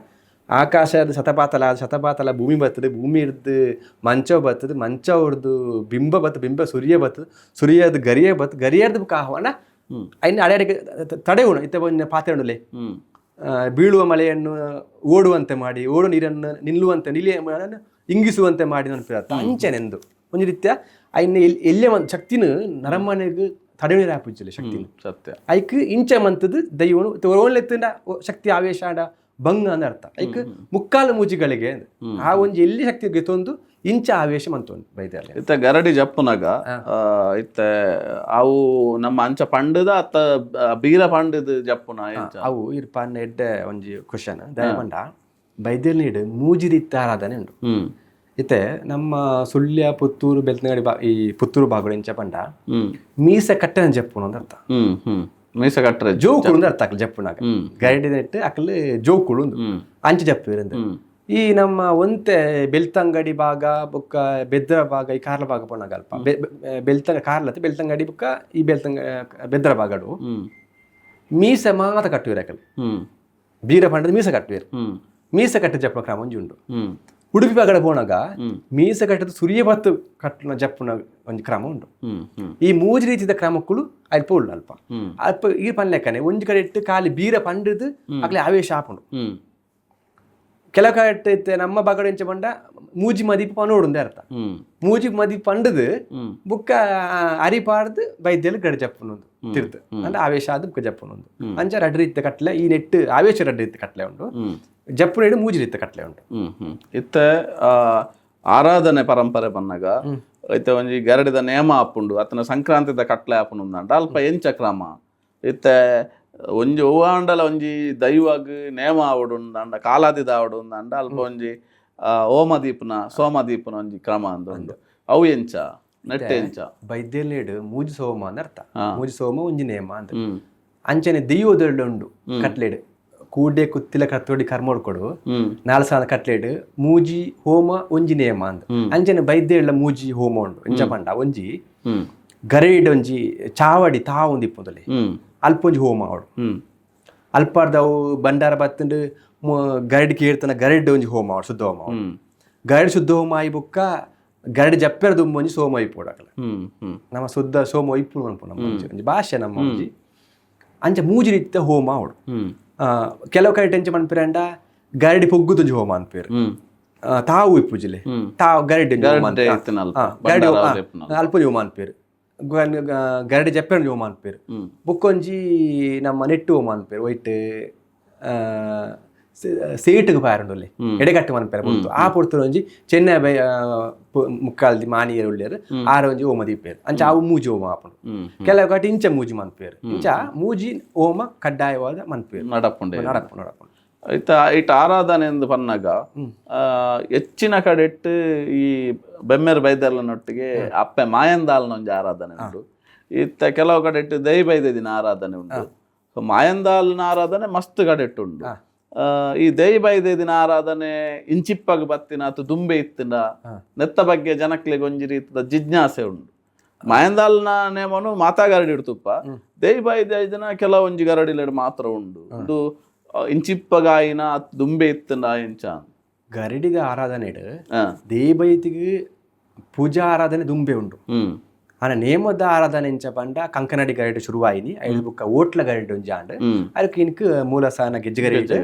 ಆಕಾಶದ ಶತಪಾತಲ ಶತಪಾತಲ ಭೂಮಿ ಬರ್ತದೆ, ಭೂಮಿ ಹಿಡ್ದು ಮಂಚ ಬರ್ತದೆ, ಮಂಚ ಹೊಡ್ದು ಬಿಂಬ ಬತ್ತು, ಬಿಂಬ ಸೂರ್ಯ ಬರ್ತದೆ, ಸೂರ್ಯದ ಗರಿಯ ಬತ್ತು, ಗರಿಯರ್ದು ಬುಕ್ಕ ಆಹ್ವಾನ ಐನ ಅಡೆ ಅಡೆಗೆ ತಡೆ ಉಣು ಇತ್ತೆ ಒಂಜಿ ಪಾತೆರ ಉಂಡುಲೆ. ಬೀಳುವ ಮಳೆಯನ್ನು ಓಡುವಂತೆ ಮಾಡಿ, ಓಡುವ ನೀರನ್ನು ನಿಲ್ಲುವಂತೆ, ನಿಲ್ಲಿಯ ಇಂಗಿಸುವಂತೆ ಮಾಡಿ ಅನ್ಪಿರತ್ತ ಅಂಚನೆಂದು ಒಂಜಿ ರೀತಿಯ ಐನ ಎಲ್ಲೇ ಒಂದು ಶಕ್ತಿನ ನರಮನೆಗೆ ತಡೆಯುವ ಆಪುಜ್ಜಿಲ್ಲ ಶಕ್ತಿನ. ಸತ್ಯ. ಐಕ್ ಇಂಚ ಮಂತದ್ದು ದೈವನು ಓನ್ಲೆತ್ತಿಂದ ಶಕ್ತಿ ಆವೇಶ ಆಂಡ ಬಂಗ ಅಂದ ಅರ್ಥ. ಐಕ್ ಮುಕ್ಕಾಲು ಮೂಜಿಗಳಿಗೆ ಆ ಒಂಜಿ ಎಲ್ಲಿ ಶಕ್ತಿ ಗೆತೊಂದು ಇಂಚ ಆವೇಶ ಮಂತೊಂದು ಬೈದಾಲೆ. ಇತ್ತ ಗರಡಿ ಜಪ್ಪುನಗ ಇತ್ತೆ ಅವು ನಮ್ಮ ಅಂಚ ಪಂಡದ ಅತ್ತ ಬೀರ ಪಂಡದ ಜಪ್ಪುನ ಎಂಚ? ಅವು ಇರ್ಪಾನ್ ಎಡ್ಡೆ ಒಂಜಿ ಕ್ವಶನ್ ದಯಪಂಡ ಬೈದೆಲ್ ನೀಡು ಮೂಜಿ ರೀತಿ ಆರಾಧನೆ ಉಂಡು. ಇತ್ತೆ ನಮ್ಮ ಸುಳ್ಯ, ಪುತ್ತೂರು, ಬೆಳ್ತಂಗಡಿ ಬಾ, ಈ ಪುತ್ತೂರು ಬಾಗುಡು ಎಂಚ ಪಂಡ ಮೀಸೆ ಕಟ್ಟನ ಜಪ್ಪುನು ಅಂತ ಅರ್ಥ. ಹ್ಮ್ ಹ್ಮ್ ಮೀಸ ಕಟ್ಟರೆ ಜೋಕುಳು ಅಂತ ಅರ್ಥ ಅಕ್ಲು ಜಪ್ಪುನಾಗ. ಗರಡಿ ನೆಟ್ಟು ಅಕ್ಲು ಜೋಕುಳು ಉಂದು ಅಂಚ ಜಪ್ಪು ಇರಂದು. ಈ ನಮ್ಮ ಒಂತೆ ಬೆಳ್ತಂಗಡಿ ಭಾಗ ಬೊಕ್ಕ ಬೆದ್ರ ಭಾಗ, ಈ ಕಾರ್ಲ ಭಾಗ ಪೋನಾಗ ಅಲ್ಪ ಬೆಳ್ತಂಗ ಕಾರ್ಲತ್ತೆ ಬೆಳ್ತಂಗಡಿ ಬೊಕ್ಕ ಈ ಬೆಳ್ತಂಗ ಬೆದ್ರ ಭಾಗಡು ಮೀಸೆ ಮಾತ ಕಟ್ಟುವಿರ ಅಕಲ್. ಬೀರ ಪಂಡದ ಮೀಸೆ ಕಟ್ಟುವಿರು. ಮೀಸೆ ಕಟ್ಟು ಜಪ್ಪುನ ಕ್ರಮ ಒಂಜಿ ಉಂಡು. ಉಡುಪಿ ಭಾಗಡ ಪೋನಾಗ ಮೀಸೆ ಕಟ್ಟದ ಸುರಿಯ ಬತ್ತು ಕಟ್ಟುನ ಜಪ್ಪುನ ಒಂಜಿ ಕ್ರಮ ಉಂಡು. ಹ್ಮ್ ಹ್ಮ್ ಈ ಮೂಜಿ ರೀತಿದ ಕ್ರಮಕ್ಕಳು ಅಲ್ಪ ಉಳ್ಳು ಅಲ್ಪ ಅಲ್ಪ ಈ ಪನ್ಲೆಕ್ಕನೆ ಒಂಜಿ ಕಡೆ ಇಟ್ಟು ಖಾಲಿ ಬೀರ ಪಂಡದು ಅಕ್ಲೆ ಆವೇಶ ಆಪುಂಡು. ಕೆಲವು ಕಡೆ ಇತ್ತೆ ನಮ್ಮ ಬಾಗಡ ಎಂಚ ಪಂಡ ಮೂಜಿ ಮದಿಪು ಪನೋಡುಂದೆ ಅರ್ಥ. ಮೂಜಿ ಮದಿ ಪಂಡದು ಬುಕ್ಕ ಅರಿ ಪಾಡ್ದು ಬೈದ್ಯಲು ಗಡ ಜಪ್ಪುನೊಂದು ತಿರ್ತು ಅಂದ್ರೆ ಆವೇಶ ಆದ್ ಬುಕ್ಕ ಜಪ್ಪುನೊಂದು ಅಂಚ ರಡ್ಡು ರೀತಿ ಕಟ್ಲೆ ಈ ನೆಟ್ಟು ಆವೇಶ ರಡ್ಡು ರೀತಿ ಕಟ್ಲೆ ಉಂಡು, ಜಪ್ಪುನ ಇಡು ಮೂಜಿ ರೀತಿ ಕಟ್ಲೆ ಉಂಡು. ಹ್ಮ್ ಹ್ಮ್ ಇತ್ತೆ ಆರಾಧನೆ ಪರಂಪರೆ ಬನ್ನಗ ಇತ್ತೆ ಒಂಜಿ ಗರಡಿದ ನೇಮ ಆಪುಂಡು ಅತನ ಸಂಕ್ರಾಂತಿದ ಕಟ್ಲೆ ಆಪುಂಡು ಅಂದ ಅಲ್ಪ ಎಂಚ ಕ್ರಮ? ಇತ್ತೆ ಒಂಜಿ ಹೂವಾಂಡಲ ಒಂಜಿ ದೈವಗ್ ನೇಮ ಆವಡು ಅಂಡ ಕಾಲಾದಿದ ಆವಡು ಅಂಡ ಅಲ್ಪ ಒಂಜಿ ಓಮ ದೀಪನ ಸೋಮ ದೀಪನ ಒಂಜಿ ಕ್ರಮ ಅಂದ ಉಂಡು. ಅವು ಎಂಚ ನೆಟ್ಟೆ ಎಂಚ? ಬೈದ್ಯಲೇಡು ಮೂಜಿ ಸೋಮ ಅಂದ ಅರ್ಥ. ಮೂಜಿ ಸೋಮ ಒಂಜಿ ನೇಮ ಅಂತ. ಅಂಚನೆ ದೈವದೊಳ್ಳು ಉಂಡು ಕಟ್ಲೇಡು ಕೂಡೆ ಕುತ್ತಿಲ ಕತ್ತೋಡಿ ಕರ್ಮೋಡ್ಕೊಡು ನಾಲ್ ಸಾಲ ಕಟ್ಲೇಡು ಮೂಜಿ ಹೋಮ ಒಂಜಿ ನೇಮ ಅಂದ. ಅಂಚನೆ ಬೈದ್ಯಳ್ಳ ಮೂಜಿ ಹೋಮ ಉಂಡು. ಎಂಚ ಪಂಡ ಒಂಜಿ ಗರೇಡ್ ಒಂಜಿ ಚಾವಡಿ ತಾವೊಂದು ಇಪ್ಪುಂದಲೆ ಅಲ್ಪ ಒಂಜಿ ಹೋಮ ಅವಡು. ಅಲ್ಪಾರ್ದವು ಭಂಡಾರ ಬತ್ತಂಡು ಗರಡಿ ಕೀರ್ತನ ಗರಡ್ ಒಂಜಿ ಹೋಮ ಅವಡು, ಶುದ್ಧ ಹೋಮ ಅವಡು. ಗರಡ್ ಶುದ್ಧ ಹೋಮ ಆಯಿ ಬುಕ್ಕ ಗರಡಿ ಜಪ್ಪೆರ ದುಂಬು ಒಂಜಿ ಸೋಮ ಇಪ್ಪೋಡು ಅಕಲ. ಹ್ಮ್ ಹ್ಮ್ ನಮ್ಮ ಶುದ್ಧ ಸೋಮ ಇಪ್ಪು ಅನ್ಪು ನಮ್ಮ ಒಂಜಿ ಒಂಜಿ ಭಾಷೆ ನಮ್ಮ ಒಂಜಿ ಅಂಚ ಮೂಜಿ ರೀತಿಯ ಹೋಮ ಅವಡು. ಕೆಲವು ಕಡೆ ಎಂಚ ಪನ್ಪಿರಂಡ ಗರಡಿ ಪೊಗ್ಗುದೊಂಜಿ ಹೋಮ ಅನ್ಪೇರು. ತಾವು ಇಪ್ಪುಜಿಲೆ ತಾವು ಗರಡಿ ಒಂಜಿ ಹೋಮ ಗರಡೆ ಅನ್ಪೇರು. ಇತ್ತಿನ ಅಲ್ಪ. ಗರಡಿ ಭಂಡಾರ ಇಪ್ಪುನ ಅಲ್ಪ ಒಂಜಿ ಹೋಮ ಅನ್ಪೇರು, ಗರಡಿ ಜಪ್ಪೆ ಒಂಜಿ ಹೋಮ ಅನ್ಪೇರು. ಬೊಕ್ಕೊಂಜಿ ನಮ್ಮ ನೆಟ್ಟು ಹೋಮ ಅನ್ಪೇರು. ಒಯ್ಟ್ ಸೇಟುಗು ಪಾರುಂಡೊಲ್ಲೆ ಎಡೆಗಟ್ಟು ಮನ್ಪೇರೆ ಪೊರ್ತು ಆ ಪೊರ್ತುಡು ಒಂಜಿ ಚೆನ್ನೈ ಬೈ ಮುಕ್ಕಾಲ್ದಿ ಮಾನಿಯರು ಉಳ್ಳೇರು ಆರ ಒಂಜಿ ಹೋಮ ದೀಪೇರು. ಅಂಚ ಅವು ಮೂಜಿ ಹೋಮ ಆಪುಂಡು. ಕೆಲವು ಕಡೆ ಇಂಚ ಮೂಜಿ ಮನ್ಪೇರು, ಇಂಚ ಮೂಜಿ ಹೋಮ ಕಡ್ಡಾಯವಾದ ಮನ್ಪೇರು. ನಡಪುಂಡೆ. ನಡಪು ನಡಪುಂಡು. ಇತ್ತ ಇಟ್ ಆರಾಧನೆ ಎಂದು ಪನ್ನಗ ಹೆಚ್ಚಿನ ಕಡೆ ಇಟ್ಟು ಈ ಬೆಮ್ಮೆರ್ ಬೈದರ್ಲನೊಟ್ಟಿಗೆ ಅಪ್ಪೆ ಮಾಯಂದಾಲ್ನ ಒಂಜಿ ಆರಾಧನೆ ಉಂಟು. ಇತ್ತ ಕೆಲವು ಕಡೆ ಇಟ್ಟು ದೈ ಬೈದದಿನ ಆರಾಧನೆ ಉಂಟು. ಸೊ ಮಾಯಂದಾಲ್ನ ಆರಾಧನೆ ಮಸ್ತ್ ಕಡೆ ಇಟ್ಟು ಉಂಟು. ಈ ದೈ ಬೈದದಿನ ಆರಾಧನೆ ಇಂಚಿಪ್ಪಗ್ ಬತ್ತಿನ ಅಥವಾ ದುಂಬೆ ಇತ್ತಿನ ನೆತ್ತ ಬಗ್ಗೆ ಜನಕ್ಲೆಗ್ ಒಂಜಿ ರೀತಿದ ಜಿಜ್ಞಾಸೆ ಉಂಟು. ಮಾಯಂದಾಲ್ನ ನೇಮನು ಮಾತಾ ಗರಡಿ ಇಡ್ತುಪ್ಪ, ದೈ ಬೈದದಿನ ಕೆಲವೊಂಜಿ ಗರಡಿಲೆಡ್ ಮಾತ್ರ ಉಂಡು. ಇದು ಇಂಚಿಪ್ಪಗಾಯಿನ ದುಂಬೆ ಇತ್ತಂಡ ಎಂಚ? ಗರಡಿದ ಆರಾಧನೆ ದೇಬೈತಿಗೆ ಪೂಜಾ ಆರಾಧನೆ ದುಂಬೆ ಉಂಡು. ಆನ ನೇಮದ ಆರಾಧನೆ ಎಂಚ ಪಂಡ ಕಂಕನಾಡಿ ಗರಡಿ ಶುರುವಾಯಿನಿ ಐದು ಬುಕ್ಕ ಓಟ್ಲ ಗರಡಿ ಒಂಜಿ ಆಂಡ್ ಅದಕ್ಕೆ ಇನ್ಕ್ ಮೂಲಸಾನ ಗೆಜ್ಜೆ ಗರಡಿ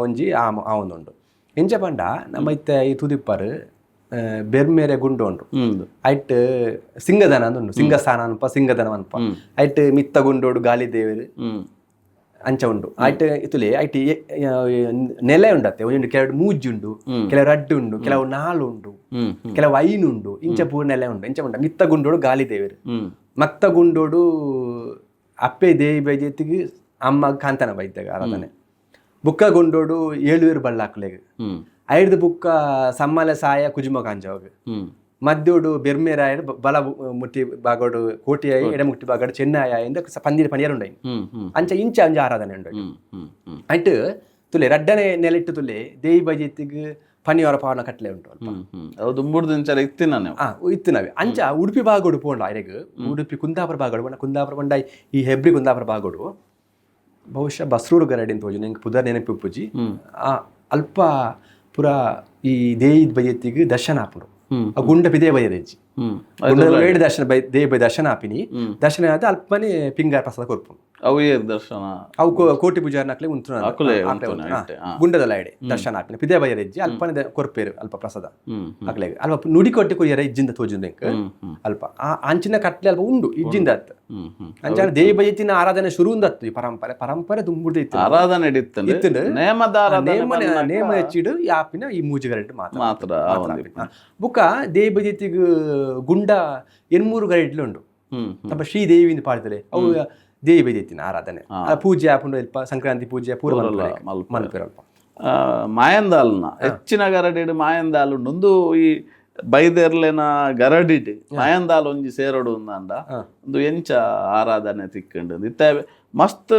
ಒಂಜಿ ಆವೊಂದುಂಡು. ಎಂಚ ಪಂಡ ನಮ್ಮ ಇತ್ತೆ ಈ ತುದಿಪ್ಪರು ಬೆರ್ಮೇರೆ ಗುಂಡು ಉಂಡು. ಐಟ್ ಸಿಂಗದನ ಅಂದುಂಡು, ಸಿಂಗಸ್ಥಾನ ಅನ್ಪ ಸಿಂಗದನ ಅನ್ಪ. ಐಟ್ ಮಿತ್ತ ಗುಂಡೋಡು ಗಾಲಿ ದೇವರು ಅಂಚ ಉಂಡು. ಐಟ್ ಇತುಲೆ ಐಟ್ ನೆಲೆ ಉಂಡತ್ತೆ ಒಂಜೊಂಡು ಕೆಲವು ಮೂಜಿ ಉಂಡು, ಕೆಲವು ರಡ್ಡು ಉಂಡು, ಕೆಲವು ನಾಲು ಉಂಡು, ಕೆಲವು ಐನು ಉಂಡು, ಇಂಚ ಪೂರ ನೆಲೆ ಉಂಡು. ಇಂಚ ಉಂಡು ಮಿತ್ತ ಗುಂಡೋಡು ಗಾಲಿ ದೇವರು, ಮತ್ತ ಗುಂಡೋಡು ಅಪ್ಪೆ ದೇವಿ ಬೈದ್ಯತಿಗೆ ಅಮ್ಮ ಕಾಂತನ ಬೈದ್ಯಗ ಆರಾಧನೆ. ಬುಕ್ಕ ಗುಂಡೋಡು ಏಳುವೇರು ಬಳ್ಳಾಕುಲೆಗ್ ಐಡ್ದು ಬುಕ್ಕ ಸಮ್ಮಲೆ ಸಾಯ ಕುಜುಮ ಕಾಂಜವಾಗ ಮದ್ದೋಡು ಬೆರ್ಮೇರಾಯರು ಬಲ ಮುಟ್ಟಿ ಬಾಗೋಡು ಕೋಟಿಯಾಯಿ, ಎಡಮುಟ್ಟಿ ಬಾಗೋಡು ಚೆನ್ನಾಯ ಇಂದ ಪಂದಿರ ಪನಿಯರ್ ಉಂಡೈ. ಅಂಚ ಇಂಚ ಅಂಚ ಆರಾಧನೆ ಉಂಡು. ಹ್ಮ್ ಹ್ಮ್ ಹ್ಮ್ ಐಟ್ ತುಲೆ ರಡ್ಡನೆ ನೆಲೆಟ್ಟು ತುಲೆ ದೇವಿ ಬೈದ್ಯತಿಗ್ ಪನಿಯವರ ಪವನ ಕಟ್ಲೆ ಉಂಟು ಅಲ್ಪ. ಹ್ಮ್ ಹ್ಮ್ ಅವು ದುಂಬುಡ್ದು ಇಂಚಲ ಇತ್ತಿನ ನೀವು ಇತ್ತಿನವೆ. ಅಂಚ ಉಡುಪಿ ಭಾಗೋಡು ಪೋಂಡ ಐರೆಗ್ ಉಡುಪಿ ಕುಂದಾಪುರ ಭಾಗೋಡು ಪಂಡ ಕುಂದಾಪುರ ಪಂಡ ಈ ಹೆಬ್ರಿ ಕುಂದಾಪುರ ಭಾಗೋಡು ಬಹುಶಃ ಬಸ್ರೂರು ಗರಡಿ ಅಂತ ಹೋಜು ನಿಂಗೆ ಪುದರ್ ನೆನಪು ಉಪ್ಪುಜಿ. ಅಲ್ಪ ಪುರ ಈ ದೇಯಿ ಬೈಯತ್ತಿಗ್ ದರ್ಶನ ಆಪುಂಡು. ಆ ಗುಂಡ ಪಿದೇ ಬೈಯದೆಜ್ಜಿ ಗುಂಡ ದರ್ಶನ ಬೈ ದೇಯಿ ಬೈ ದರ್ಶನ ಆಪಿನಿ ದರ್ಶನ ಆದ ಅಲ್ಪನೆ ಪಿಂಗಾರ ಪ್ರಸಾದ ಕೊರ್ಪುಂಡು. ಅವು ಏರ್ ದರ್ಶನ? ಅವು ಕೋಟಿ ಪೂಜಾರ್ನಕ್ಲೆ ಉಂತುನ. ಅಕುಲೇ ಉಂತುನ ಇತ್ತೆ, ಆ. ಗುಂಡದಲ್ಲ ಇಡೆ ದರ್ಶನ ಆಪಿನ ಪಿದೆ ಬೈಯರ ಇಜ್ಜಿ, ಅಲ್ಪನೆ ಕೊರ್ಪೇರು ಅಲ್ಪ ಪ್ರಸಾದ. ಹ್ಮ್ ಹ್ಮ್. ಅಕ್ಲೆಗ್ ಅಲ್ಪ ನುಡಿ ಕೊಟ್ಟಿ ಕೊರಿಯರ ಇಜ್ಜಿಂದ ತೋಜುಂಡು ಎಂಕ್. ಹ್ಮ್ ಹ್ಮ್ ಅಲ್ಪ ಆ ಅಂಚಿನ ಕಟ್ಲೆ ಅಲ್ಪ ಉಂಡು, ಇಜ್ಜಿಂದ ಅತ್. ಹ್ಮ್ ಹ್ಮ್ ಅಂಚಾನ ದೇವಿ ಬೈತಿನ ಆರಾಧನೆ ಶುರು ಉಂದತ್ತು. ಈ ಪರಂಪರೆ ಪರಂಪರೆ ದುಂಬುಡ್ದು ಇತ್ತು. ಆರಾಧನೆ ಇತ್ತಂಡು. ಇತ್ತುಂಡು. ನೇಮದ ಆರಾಧನೆ ನೇಮ ಬಂದಾಗ ನೇಮ ಹೆಚ್ಚಿಡು ಯಾಪಿನ ಈ ಮೂಜಿ ಗರೆಟ್ ಮಾತ್ರ. ಮಾತ್ರ ಮಾತ್ರ ಆಪಿನ. ಬುಕ್ಕ ದೇವಿ ಬೈತಿಗ್ ಗುಂಡ ಎನ್ಮೂರು ಗರೆಟ್ಲು ಉಂಡು. ಹ್ಮ್ ಹ್ಮ್. ನಮ್ಮ ಶ್ರೀದೇವಿಯಿಂದ ಪಾಡ್ತಾರೆ, ಅವು ದೇವಿ ಬೈದಿತ್ತಿನ ಆರಾಧನೆ. ಆ ಪೂಜೆ ಆಪುಂಡು ಅಲ್ಪ, ಸಂಕ್ರಾಂತಿ ಪೂಜೆ ಪೂರ ಮನ್ಪುರೆ. ಮಲ್ಪುವೆರ್. ಮನ್ಪುವೆರ್ ಅಲ್ಪ. ಮಾಯಂದಾಲ್ನ ಹೆಚ್ಚಿನ ಗರಡಿಡ್ ಮಾಯಂದಾಲ್ ಉಂಡು. ಉಂದು ಈ ಬೈದೆರ್ಲೆನ ಗರಡಿಡ್ ಮಾಯಂದಾಲ್ ಒಂಜಿ ಸೇರೊಡು ಅಂದಾಂಡ ಉಂದು ಎಂಚ ಆರಾಧನೆ ತಿಕ್ಕಂಡು? ಇತ್ತೆ ಮಸ್ತ್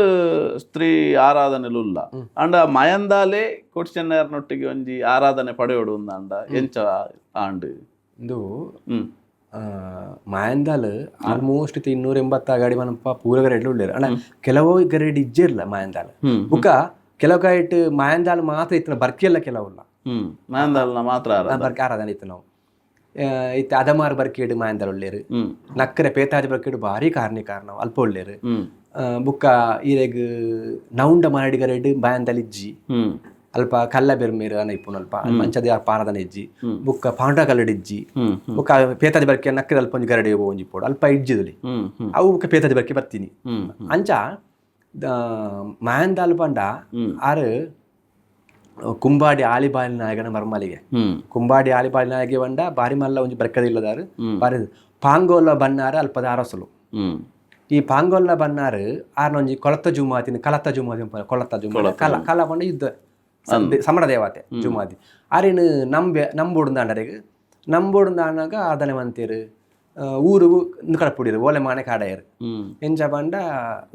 ಸ್ತ್ರೀ ಆರಾಧನೆಲು ಉಲ್ಲ, ಆಂಡ ಮಾಯಂದಾಲೇ ಕೋಟಿ ಒಂಜಿ ಆರಾಧನೆ ಪಡೆಯೋಡು ಅಂದಾಂಡ ಎಂಚ ಆಂಡ್? ಇಂದು ಹ್ಮ್ ಮಾಯಂದಾಲ್ ಆಲ್ಮೋಸ್ಟ್ 280 ಗಾಡಿ ಮನಪ ಪೂರ ಗರಡ್ಲು ಉಳ್ಳೇರು. ಅಣ್ಣ, ಕೆಲವು ಗರಡಿ ಇಜ್ಜಿರ್ಲ ಮಾಯಂದಾಲ್. ಬುಕ್ಕ ಕೆಲವು ಕೈಟ್ ಮಾಯಂದಾಲ್ ಮಾತ್ರ ಇತ್ತಿನ ಬರ್ಕೆಲ್ಲ ಕೆಲವುಲ್ಲ. ಮಾಯಂದಾಲ್ನ ಮಾತ್ರ ಆರಾಧನೆ. ಬರ್ಕೆ ಆರಾಧನೆ ಇತ್ತು ನಾವು. ಇತ್ತೆ ಅದಮಾರ್ ಬರ್ಕೇಡು ಮಾಯಂದಾಲ್ ಉಳ್ಳೇರು. ನಕ್ಕರೆ ಪೇತಾಜಿ ಬರ್ಕೇಡು ಭಾರಿ ಕಾರಣ ಕಾರಣ ಅಲ್ಪ ಉಳ್ಳೇರು. ಬುಕ್ಕ ಈರೆಗ್ ನೌಂಡ ಮಾರಡಿ ಗರಡ್ ಮಾಯಂದಾಲ್ ಇಜ್ಜಿ. ಅಲ್ಪ ಕಲ್ಲ ಬೆರ್ಮೇರು ಅನ ಇಪ್ಪುನು ಅಲ್ಪ ಮಂಚದ ಪಾರದನ ಇಜ್ಜಿ. ಬುಕ್ಕ ಪಾಂಡ ಕಲ್ಲಡ್ ಇಜ್ಜಿ. ಹ್ಮ್ ಹ್ಮ್. ಬುಕ್ಕ ಪೇತಾಜಿ ಬರ್ಕೆ ನಕ್ಕರೆ ಅಲ್ಪ ಒಂಜಿ ಗರಡಿ ಒಂಜಿ ಪೋಡು ಅಲ್ಪ ಇಜ್ಜಿದುಲಿ. ಹ್ಮ್ ಹ್ಮ್ ಅವು ಬುಕ್ಕ ಪೇತಾಜಿ ಬರ್ಕೆ ಬರ್ತೀನಿ. ಹ್ಮ್ ಹ್ಮ್. ಅಂಚ ಮಾಯಂದಾಲ್ ಪಂಡ ಆರು ಕುಂಬಾಡಿ ಆಲಿಬಾಲಿ ನಾಯಕನ ಮರ್ಮಲಿಗೆ. ಕುಂಬಾಡಿ ಆಲಿಬಾಲಿ ನಾಯಕೆ ಪಂಡ ಬಾರಿ ಮಲ್ಲ ಒಂಜಿ ಬರ್ಕದಿಲ್ಲದಾರು. ಬಾರಿ ಪಾಂಗೋಲ ಬನ್ನಾರ ಅಲ್ಪದ ಅರಸುಲು. ಈ ಪಾಂಗೋಲ ಬನ್ನಾರು ಆರ್ನೊಂಜಿ ಕೊಳತ ಜುಮಾತಿನ ಕಲತ ಜುಮಾತಿ ಉಂಪುನ, ಕೊಳತ ಜುಮಾತಿ ಕಲ ಕಲ ಪಂಡ ಯುದ್ಧ ಸಮರ ದೇವತೆ ಜುಮಾತಿ. ಆರಿನ ನಂಬೆ ನಂಬೋಡು ದಾಂಡರೆಗ್ ನಂಬೋಡು ದಾಂಡಾಗ ಆದನೆ ಮಂತೇರು ಊರು ಕಡಪುಡಿರು ಓಲೆ ಮಾನೆ ಕಾಡಯರು. ಎಂಚ ಪಂಡ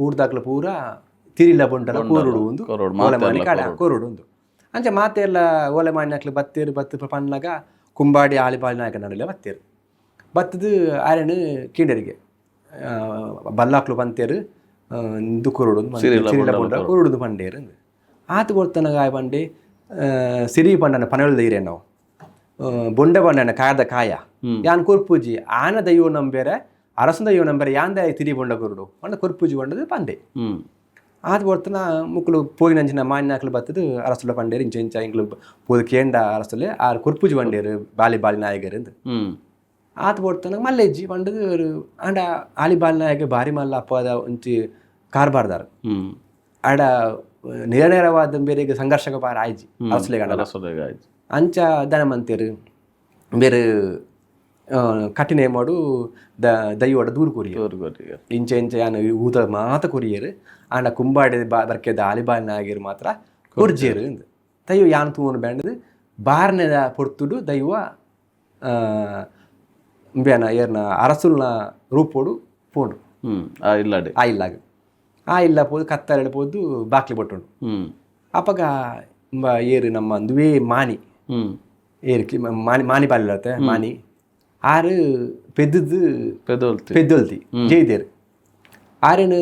ಊರ್ದಾಕ್ಲ ಪೂರ ತಿರಿಲ ಬೊಂಡಲ ಕೋರುಡು ಉಂದು. ಕೊರೊಡು, ಓಲೆ ಮಾನೆ ಕಾಡ ಕೋರುಡು ಉಂದು. ಅಂಚ ಮಾತೆಲ್ಲ ಓಲೆ ಮಾನ್ಯಾಕ್ಲು ಬತ್ತೇರು ಬತ್ತು ಪಣ್ಣಾಗ ಕುಂಬಾಡಿ ಆಲಿಬಾಲಿ ನಾಯಕ ನಡಲೆ ಬತ್ತೇರು ಬತ್ತದು ಆರೆನು ಕೀಂಡರಿಗೆ ಬಲ್ಲಾಕ್ಲು ಪಂತೇರು ಇಂದು ಕೊರೊಡು ಸಿರಿಲ ಸಿರಿಲ ಬೊಂಡ ಕೊರೊಡು ಪಂಡೇರು ಅಂದ್. ಆತು ಕೊಡ್ತನಗ ಆಯ್ ಪಂಡೆ ಸಿರಿ ಪಂಡನ ಪನೊಳ್ದ ಇರೆ ನಾವು ಬೊಂಡ ಪಂಡನ ಕಾಯದ ಕಾಯ ಯಾನ್ ಕೊರ್ಪೂಜಿ ಆನ ದೈವ ನಂಬೇರೆ ಅರಸನ ದೈವ ನಂಬೇರೆ ಯಾನ್ ದಾಯ ತಿರಿ ಬೊಂಡ ಕೊರಡು ಪಂಡ ಕೊರ್ಪೂಜಿ ಪಂಡದು ಪಂಡೆ. ಆತ್ ಬರ್ತನ ಮುಕ್ಕುಲು ಪೋಯಿನಂಚಿನ ಮಾನ್ಯಾಕ್ಲು ಬತ್ತದು ಅರಸುಲ ಪಂಡೇರು ಇಂಚ ಇಂಚ ಇಂಕ್ಲು ಪೋದು ಕೇಂಡ ಅರಸುಲೆ ಆರ್ ಕೊರ್ಪೂಜಿ ಪಂಡೇರು ಬಾಲಿ ಬಾಲಿ ನಾಯಕರು ಅಂದ್. ಆತ್ ಬರ್ತನ ಮಲ್ಲೆಜ್ಜಿ ಪಂಡದು ಆಂಡ ಆಲಿ ಬಾಲಿ ನಾಯಕ ಬಾರಿ ಮಲ್ಲ ಅಪ್ಪದ ಒಂಚಿ ಕಾರ್ಬಾರ್ದಾರ್. ಆಡ ನೇರ ನೇರವಾದ ಬೇರೆ ಸಂಘರ್ಷಕ ಬಾರ ಆಯ್ಜಿ ಅರಸುಲೆ ಗಂಡ. ಅರಸುಲೆಗ್ ಆಯ್ತು. ಅಂಚ ದನ ಮಂತೇರು ಬೇರೆ ಕಠಿಣ ಮಾಡು ದೈವಡ ದೂರು ಕೊರಿಯರು. ದೂರು ಕೊರಿಯರು. ಇಂಚ ಇಂಚ ಯಾನ್ ಊತ ಮಾತ ಕೊರಿಯರು, ಆಂಡ ಕುಂಬಾಡಿ ಬರ್ಕೆದ ಆಲಿಬಾಲಿ ನಾಯಕರು ಮಾತ್ರ ಕೊರ್ಜೇರು ಅಂದ್. ದೈವ ಯಾನ್ ತೂವನು ಬ್ಯಾಂಡದು ಬಾರ್ನೆದ ಪೊರ್ತುಡು ದೈವ ಇಂಬ್ಯಾನ ಏರ್ನ ಅರಸುಲ್ನ ರೂಪೋಡು ಪೋಂಡು. ಆ ಇಲ್ಲಡೆ. ಆ ಇಲ್ಲಾಗ ಆ ಇಲ್ಲ ಪೋದು ಕತ್ತಲೆಡ್ ಪೋದು ಬಾಕ್ಲಿ ಬೊಟ್ಟುಂಡು. ಅಪಗ ಇಂಬ ಏರು ನಮ್ಮ ಅಂದುವೇ ಮಾನಿ. ಏರು ಮಾನಿ ಮಾನಿ ಬಾಲಿಲತ್ತೆ ಮಾನಿ ಆರು ಪೆದ್ದುದು. ಪೆದೊಲ್ತಿ. ಪೆದ್ದೊಲ್ತಿ ಜೈದೇರು ಆರೇನು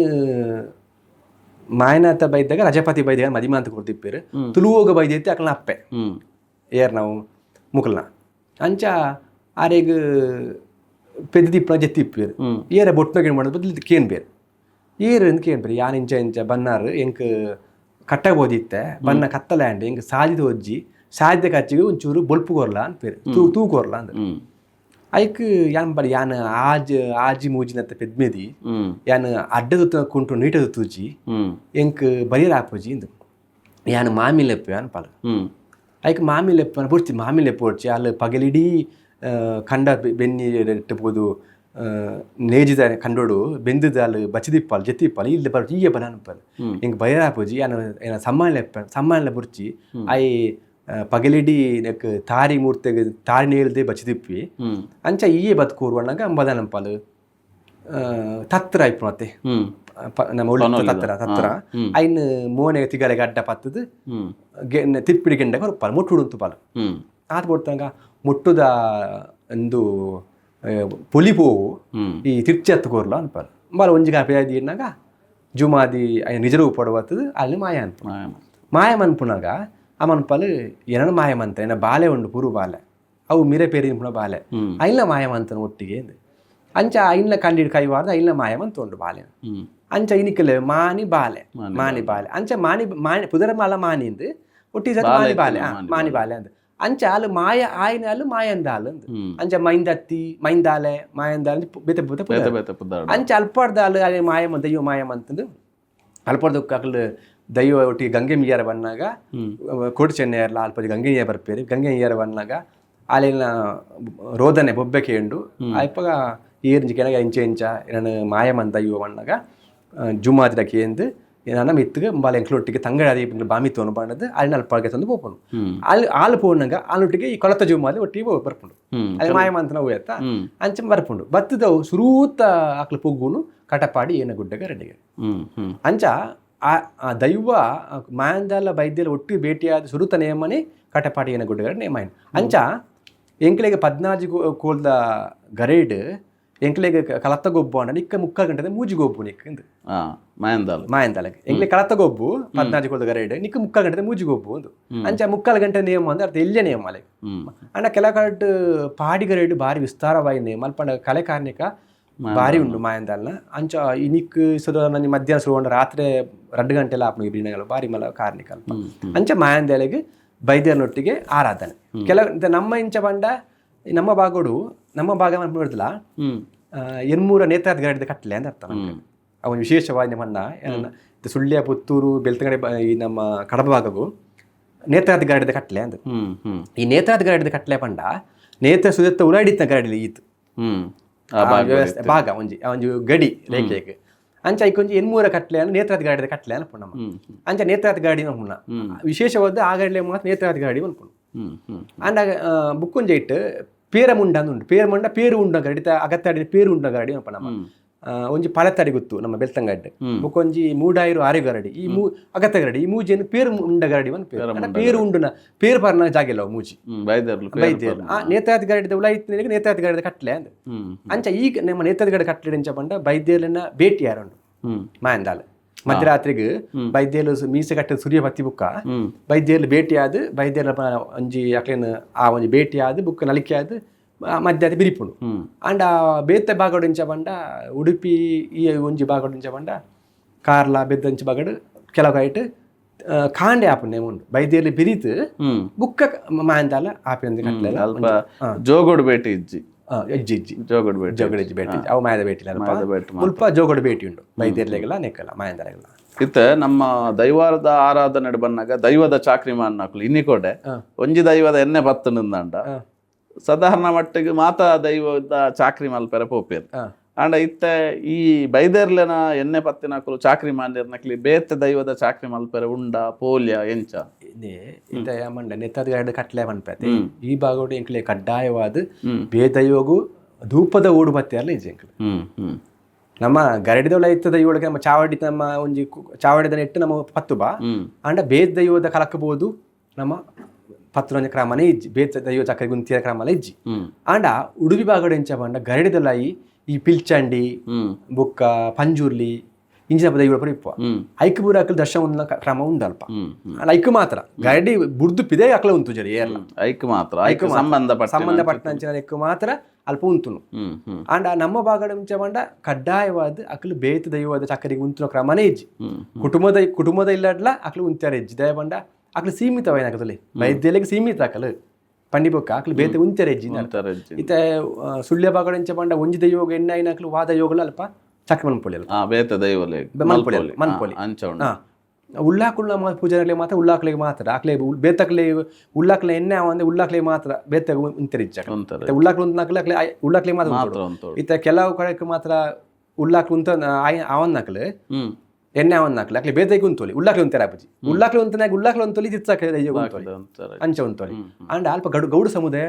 ಮಾಯನಾಥ ಬೈದಾಗ ರಜಪತಿ ಬೈದಾಗ ಮದಿಮಾಂತ ಕೊಡ್ತಿಪ್ಪೇರು ತುಳುವೋಗ ಬೈದೈತಿ ಅಕಲ್ನ ಅಪ್ಪೆ. ಏರ್ ನಾವು ಮುಕಲ್ನ ಅಂಚ ಆರೇಗ್ ಪೆದ್ದಿಪ್ಪನ ಜೆತ್ತಿಪ್ಪೇರು. ಏರ ಬೊಟ್ನ ಮಾಡೋದು ಬದಲು ಕೇನ್ ಬೇರು ಏರು ಅಂತ ಕೇನ್ ಬೇರು ಯಾನ್ ಇಂಚ ಇಂಚ ಬನ್ನಾರು ಎಂಕ್ ಕಟ್ಟ ಬೋದಿತ್ತೆ ಬನ್ನ ಕತ್ತಲೆ ಆಂಡ್ ಎಂಕ್ ಸಾದಿದ ಒಜ್ಜಿ ಸಾದಿದ ಕಚ್ಚಿಗೆ ಒಂಚೂರು ಬೊಲ್ಪು ಕೊರ್ಲ ಅಂತ ಪೇರು ತೂ ತೂ ಕೊರ್ಲ ಅಂದ್. ಐಕ್ ಯಾನ್ ಬರಿ ಯಾನ್ ಆಜ್ ಆಜಿ ಮೂಜಿನತ್ತ ಪೆದ್ಮೆದಿ ಯಾನ್ ಅಡ್ಡದ ಕುಂಟು ನೀಟದ ತೂಜಿ ಎಂಕ್ ಬರಿಯರ ಆಪುಜಿ ಇಂದು ಯಾನ್ ಮಾಮಿ ಲೆಪ್ಪು ಯಾನ್ ಪಾಲ್. ಐಕ್ ಮಾಮಿ ಲೆಪ್ಪು ಬೊಡ್ಚಿ ಮಾಮಿ ಲೆಪ್ಪು ಬೊಡ್ಚಿ ಅಲ್ಲಿ ಪಗಲಿಡೀ ಕಂಡ ಬೆನ್ನಿ ಎಟ್ಟು ಪೋದು ನೇಜಿದ ಕಂಡೋಡು ಬೆಂದದ ಅಲ್ಲಿ ಬಚ್ಚಿದಿಪ್ಪಾಲ್ ಜೆತ್ತಿಪ್ಪಾಲ್ ಇಲ್ಲಿ ಬರ್ ಈಯ ಬಲ ಅನ್ಪಾಲ್ ಎಂಕ್ ಬರಿಯರ ಆಪುಜಿ ಯಾನ್ ಏನ ಸಮ್ಮಾನ್ ಲೆಪ್ಪ ಸಮ್ಮಾನ್ ಬುರ್ಚಿ I ಪಗಲಿಡಿ ನೆಕ್ ತಾರಿ ಮೂರ್ತೆಗ್ ತಾರಿ ನೇಲ್ದೆ ಬಚ್ಚಿದಿಪ್ಪಿ. ಅಂಚ ಈಯೆ ಬತ್ಕೂರು ಅಣ್ಣಗ ಅಂಬದನಂಪಾಲು ತತ್ರ ಇಪ್ಪು ಮತ್ತೆ ನಮ್ಮ ಉಳ್ಳ ತತ್ರ ತತ್ರ ಐನ್ ಮೋನೆ ತಿಗಲೆಗೆ ಅಡ್ಡ ಪತ್ತದು ತಿಪ್ಪಿಡಿ ಗೆಂಡ ಕೊರ್ಪಾಲ್ ಮುಟ್ಟುಡು ಪಾಲು. ಆತ್ ಕೊಡ್ತಂಗ ಮುಟ್ಟುದ ಒಂದು ಪೊಲಿ ಪೋವು ಈ ತಿರ್ಚಿ ಹತ್ತು ಕೋರ್ಲ ಅನ್ಪಾಲ್ ಬಾಲ ಒಂಜಿ ಕಾಪಿ ಇನ್ನಾಗ ಜುಮಾದಿ ಐನ್ ನಿಜ ರೂಪ ಬತ್ತದು ಅಲ್ಲಿ ಮಾಯ ಅನ್ಪ ಮಾಯ ಮನ್ಪುನಾಗ ಆ ಮನ್ಪಾಲು ಏನನ ಮಾಯ ಮಂತ ಏನ ಬಾಲೆ ಉಂಡು ಪುರು ಬಾಲೆ ಅವು ಮಿರೆ ಪೇರಿ ಪುಣ ಬಾಲೆ ಐನ್ಲ ಮಾಯ ಮಂತನ ಒಟ್ಟಿಗೆ ಅಂದ್. ಅಂಚ ಐನ್ಲ ಕಂಡಿಡ್ ಕೈವಾರ್ದ ಐನ್ಲ ಮಾಯ ಮಂತ ಉಂಡು ಬಾಲೆ. ಅಂಚ ಇನಿಕಲೆ ಮಾನಿ ಬಾಲೆ, ಮಾನಿ ಬಾಲೆ. ಅಂಚ ಮಾನಿ ಮಾನಿ ಪುದರ ಮಾಲ ಮಾನಿಂದು ಒಟ್ಟಿ ಸತ್ ಮಾನಿ ಬಾಲೆ, ಮಾನಿ ಬಾಲೆ ಅಂದ್. ಅಂಚ ಅಲು ಮಾಯ ಆಯ್ನ ಅಲು ಮಾಯಂದಾಲ್ ಅಂದ್. ಅಂಚ ಮೈಂದತ್ತಿ, ಮೈಂದಾಲೆ, ಮಾಯಂದಾಲೆ ಬೇತೆ ಬೇತೆ ಪುದರ್. ಬೇತೆ ಬೇತೆ ಪುದರ್. ಅಂಚ ಅಲ್ಪಡ್ದ ಅಲು ಅಲೆ ಮಾಯಮ ದೈವ ಮಾಯಮ ಅಂತಂದು ಅಲ್ಪಡ್ದ ಅಕಲ್ ದೈವ ಒಟ್ಟಿಗೆ ಗಂಗೆ ಮಿಯಾರ ಬನ್ನಾಗ ಕೋಟಿ ಚೆನ್ನೈಯರ್ಲ ಅಲ್ಪ ಗಂಗೆ ನೀರ ಬರ್ಪೇರು. ಗಂಗೆ ನೀರ ಬನ್ನಾಗ ಅಲ್ಲಿನ ರೋದನೆ ಬೊಬ್ಬೆ ಕೇಂಡು ಅಯ್ಪಗ ಏರಿಂಜಿ ಕೆಳಗೆ ಇಂಚ ಇಂಚ ಏನ ಮಾಯಮನ್ ದೈವ ಬಣ್ಣಾಗ ಜುಮಾದಿರ ಕೇಂದು ಏನ ಮಿತ್ತಿಗೆ ಬಾಲೆ ಎಂಕ್ಲೊಟ್ಟಿಗೆ ತಂಗಡಿ ಬಾಮಿ ತೋನು ಬಣ್ಣದು ಅಲ್ಲಿನ ಅಲ್ಪಗೆ ತಂದು ಪೋಪುಂಡು. ಅಲ್ಲಿ ಆಲು ಪೋನಂಗ ಆಲೊಟ್ಟಿಗೆ ಈ ಕೊಳತ ಜುಮಾದಿ ಒಟ್ಟಿಗೆ ಬರ್ಪುಂಡು. ಅಲ್ಲಿ ಮಾಯಮಂತನ ಹೋಯತ್ತ ಅಂಚ ಬರ್ಪುಂಡು. ಬತ್ತದವು ಸುರೂತ ಆಕ್ಲ ಪೊಗ್ಗುನು ಕಟಪಾಡಿ ಏನ ಗುಡ್ಡಗ ರೆಡ್ಡಿಗೆ. ಹ್ಮ್ ಹ್ಮ್ ಅಂಚ ಆ ಆ ದೈವ ಮಾಯಂದಾಲ ಬೈದ್ಯಲ ಒಟ್ಟು ಭೇಟಿಯಾದ ಸುರುತ ನೇಮನೆ ಕಟಪಾಡಿ ಏನ ಗುಡ್ಡಗರ ನೇಮ. ಅಂಚ ಎಂಕ್ಲೆಗೆ 14 ಕೋಲ್ದ ಗರೇಡ್ ಎಂಕ್ಲೆಗೆ ಕಲತ್ತ ಗೊಬ್ಬು ಅಂಡ ನಿಕ್ಕ 3/4 ಗಂಟೆದ ಮೂಜಿ ಗೊಬ್ಬು ನಿಕ್ ಇಂದು. ಮಾಯಂದಾಲ. ಮಾಯಂದಾಲಕ್ಕೆ ಎಂಕ್ಲೆ ಕಲತ್ತ ಗೊಬ್ಬು 14 ಕೋಲ್ದ ಗರೇಡ್ ನಿಕ್ಕ 3/4 ಗಂಟೆದ ಮೂಜಿ ಗೊಬ್ಬು ಒಂದು. ಅಂಚ 3/4 ಗಂಟೆ ನಿಯಮ ಅಂದ್ರೆ ಅರ್ಥ ಎಲ್ಲಿಯ ನಿಯಮ ಅಲೆ. ಅಂಡ ಕೆಲ ಕಡೆ ಪಾಡಿ ಗರೇಡ್ ಬಾರಿ ವಿಸ್ತಾರವಾಗಿ ನೇಮ ಅಲ್ಪಂಡ ಕಲೆ ಕಾರ್ಣಿಕ ಬಾರಿ ಉಂಡು ಮಾಯಂದಾಲ್ನ. ಅಂಚ ಇನಿಕ್ ಸದ ನಂಜಿ ಮಧ್ಯಾಹ್ನ ಸುರುವಂಡ ರಾತ್ರಿ 2 ಗಂಟೆಲ ಆಪುಂಡು ಬಿರಿನಗಲ ಬಾರಿ ಮಲ ಕಾರ್ಣಿಕ ಅಲ್ಪ. ಅಂಚ ಮಾಯಂದಾಲೆಗ್ ಬೈದ್ಯನೊಟ್ಟಿಗೆ ಆರಾಧನೆ ಕೆಲ ನಮ್ಮ ಇಂಚ ಬಂಡ ನಮ್ಮ ಭಾಗಡು ನಮ್ಮ ಭಾಗ ನೋಡಿದ್ಲ ಎನ್ಮೂರ ನೇತ್ರಾದ್ ಗರಡಿದ ಕಟ್ಲೆ ಅಂತ ಅರ್ಥ ನಮ್ಗೆ. ಅವನು ವಿಶೇಷವಾಗಿ ಮಣ್ಣ ಸುಳ್ಯ ಪುತ್ತೂರು ಬೆಳ್ತಂಗಡಿ ಈ ನಮ್ಮ ಕಡಬ ಭಾಗಗೂ ನೇತ್ರಾದ್ ಗರಡಿದ ಕಟ್ಲೆ ಅಂತ. ಹ್ಮ್ ಹ್ಮ್ ಈ ನೇತ್ರಾದ್ ಗರಡಿದ ಕಟ್ಲೆ ಪಂಡ ನೇತ್ರ ಸುದತ್ತ ಉಲಾಡಿತ್ತ ಗರಡಿಲಿ ಈತು ಆ ಆ ವ್ಯವಸ್ಥೆ ಭಾಗ ಒಂಜಿ ಆ ಒಂಜಿ ಗಡಿ ರೇಖೆಗೆ. ಅಂಚ ಐಕೊಂಜಿ ಎನ್ಮೂರ ಕಟ್ಲೆ ಅಂದ್ರೆ ನೇತ್ರಾದ್ ಗರಡಿದ ಕಟ್ಲೆ ಅನ್ಪುಂಡು ನಮ್ಮ. ಅಂಚ ನೇತ್ರಾದ್ ಗಾಡಿ ಅನ್ಪುಂಡ ವಿಶೇಷವಾದ ಆ ಗಡಿಲೆ ಮಾತ್ರ ನೇತ್ರಾದ್ ಗಾಡಿ ಅನ್ಪುಂಡು. ಹ್ಮ್ ಹ್ಮ್ ಅಂಡ ಬುಕ್ಕೊಂಜಿ ಇಟ್ಟು ಪೇರ ಮುಂಡ ಅಂದ್ ಉಂಟು. ಪೇರ ಮುಂಡ ಪೇರು ಉಂಡ ಗರಡಿ ಅಗತ್ತಾಡಿ ಪೇರು ಉಂಡ ಗರಡಿ ಅನ್ಪ ನಮ್ಮ. ಒಂಜಿ ಪಳತ್ತಡಿ ಗೊತ್ತು ನಮ್ಮ ಬೆಳ್ತಂಗಡ್ಡೆ. ಬುಕ್ಕೊಂಜಿ ಮೂಡಾಯಿರು ಆರೆ ಗರಡಿ ಈ ಮೂ ಅಗತ್ತ ಗರಡಿ ಈ ಮೂಜಿಯನ್ನು ಪೇರು ಉಂಡ ಗರಡಿ ಒಂದು ಪೇರು ಅಂಡ ಪೇರು ಉಂಡುನ ಪೇರು ಪರ್ನ ಜಾಗ ಇಲ್ಲ ಅವು ಮೂಜಿ. ಬೈದರ್ಲು ಬೈದ್ಯರು ಆ ನೇತ್ರಾತ್ ಗರಡಿದ ಉಲ ಇತ್ತು ನೇತ್ರಾತ್ ಗರಡಿದ ಕಟ್ಲೆ ಅಂದ್. ಅಂಚ ಈಗ ನಮ್ಮ ನೇತ್ರಾತ್ ಗರಡಿ ಕಟ್ಲೆ ಎಂಚ ಪಂಡ ಬೈದ್ಯರ್ಲನ್ನ ಭೇಟಿ ಯಾರುಂಡು ಮಾಯಂದಾಲ್ ಮಧ್ಯರಾತ್ರಿಗೆ ಬೈದ್ಯರು ಮೀಸೆ ಕಟ್ಟಿದ ಸೂರ್ಯ ಪತ್ತಿ ಬುಕ್ಕ ಬೈದ್ಯರ್ಲು ಭೇಟಿಯಾದ ಬೈದ್ಯರ ಒಂಜಿ ಅಕ್ಲೇನ್ ಆ ಒಂಜಿ ಭೇಟಿಯಾದ ಬುಕ್ಕ ನಲಿಕೆ ಆದ್ ಮಧ್ಯಾಹ್ನ ಬಿರಿಪುಂಡು. ಅಂಡ ಬೇತೆ ಭಾಗಡು ಇಂಚ ಪಂಡ ಉಡುಪಿ ಈ ಒಂಜಿ ಭಾಗಡು ಇಂಚ ಪಂಡ ಕಾರ್ಲ ಬೆದ್ದಂಚ ಭಾಗಡು ಕೆಲವು ಕೈಟ್ ಕಾಂಡೆ ಆಪುಂಡು ಉಂಡು ಬೈದ್ಯರ್ಲು ಬಿರಿತು ಬುಕ್ಕ ಮಾಯಂದಾಲ ಆಪಿನಂದು ಕಟ್ಲೆಲ್ಲ. ಅಲ್ಪ ಜೋಗೋಡು ಭೇಟಿ ಇಜ್ಜಿ. ಇಜ್ಜಿ ಇಜ್ಜಿ. ಜೋಗೋಡು ಭೇಟಿ. ಜೋಗಡ ಇಜ್ಜಿ ಭೇಟಿ ಅವು ಮಾಯದ ಭೇಟಿ ಇಲ್ಲ ಅಲ್ಪ. ಮಾಯದ ಭೇಟಿ. ಮುಲ್ಪ ಜೋಗಡ ಭೇಟಿ ಉಂಡು ಬೈದ್ಯರ್ಲೆಗೆಲ್ಲ ನೆಕ್ಕಲ್ಲ ಮಾಯಂದಾಲೆಗೆಲ್ಲ. ಇತ್ತ ನಮ್ಮ ದೈವಾರದ ಆರಾಧನೆ ಬನ್ನಾಗ ದೈವದ ಚಾಕ್ರಿ ಮಾನ್ನಕ್ಲು ಇನ್ನಿಕೋಡೆ ಒಂಜಿ ದೈವದ ಎಣ್ಣೆ ಪತ್ತುಂಡ ಸಾಧಾರಣ ಮಟ್ಟಿಗೆ ಮಾತಾ ದೈವದ ಚಾಕ್ರಿ ಮಲ್ಪೆರ ಪೋಪೇರು. ಅಂಡ ಇತ್ತ ಈ ಬೈದರ್ಲೆನ ಎಣ್ಣೆ ಪತ್ತಿನಕುಲು ಚಾಕ್ರಿ ಮಾನ್ಯರ್ನಕ್ಲಿ ಬೇತೆ ದೈವದ ಚಾಕ್ರಿ ಮಲ್ಪೆರ ಉಂಡ ಪೋಲ್ಯ ಎಂಚ? ಇತ್ತ ಮಂಡ ನೆತ್ತದ ಎರಡು ಕಟ್ಲೆ ಮನ್ಪತೆ ಈ ಭಾಗಡು ಎಂಕ್ಲೆ ಕಡ್ಡಾಯವಾದ ಬೇದೈವಗು ಧೂಪದ ಓಡು ಬತ್ತೆ ಅಲ್ಲ ಇಜ್ಜಿ ಎಂಕ್ಲೆ. ಹ್ಮ್ ಹ್ಮ್ ನಮ್ಮ ಗರಡಿದೊಳ ಇತ್ತದ ಇವಳಿಗೆ ನಮ್ಮ ಚಾವಡಿ ನಮ್ಮ ಒಂಜಿ ಚಾವಡಿದ ನೆಟ್ಟು ನಮ್ಮ ಪತ್ತು ಬಾ ಅಂಡ ಬೇದ ದೈವದ ಕಲಕಬಹುದು ನಮ್ಮ ಪತ್ರೊಂಜ ಕ್ರಮನೇ ಇಜ್ಜಿ ಬೇತ ದೈವ ಚಕ್ರ ಗುಂತಿಯ ಕ್ರಮಲ ಇಜ್ಜಿ. ಆಂಡ ಉಡುಪಿ ಭಾಗಡು ಎಂಚ ಪಂಡ ಗರಡಿದೊಲಾಯಿ ಈ ಪಿಲ್ಚಂಡಿ ಬೊಕ್ಕ ಪಂಜುರ್ಲಿ ಇಂಚಿನ ದೈವ ಪೂರ ಇಪ್ಪ ಐಕ್ ಪೂರ ಅಕ್ಲು ದರ್ಶನ ಉಂಡ್ನ ಕ್ರಮ ಉಂಡು ಅಲ್ಪ. ಆಂಡ ಐಕ್ ಮಾತ್ರ ಗರಡಿ ಬುಡ್ದು ಪಿದೆ ಅಕ್ಲ ಉಂತು ಜರಿ ಏರ್ಲ. ಐಕ್ ಮಾತ್ರ ಐಕ್ ಸಂಬಂಧಪಟ್ಟ ಸಂಬಂಧಪಟ್ಟಂಚಿನ ಎಕ್ಕು ಮಾತ್ರ ಅಲ್ಪ ಉಂತುನು. ಹ್ಮ್ ಹ್ಮ್ ಆಂಡ ನಮ್ಮ ಭಾಗಡ್ ಎಂಚ ಪಂಡ ಕಡ್ಡಾಯವಾದ ಅಕ್ಲು ಬೇತ ದೈವದ ಚಕ್ಕರಿಗೆ ಉಂತುನ ಕ್ರಮನೇ ಇಜ್ಜಿ. ಕುಟುಂಬದ ಕುಟುಂಬದ ಇಲ್ಲಡ್ಲ ಅಕ್ಲು ಉಂತ್ಯಾರ ಇಜ್ಜಿ. ದಯ ಪಂಡ ಅಕ್ಲು ಸೀಮಿತವಾಯಿನ ಅಕುಲೆ ವೈದ್ಯಲೆಗ್ ಸೀಮಿತ ಅಕಲು ಪಂಡಿ ಬೊಕ್ಕ ಅಕ್ಲು ಬೇತೆ ಉಂತ್ಯಾರ ಇಜ್ಜಿ. ಉಂತಾರೆ ಇಜ್ಜಿ. ಇತ್ತೆ ಸುಳ್ಯ ಭಾಗಡ್ ಎಂಚ ಪಂಡ ಒಂಜಿ ದೈವಗ್ ಎಣ್ಣೆ ಆಯಿನ ಅಕ್ಲು ವಾದ ಯೋಗಲ ಅಲ್ಪ ಚಕ್ರ ಮನ್ಪೊಲಿ ಅಲ್ಪ. ಬೇತೆ ದೈವಲೆ ಮನ್ಪೊಲಿ ಮನ್ಪೊಲಿ. ಅಂಚ ಉಂಡು. ಉಳ್ಳಾಕುಳ್ಳ ಪೂಜಾರಿಗಳಿಗೆ ಮಾತ್ರ ಉಳ್ಳಾಕ್ಲಿಗೆ ಮಾತ್ರ ಆಕ್ಲೆ ಬೇತಕ್ಲೆ ಉಳ್ಳಾಕ್ಲೆ ಎಣ್ಣೆ ಆವಂದೆ ಉಳ್ಳಾಕ್ಲೆ ಮಾತ್ರ ಬೇತೆ ಉಂತೆರ್ ಇಜ್ಜಿ ಅಕ್ಲು. ಉಂತಾರೆ. ಇತ್ತೆ ಉಳ್ಳಾಕ್ಲು ಉಂತ್ನಕ್ಲೆ ಅಕ್ಲೆ ಉಳ್ಳಾಕ್ಲೆ ಮಾತ್ರ ಮಾತ್ರ ಉಂತೊಡು. ಉಂತೊಡು. ಇತ್ತೆ ಕೆಲವು ಕಡೆಕ್ ಮಾತ್ರ ಉಳ್ಳಾಕ್ಲು ಉಂತ ಆವನ್ನಕ್ಲು ಎಣ್ಣೆ ಆವನ್ನಕ್ಲು ಅಕ್ಲೆ ಬೇತೆಗೆ ಉಂತೊಲಿ ಉಳ್ಳಾಕ್ಲೆ ಉಂತೆರ್ ಆಪುಜಿ. ಉಳ್ಳಾಕ್ಲೆ ಉಂತನಾಗ ಉಳ್ಳಾಕ್ಲೆ ಉಂತೊಲಿ ತಿರ್ಸಾಕ ಉಂತೊಲಿ ಉಂತಾರೆ. ಅಂಚ ಉಂತೊಲಿ. ಅಂಡ ಅಲ್ಪ ಗೌಡ ಸಮುದಾಯ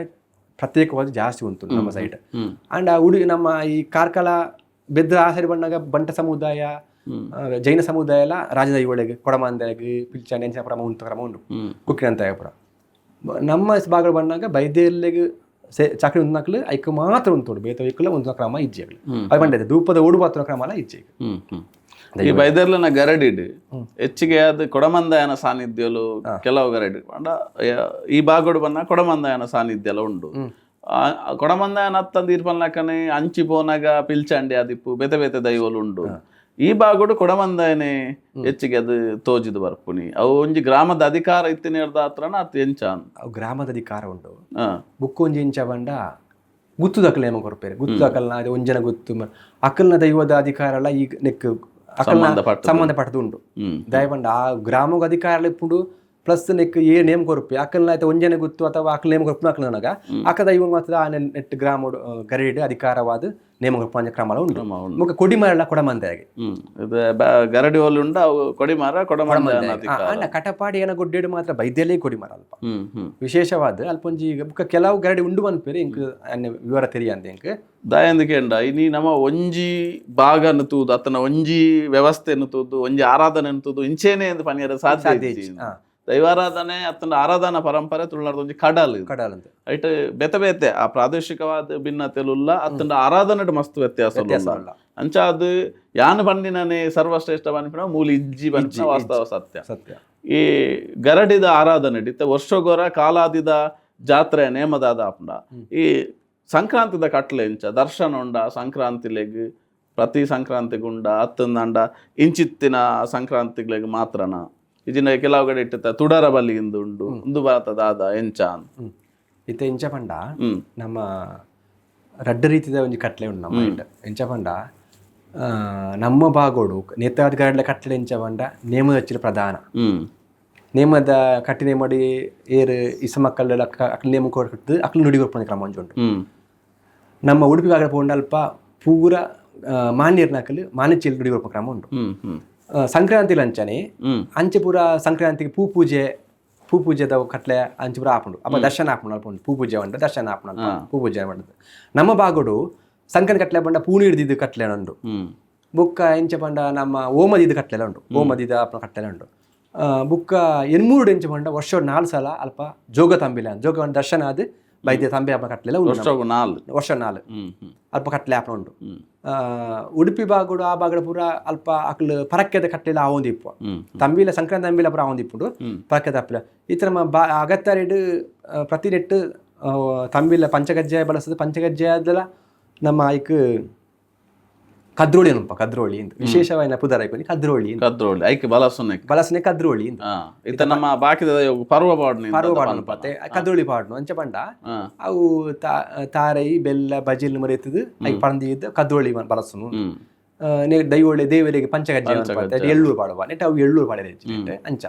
ಪ್ರತ್ಯೇಕವಾಗಿ ಜಾಸ್ತಿ ಉಂಟು ನಮ್ಮ ಸೈಡ್. ಅಂಡ ಉಡಿ ನಮ್ಮ ಈ ಕಾರ್ಕಳ ಬೆದ್ರ ಆ ಸೈಡ್ ಬಂದಾಗ ಬಂಟ ಸಮುದಾಯ ಜೈನ ಸಮುದಾಯ ಎಲ್ಲ ರಾಜದೈವೊಳಗೆ ಕೊಡಮಾಂದೆಗೆ ಪಿಲ್ಚಾಂಡಿ ಅಂಚಿನ ಕ್ರಮ ಉಂಟು ಕ್ರಮ ಉಂಟು ಕುಕ್ಕಿನಂತಾಯಪುರ. ನಮ್ಮ ಭಾಗಗಳು ಬಂದಾಗ ಬೈದೆರ್ಲೆಗ್ ಚಾಕ್ರಿ ಉಂತ್ನಕ್ಲು ಐಕ್ ಮಾತ್ರ ಉಂತೋಡು ಬೇತೆ ಐಕ್ಲ ಉಂತುನ ಕ್ರಮ ಇಜ್ಜಿ ಅಕ್ಲು. ಅವು ಪಂಡತೆ ಧೂಪದ ಓಡು ಬಾತುನ ಕ್ರಮ ಅಲ್ಲ ಇಜ್ಜಿ. ಹ್ಮ್ ಹ್ಮ್ ಈ ಬೈದರ್ಲನ ಗರಡಿಡ್ ಹೆಚ್ಚಿಗೆ ಅದು ಕೊಡಮಂದಾಯನ ಸಾನ್ನಿಧ್ಯಲು ಕೆಲವು ಗರಡಿ ಪಂಡ ಈ ಭಾಗಡು ಬನ್ನ ಕೊಡಮಂದಾಯನ ಸಾನ್ನಿಧ್ಯ ಎಲ್ಲ ಉಂಡು. ಕೊಡಮಂದಾಯನ ಅತ್ತಂದು ಇರ್ಪಲ್ನಕನೆ ಅಂಚಿ ಪೋನಾಗ ಪಿಲ್ಚಾಂಡಿ ಆದಿಪ್ಪು ಬೇತೆ ಬೇತೆ ದೈವಲು ಉಂಡು. ಈ ಭಾಗಡು ಕೊಡಮಂದಾಯನೆ ಹೆಚ್ಚಿಗೆ ಅದು ತೋಜಿದು ಬರ್ಪುನಿ. ಅವು ಒಂಜಿ ಗ್ರಾಮದ ಅಧಿಕಾರ ಇತ್ತಿನ ಆತ್ರನ ಅತ್ ಎಂಚ? ಅವು ಗ್ರಾಮದ ಅಧಿಕಾರ ಉಂಡು. ಬುಕ್ಕೊಂಜಿ ಇಂಚ ಪಂಡ ಗುತ್ತು ದಕಲ್ ನೇಮ ಕೊರ್ಪೇರು. ಗುತ್ತು ದಕಲ್ನ ಅದು ಒಂಜನ ಗುತ್ತು ಅಕಲ್ನ ದೈವದ ಅಧಿಕಾರ ಅಲ್ಲ ಈ ನೆಕ್ ಅಕಲ್ನ ಸಂಬಂಧಪಟ್ಟದ್ದು. ಸಂಬಂಧಪಟ್ಟದ್ದು ಉಂಡು. ದಯಪಂಡ ಆ ಗ್ರಾಮದ ಅಧಿಕಾರ ಇಪ್ಪುಂಡು, ಪ್ಲಸ್ ನೆಕ್ ಏ ನೇಮ್ ಕೊರ್ಪಿ ಅಕಲ್ನ ಆಯ್ತು ಒಂಜನೆ ಗುತ್ತು ಅಥವಾ ಅಕಲ್ ನೇಮ ಕೊರ್ಪುನ ಅಕಲ್ನಗ ಅಕ ದೈವ ಮಾತ್ರ ಆ ನೆಟ್ ಗ್ರಾಮ ಗರಡಿ ಅಧಿಕಾರವಾದ ನೇಮ ಕೊರ್ಪುನ ಕ್ರಮ ಉಂಡು. ಕ್ರಮ ಉಂಡು. ಮುಕ ಕೊಡಿಮರಲ್ಲ ಕೊಡಮಂದಾಗೆ. ಇದು ಗರಡಿ ಒಲ್ಲಿ ಉಂಡ ಅವು ಕೊಡಿಮರ ಕೊಡಮಂದಾಯನ ಅಧಿಕಾರ. ಅಣ್ಣ ಕಟಪಾಡಿ ಏನ ಗುಡ್ಡೇಡು ಮಾತ್ರ ಬೈದ್ಯಲೇ ಕೊಡಿಮರ ಅಲ್ಪ. ಹ್ಮ್ ಹ್ಮ್ ವಿಶೇಷವಾದ ಅಲ್ಪ ಒಂಜಿ ಬುಕ್ಕ ಕೆಲವು ಗರಡಿ ಉಂಡು ಪನ್ಪೇರು ಇಂಕ್ ಅನ್ನ ವಿವರ ತೆರಿಯಂದೆ ಇಂಕ್. ದಾಯಂದಕೇಂಡ ಇನಿ ನಮ್ಮ ಒಂಜಿ ಭಾಗನ ತೂದು ಅತನ ಒಂಜಿ ವ್ಯವಸ್ಥೆಯನ್ನು ತೂದು ಒಂಜಿ ಆರಾಧನೆ ತೂದು ಇಂಚೇನೆ ಎಂದು ಪನಿಯರ ಸಾಧ್ಯ ಸಾಧ್ಯ ಇಜ್ಜಿ. ಇಜ್ಜಿ. ದೈವಾರಾಧನೆ ಅತನ ಆರಾಧನಾ ಪರಂಪರೆ ತುಳುನಾಡ್ದ ಒಂಜಿ ಕಡಲ್ ಇದು. ಕಡಲ್ ಅಂತ. ಐಟ್ ಬೇತೆ ಬೇತೆ ಆ ಪ್ರಾದೇಶಿಕವಾದ ಭಿನ್ನತೆಲುಲ್ಲ ಅತ್ತಂಡ ಆರಾಧನೆಡ್ ಮಸ್ತ್ ವ್ಯತ್ಯಾಸ ವ್ಯತ್ಯಾಸ ಉಲ್ಲ. ಅಂಚ ಅದು ಯಾನ್ ಪಂಡಿನನೆ ಸರ್ವಶ್ರೇಷ್ಠ ಪನ್ಪಿನ ಮೂಲ ಇಜ್ಜಿ ಪನ್ಪಿನ ವಾಸ್ತವ ಸತ್ಯ. ಸತ್ಯ. ಈ ಗರಡಿದ ಆರಾಧನೆ ಇತ್ತೆ ವರ್ಷಗೊರ ಕಾಲಾದಿದ ಜಾತ್ರೆ ನೇಮದಾದ ಆಪುಂಡ. ಈ ಸಂಕ್ರಾಂತಿದ ಕಟ್ಲೆ ಇಂಚ ದರ್ಶನ ಉಂಡ ಸಂಕ್ರಾಂತಿಲೆಗ್ ಪ್ರತಿ ಸಂಕ್ರಾಂತಿಗುಂಡ ಅತ್ತಂದಂಡ ಇಂಚಿತ್ತಿನ ಸಂಕ್ರಾಂತಿಗ್ಲೆಗ್ ಮಾತ್ರನ ಇಜಿನ ಕೆಲವು ಕಡೆ ಇಟ್ಟಿತ್ತ ತುಡರ ಬಲಿ ಇಂದು ಉಂಡು ಉಂದು ಭಾರತ ದಾದ ಎಂಚ ಅಂದ್. ಇತ್ತೆ ಇಂಚ ಪಂಡ ನಮ್ಮ ರಡ್ಡ ರೀತಿದ ಒಂಜಿ ಕಟ್ಲೆ ಉಂಡು ನಮ್ಮ ಇಟ್ಟ. ಎಂಚ ಪಂಡ ನಮ್ಮ ಭಾಗೋಡು ನೇತಾದ ಗರಡ್ಲ ಕಟ್ಲೆ ಎಂಚ ಪಂಡ ನೇಮದ ಹಚ್ಚಿನ ಪ್ರಧಾನ. ನೇಮದ ಕಟ್ಟಿ ನೇಮಡಿ ಏರು ಇಸ ಮಕ್ಕಳ ಅಕ್ಲು ನೇಮ ಕೊಟ್ಟು ಅಕ್ಲು ನುಡಿ ಕೊರ್ಪುನ ಕ್ರಮ ಒಂಜಿ ಉಂಡು. ನಮ್ಮ ಉಡುಪಿ ಭಾಗದ ಪೋಂಡ ಅಲ್ಪ ಪೂರ ಮಾನ್ಯರ್ನಕಲು ಮಾನ್ಯಚೀಲ್ ನುಡಿ ಕೊರ್ಪುನ ಕ್ರಮ ಉಂಡು. ಹ್ಮ್ ಹ್ಮ್ ಸಂಕ್ರಾಂತಿ ಲಂಚನೆ ಅಂಚೆ ಪೂರ ಸಂಕ್ರಾಂತಿಗೆ ಪೂ ಪೂಜೆ ಪೂ ಪೂಜೆದ ಕಟ್ಲೆ ಅಂಚೆ ಪೂರ ಆಪುಂಡು. ಅಪ್ಪ ದರ್ಶನ ಆಪುಂಡು ಅಲ್ಪ ಉಂಡು. ಪೂ ಪೂಜೆ ಉಂಡು ದರ್ಶನ ಆಪುಂಡು ಅಲ್ಪ. ಪೂ ಪೂಜೆ ಉಂಡು. ನಮ್ಮ ಭಾಗಡು ಸಂಕ್ರಾಂತಿ ಕಟ್ಲೆ ಪಂಡ ಪೂ ನೀಡ್ದಿದ್ದು ಕಟ್ಲೆ ಉಂಡು. ಬೊಕ್ಕ ಎಂಚ ಪಂಡ ನಮ್ಮ ಓಮದಿದ್ದು ಕಟ್ಲೆಲ ಉಂಡು. ಓಮದಿದ ಅಪ್ಪನ ಕಟ್ಲೆಲ ಉಂಡು. ಬೊಕ್ಕ ಎನ್ಮೂರುಡು ಎಂಚ ಪಂಡ ವರ್ಷ 4 ಸಲ ಅಲ್ಪ ಜೋಗ ತಂಬಿಲ ಜೋಗ ಪಂಡ ದರ್ಶನ ಆದ್ ವೈದ್ಯ ತಂಬೆ ಅಪ್ಪನ ಕಟ್ಲೆಲ ಉಂಡು. ವರ್ಷಗು 4. ವರ್ಷ 4 ಹ್ಮ್ ಹ್ಮ್ ಅಲ್ಪ ಕಟ್ಲೆ ಆಪನ ಉಂಡು. ಉಡುಪಿ ಭಾಗಡು ಆ ಭಾಗಡು ಪೂರ ಅಲ್ಪ ಅಕ್ಲು ಪರಕ್ಕೆದ ಕಟ್ಟೆಲ ಆವೊಂದು ಇಪ್ಪ. ತಂಬಿಲ ಸಂಕ್ರಾಂತಿ ತಂಬಿಲ ಪೂರ ಆವೊಂದು ಇಪ್ಪುಂಡು. ಪರಕ್ಕೆದ ಅಪ್ಪಲ ಈ ಥರ ನಮ್ಮ ಬಾ ಅಗತ್ತರೆಡು ಪ್ರತಿ ನೆಟ್ಟು ತಂಬಿಲ ಪಂಚಗಜ್ಜಾಯ ಬಳಸೋದು. ಪಂಚಗಜ್ಜಾಯದಲ ನಮ್ಮ ಐಕ್ ಕದ್ರೋಳಿ ಅನುಪ ಕದ್ರೋಳಿ ಅಂತ ವಿಶೇಷವಾದ ಪುದರ್ ಐಕೊಂದು ಕದ್ರೋಳಿ ಅಂತ. ಕದ್ರೋಳಿ ಐಕ್ ಬಲಸುನೆ. ಬಲಸುನೆ ಕದ್ರೋಳಿ ಅಂತ. ಇತ್ತ ನಮ್ಮ ಬಾಕಿದ ಪರ್ವ ಪಾಡ್ನಿ ಪರ್ವ ಪಾಡ್ನು ಪತ್ತೆ ಕದ್ರೋಳಿ ಪಾಡ್ನು ಅಂಚ ಪಂಡ ಅವು ತಾರೈ ಬೆಲ್ಲ ಬಜಿಲ್ ಮರೆತದು ಐಕ್ ಪಂದಿದ್ದು ಕದ್ರೋಳಿ ಬಲಸುನು. ದೈವೊಳ್ಳೆ ದೇವರಿಗೆ ಪಂಚಗಜ್ಜೆ ಅನ್ಪತ್ತೆ, ಎಳ್ಳೂರು ಪಾಡುವ ನೆಟ್ ಅವು ಎಳ್ಳೂರು ಪಾಡಿದ ಹೆಚ್ಚು ಅಂಚ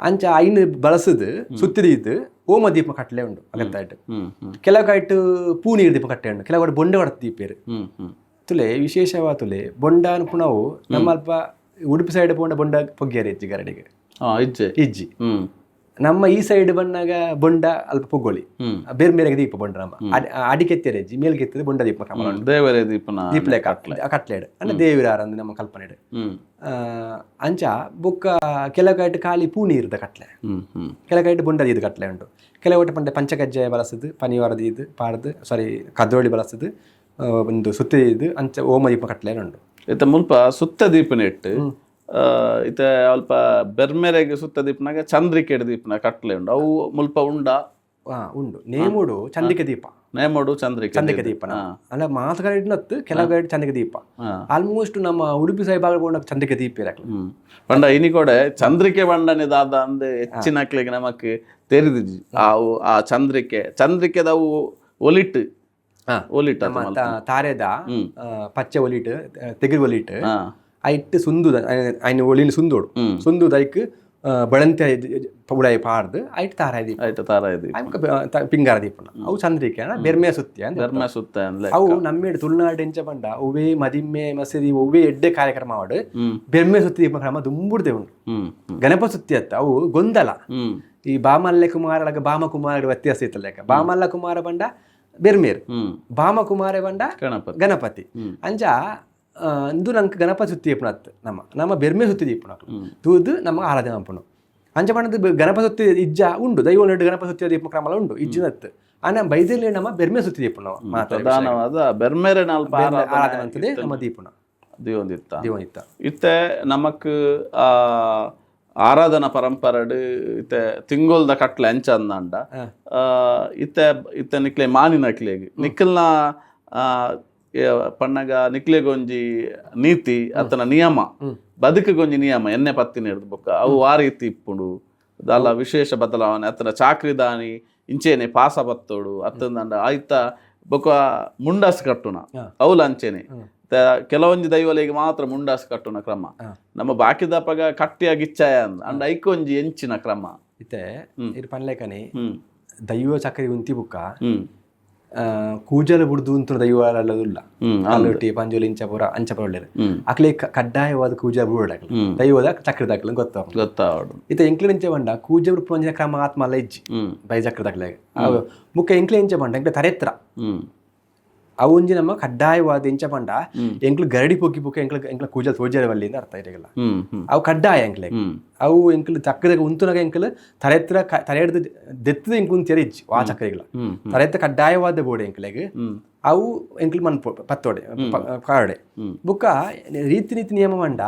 ಅಂಚ ಐನು ಬಳಸದು ಸುತ್ತಿದ್ದು ಓಮ ದೀಪ ಕಟ್ಟಲೆ ಉಂಡು ಅಗತ್ತಾಯ್ತು. ಹ್ಮ್ ಹ್ಮ್ ಕೆಲವು ಕಾಯ್ಟು ಪೂ ನೀರು ದೀಪ ಕಟ್ಟೆ ಉಂಡು. ಕೆಲವು ಕಡೆ ಬೊಂಡ ಹೊಡೆದು ದೀಪೇರು ಹ್ಮ್ ಹ್ಮ್ ತುಲೆ ವಿಶೇಷವಾದ ತುಲೆ ಬೊಂಡ ಅನ್ಪುಣವು ನಮ್ಮ ಅಲ್ಪ ಉಡುಪಿ ಸೈಡ್ ಪೋಂಡ ಬೊಂಡ ಪೊಗ್ಗಿಯರು ಹೆಚ್ಚು ಗರಡಿಗೆ. ಇಜ್ಜೆ ಇಜ್ಜಿ. ನಮ್ಮ ಈ ಸೈಡ್ ಬಂದಾಗ ಬೊಂಡ ಅಲ್ಪ ಪೊಗ್ಗೊಳಿ. ಬೇರೆ ಬೇರೆ ದೀಪ ಬೊಂಡ ನಮ್ಮ ಅಡಿಕೆತ್ತೆರೆ ಇಜ್ಜಿ ಮೇಲ್ಗೆತ್ತದೆ ಬೊಂಡ ದೀಪ ಕ್ರಮ ಉಂಡು. ದೇವರೇ ದೀಪನ ದೀಪಲೆ ಕಟ್ಲೇಡು ಅಂದ್ರೆ ದೇವಿರಾರ ಅಂದ್ರೆ ನಮ್ಮ ಕಲ್ಪನೆ. ಅಂಚ ಬೊಕ್ಕ ಕೆಲವು ಕೈಟ್ ಖಾಲಿ ಪೂ ನೀರ್ದ ಕಟ್ಲೆ. ಹ್ಮ್ ಹ್ಮ್ ಕೆಲವು ಕೈಟ್ ಬೊಂಡದ ಇದು ಕಟ್ಲೆ ಉಂಟು. ಕೆಲವು ಒಟ್ಟು ಪಂಡ ಪಂಚಕಜ್ಜಾಯ ಬಳಸದು ಪನಿವಾರದ ಇದು ಪಾಡ್ದು ಸಾರಿ ಕದ್ರೋಳಿ ಬಳಸದು ಒಂದು ಸುತ್ತಿ ಇದು ಅಂಚ ಓಮ ದೀಪ ಕಟ್ಲೆ ಉಂಟು. ಇತ್ತ ಮುಲ್ಪ ಸುತ್ತ ದೀಪನ ಇಟ್ಟು ಇತ್ತ ಅಲ್ಪ ಬೆರ್ಮೆರೆಗೆ ಸುತ್ತ ದೀಪನಾಗ ಚಂದ್ರಿಕೆಡ್ ದೀಪನ ಕಟ್ಲೆ ಉಂಡು. ಅವು ಮುಲ್ಪ ಉಂಡ? ಉಂಡು. ನೇಮುಡು ಚಂದ್ರಿಕೆ ದೀಪ. ನೇಮೋಡು ಚಂದ್ರಿಕೆ ಚಂದ್ರಿಕೆ ದೀಪ ಅಂದ್ರೆ ಮಾತುಗಾರ ನತ್ತು ಕೆಲವು ಕಡೆ ಚಂದ್ರಿಕೆ ದೀಪ. ಆಲ್ಮೋಸ್ಟ್ ನಮ್ಮ ಉಡುಪಿ ಸಾಹಿಬಾಗ ಚಂದ್ರಿಕೆ ದೀಪ ಇರಕ್ಲ. ಪಂಡ ಇನಿ ಕೊಡೆ ಚಂದ್ರಿಕೆ ಬಂಡನೆ ದಾದ ಅಂದ್ ಹೆಚ್ಚಿನ ಅಕ್ಲೆಗ್ ನಮಕ್ ತೆರಿದಿಜಿ. ಆ ಚಂದ್ರಿಕೆ ಚಂದ್ರಿಕೆದವು ಒಲಿಟ್ ಒಲಿಟ್ ನಮ್ಮ ತಾರೆದ ಪಚ್ಚೆ ಒಲಿಟ್ ತೆಗಿರ್ ಒಲಿಟ್ ಐಟ್ ಸುಂದುದ ಐನ ಒಲಿನ ಸುಂದೋಡು ಸುಂದುದ ಐಕ್ ಬಳಂತೆ ಉಡಾಯಿ ಪಾಡ್ದು ಐಟ್ ತಾರಾಯಿ ದೀಪ. ಐಟ್ ತಾರಾಯಿ ದೀಪ. ಐಕ್ ಪಿಂಗಾರ ದೀಪನ ಅವು ಚಂದ್ರಿಕೆ ಬೆರ್ಮೆ ಸುತ್ತಿ ಅಂದ್ರೆ ಬೆರ್ಮೆ ಸುತ್ತ ಅಂದ್ರೆ ಅವು ನಮ್ಮೇಡು ತುಳುನಾಡು ಎಂಚ ಪಂಡ ಒವ್ವೇ ಮದಿಮ್ಮೆ ಮಸೀದಿ ಒವ್ವೇ ಎಡ್ಡೆ ಕಾರ್ಯಕ್ರಮ ಆವಡು ಬೆರ್ಮೆ ಸುತ್ತಿ ದೀಪ ಕ್ರಮ ದುಂಬುಡ್ದೆ ಉಂಡು. ಗಣಪ ಸುತ್ತಿ ಅತ್ತ ಅವು ಗೊಂದಲ. ಈ ಬಾಮಲ್ಲೆ ಕುಮಾರಳಗ ಬಾಮ ಕುಮಾರ ವ್ಯತ್ಯಾಸ ಇತ್ತಲ್ಲ. ಬಾಮಲ್ಲ ಕುಮಾರ ಬಂಡ ಬೆರ್ಮೇರ್, ಬಾಮ ಕುಮಾರ ಬಂಡ ಗಣಪತಿ ಗಣಪತಿ. ಅಂಚ ಇಂದು ನಂಗೆ ಗಣಪತಿ ಸುತ್ತಿ ದೀಪನ ಅತ್ತು ನಮ್ಮ ನಮ್ಮ ಬೆರ್ಮೆ ಸುತ್ತಿ ದೀಪನ ತೂದು ನಮ್ಮ ಆರಾಧನೆ ಮನ್ಪುನು. ಅಂಚ ಪಂಡದು ಗಣಪ ಸುತ್ತಿ ಇಜ್ಜ ಉಂಡು ದೈವ ನೆಡು ಗಣಪ ಸುತ್ತಿ ದೀಪ ಕ್ರಮಲ ಉಂಡು ಇಜ್ಜಿನತ್ತು ಆನ ಬೈದಲ್ಲಿ ನಮ್ಮ ಬೆರ್ಮೆ ಸುತ್ತಿ ದೀಪನ ಮಾತ್ರ ಪ್ರಧಾನವಾದ ಬೆರ್ಮೆರೆ ಅಲ್ಪ ಆರಾಧನೆ ಅಂತದೆ ನಮ್ಮ ದೀಪನ ದೀವೊಂದಿತ್ತ ದೀವನಿತ್ತ. ಇತ್ತೆ ನಮಕ್ ಆರಾಧನಾ ಪರಂಪರೆಡ್ ಇತ್ತೆ ತಿಂಗೊಲ್ದ ಕಟ್ಲೆ ಅಂಚ ಅಂದಾಂಡ ಇತ್ತೆ ಇತ್ತೆ ನಿಕ್ಲೆ ಮಾನಿನಕ್ಲೆಗ್ ನಿಕ್ಕಲ್ನ ಪಣ್ಣಗ ನಿಕ್ಲೆಗೊಂಜಿ ನೀತಿ ಅತನ ನಿಯಮ, ಬದುಕುಗೊಂಜಿ ನಿಯಮ ಎನ್ನೆ ಪತ್ತಿನ ಹಿಡ್ದು ಬೊಕ್ಕ ಅವು ಆ ರೀತಿ ಇಪ್ಪುಂಡು. ದಾಲ ವಿಶೇಷ ಬದಲಾವಣೆ ಅತನ ಚಾಕ್ರಿದಾನಿ ಇಂಚೇನೆ ಪಾಸ ಬತ್ತೋಡು ಅತ್ತಂದಂಡ ಆಯ್ತ ಬೊಕ್ಕ ಮುಂಡಾಸ್ ಕಟ್ಟುನ ಅವುಲ ಅಂಚೆನೆ. ಕೆಲವೊಂಜಿ ದೈವಲೆಗೆ ಮಾತ್ರ ಮುಂಡಾಸ್ ಕಟ್ಟುನ ಕ್ರಮ, ನಮ್ಮ ಬಾಕಿದಪಗ ಕಟ್ಟಿಯ ಗಿಚ್ಚಾಯ ಅಂದ್ ಅಂಡ ಐಕೊಂಜಿ ಎಂಚಿನ ಕ್ರಮ. ಇತ್ತೆ ಇರ್ ಪನ್ಲೇಕನೆ ದೈವ ಚಕ್ರಿ ಉಂತಿ ಬುಕ್ಕ ಕೂಜಲು ಬುಡ್ದು ಉಂತುನ ದೈವ ಅಲ್ಲದುಲ್ಲ. ಕಲ್ಲುಟ್ಟಿ ಪಂಜೋಲಿ ಇಂಚ ಪೂರ ಅಂಚ ಪೂರ ಒಳ್ಳೆರು ಅಕ್ಲೆ ಕಡ್ಡಾಯವಾದ ಕೂಜ ಬುಡಕಲು ದೈವದ ಚಕ್ರ ದಾಖಲೆ ಗೊತ್ತಾವ ಗೊತ್ತಾವಡು. ಇತ್ತೆ ಎಂಕ್ಲೆ ಇಂಚ ಬಂಡ ಕೂಜ ಬುಡ್ಪುನ ಕ್ರಮ ಆತ್ಮ ಅಲ್ಲ ಇಜ್ಜಿ ಬೈ ಚಕ್ರ ದಾಖಲೆ. ಮುಖ್ಯ ಎಂಕ್ಲೆ ಇಂಚ ಬಂಡ ಎಂಕ್ಲೆ ತರೆತ್ರ ಅವು ಒಂಜಿ ನಮ್ಮ ಕಡ್ಡಾಯವಾದ ಇಂಚ ಪಂಡ ಎಂಕ್ಲು ಗರಡಿ ಪೊಕ್ಕಿ ಪೊಕ್ಕ ಎಂಕ್ಲ ಎಂಕ್ಲ ಕೂಜಲ್ ತೋಜರೆ ಬಲ್ಲಿ ಅಂತ ಅರ್ಥ ಇರಲ್ಲ. ಅವು ಕಡ್ಡಾಯ ಎಂಕ್ಲೆ. ಅವು ಎಂಕ್ಲು ಚಕ್ರದಾಗ ಉಂತುನಾಗ ಎಂಕ್ಲು ತರೆತ್ರ ತರೆ ಹಿಡ್ದು ದೆತ್ತದ ಎಂಕ್ಲು ಉಂತಿಯರ ಇಜ್ಜಿ ಆ ಚಕ್ರಗಳ ತರೆತ್ರ ಕಡ್ಡಾಯವಾದ ಬೋಡೆ ಎಂಕ್ಲೆಗ್. ಅವು ಎಂಕ್ಲು ಮನ್ ಪತ್ತೋಡೆ ಕಾರಡೆ ಬುಕ್ಕ ರೀತಿ ನೀತಿ ನಿಯಮ ಮಂಡ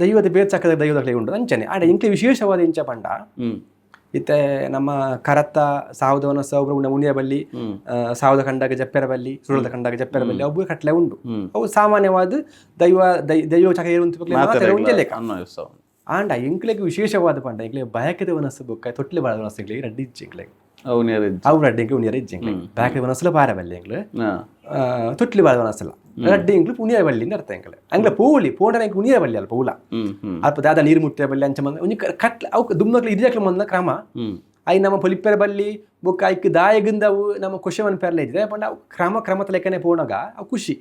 ದೈವದ ಬೇರೆ ಚಕ್ರದ ದೈವದ ಉಂಟು ಅಂಚನೆ. ಆಡ ಎಂಕ್ಲೆ ವಿಶೇಷವಾದ ಇಂಚ ಪಂಡ ಇತ್ತೆ ನಮ್ಮ ಕರತ್ತ ಸಾವದವನ ಸೌಬ್ರ ಉಣಿಯ ಬಲ್ಲಿ, ಸಾವದ ಕಂಡಾಗ ಜಪ್ಪೆರ ಬಲ್ಲಿ, ಸುರುಳದ ಕಂಡಾಗ ಜಪ್ಪೆರ ಬಲ್ಲಿ, ಅವು ಕಟ್ಲೆ ಉಂಡು. ಅವು ಸಾಮಾನ್ಯವಾದ ದೈವ ದೈವ ಚಕ್ರ ಉಂಟು ಲೆಕ್ಕ. ಆಂಡ ಎಂಕ್ಲೆಗ್ ವಿಶೇಷವಾದ ಪಂಡ ಎಂಕ್ಲೆ ಬಯಕದ ವನಸ್ಸು ಬೊಕ್ಕ ತೊಟ್ಲೆ ಬಾಳದ ವನಸ್ಸು ಎಂಕ್ಲೆಗ್ ರಡ್ಡಿ ಇಜ್ಜಿ ಎಂಕ್ಲೆಗ್. ಅವು ರಡ್ಡಿ ಎಂಕ್ಲೆ ಉಣಿಯರ ಇಜ್ಜಿ ಎಂಕ್ಲೆಗ್. ಬಯಕದ ವನಸ್ಸುಲ ಬಾರ ಬಲ್ಲಿ ಎಂಕ್ಲು, ತೊಟ್ಲಿ ಬಾಳದ ವನಸ್ಸಲ್ಲ ರಡ್ಡಿ ಎಂಕ್ಲು ಉಣಿಯರ ಬಲ್ಲಿ ಅಂತ ಅರ್ಥ ಎಂಕ್ಲೆ. ಅಂಗ್ಲ ಪೋಲಿ ಪೋಂಡ ಎಂಕ್ಲು ಉಣಿಯರ ಬಲ್ಲಿ ಅಲ್ಪ ಉಲ ಅಲ್ಪ ದಾದ ನೀರು ಮುಟ್ಟೆ ಬಲ್ಲಿ ಅಂಚ ಮಂದ ಒಂಜಿ ಕಟ್ಲೆ ಅವು ದುಮ್ಮಕ್ಲು ಇರಿಯಾಕ್ಲು ಮಂದ ಕ್ರಮ. I ನಮ್ಮ ಪೊಲಿಪ್ಪೆರ ಬಲ್ಲಿ ಬೊಕ್ಕ ಐಕ್ ದಾಯಗಿಂದವು ನಮ್ಮ ಖುಷಿ ಪೆರ್ಲೆ ಇದ್ದೆ ಪಂಡ ಅವು ಕ್ರಮ ಕ್ರಮದ ಲೆಕ್ಕನೆ ಪೋಣಗ ಅವು ಖುಷಿ.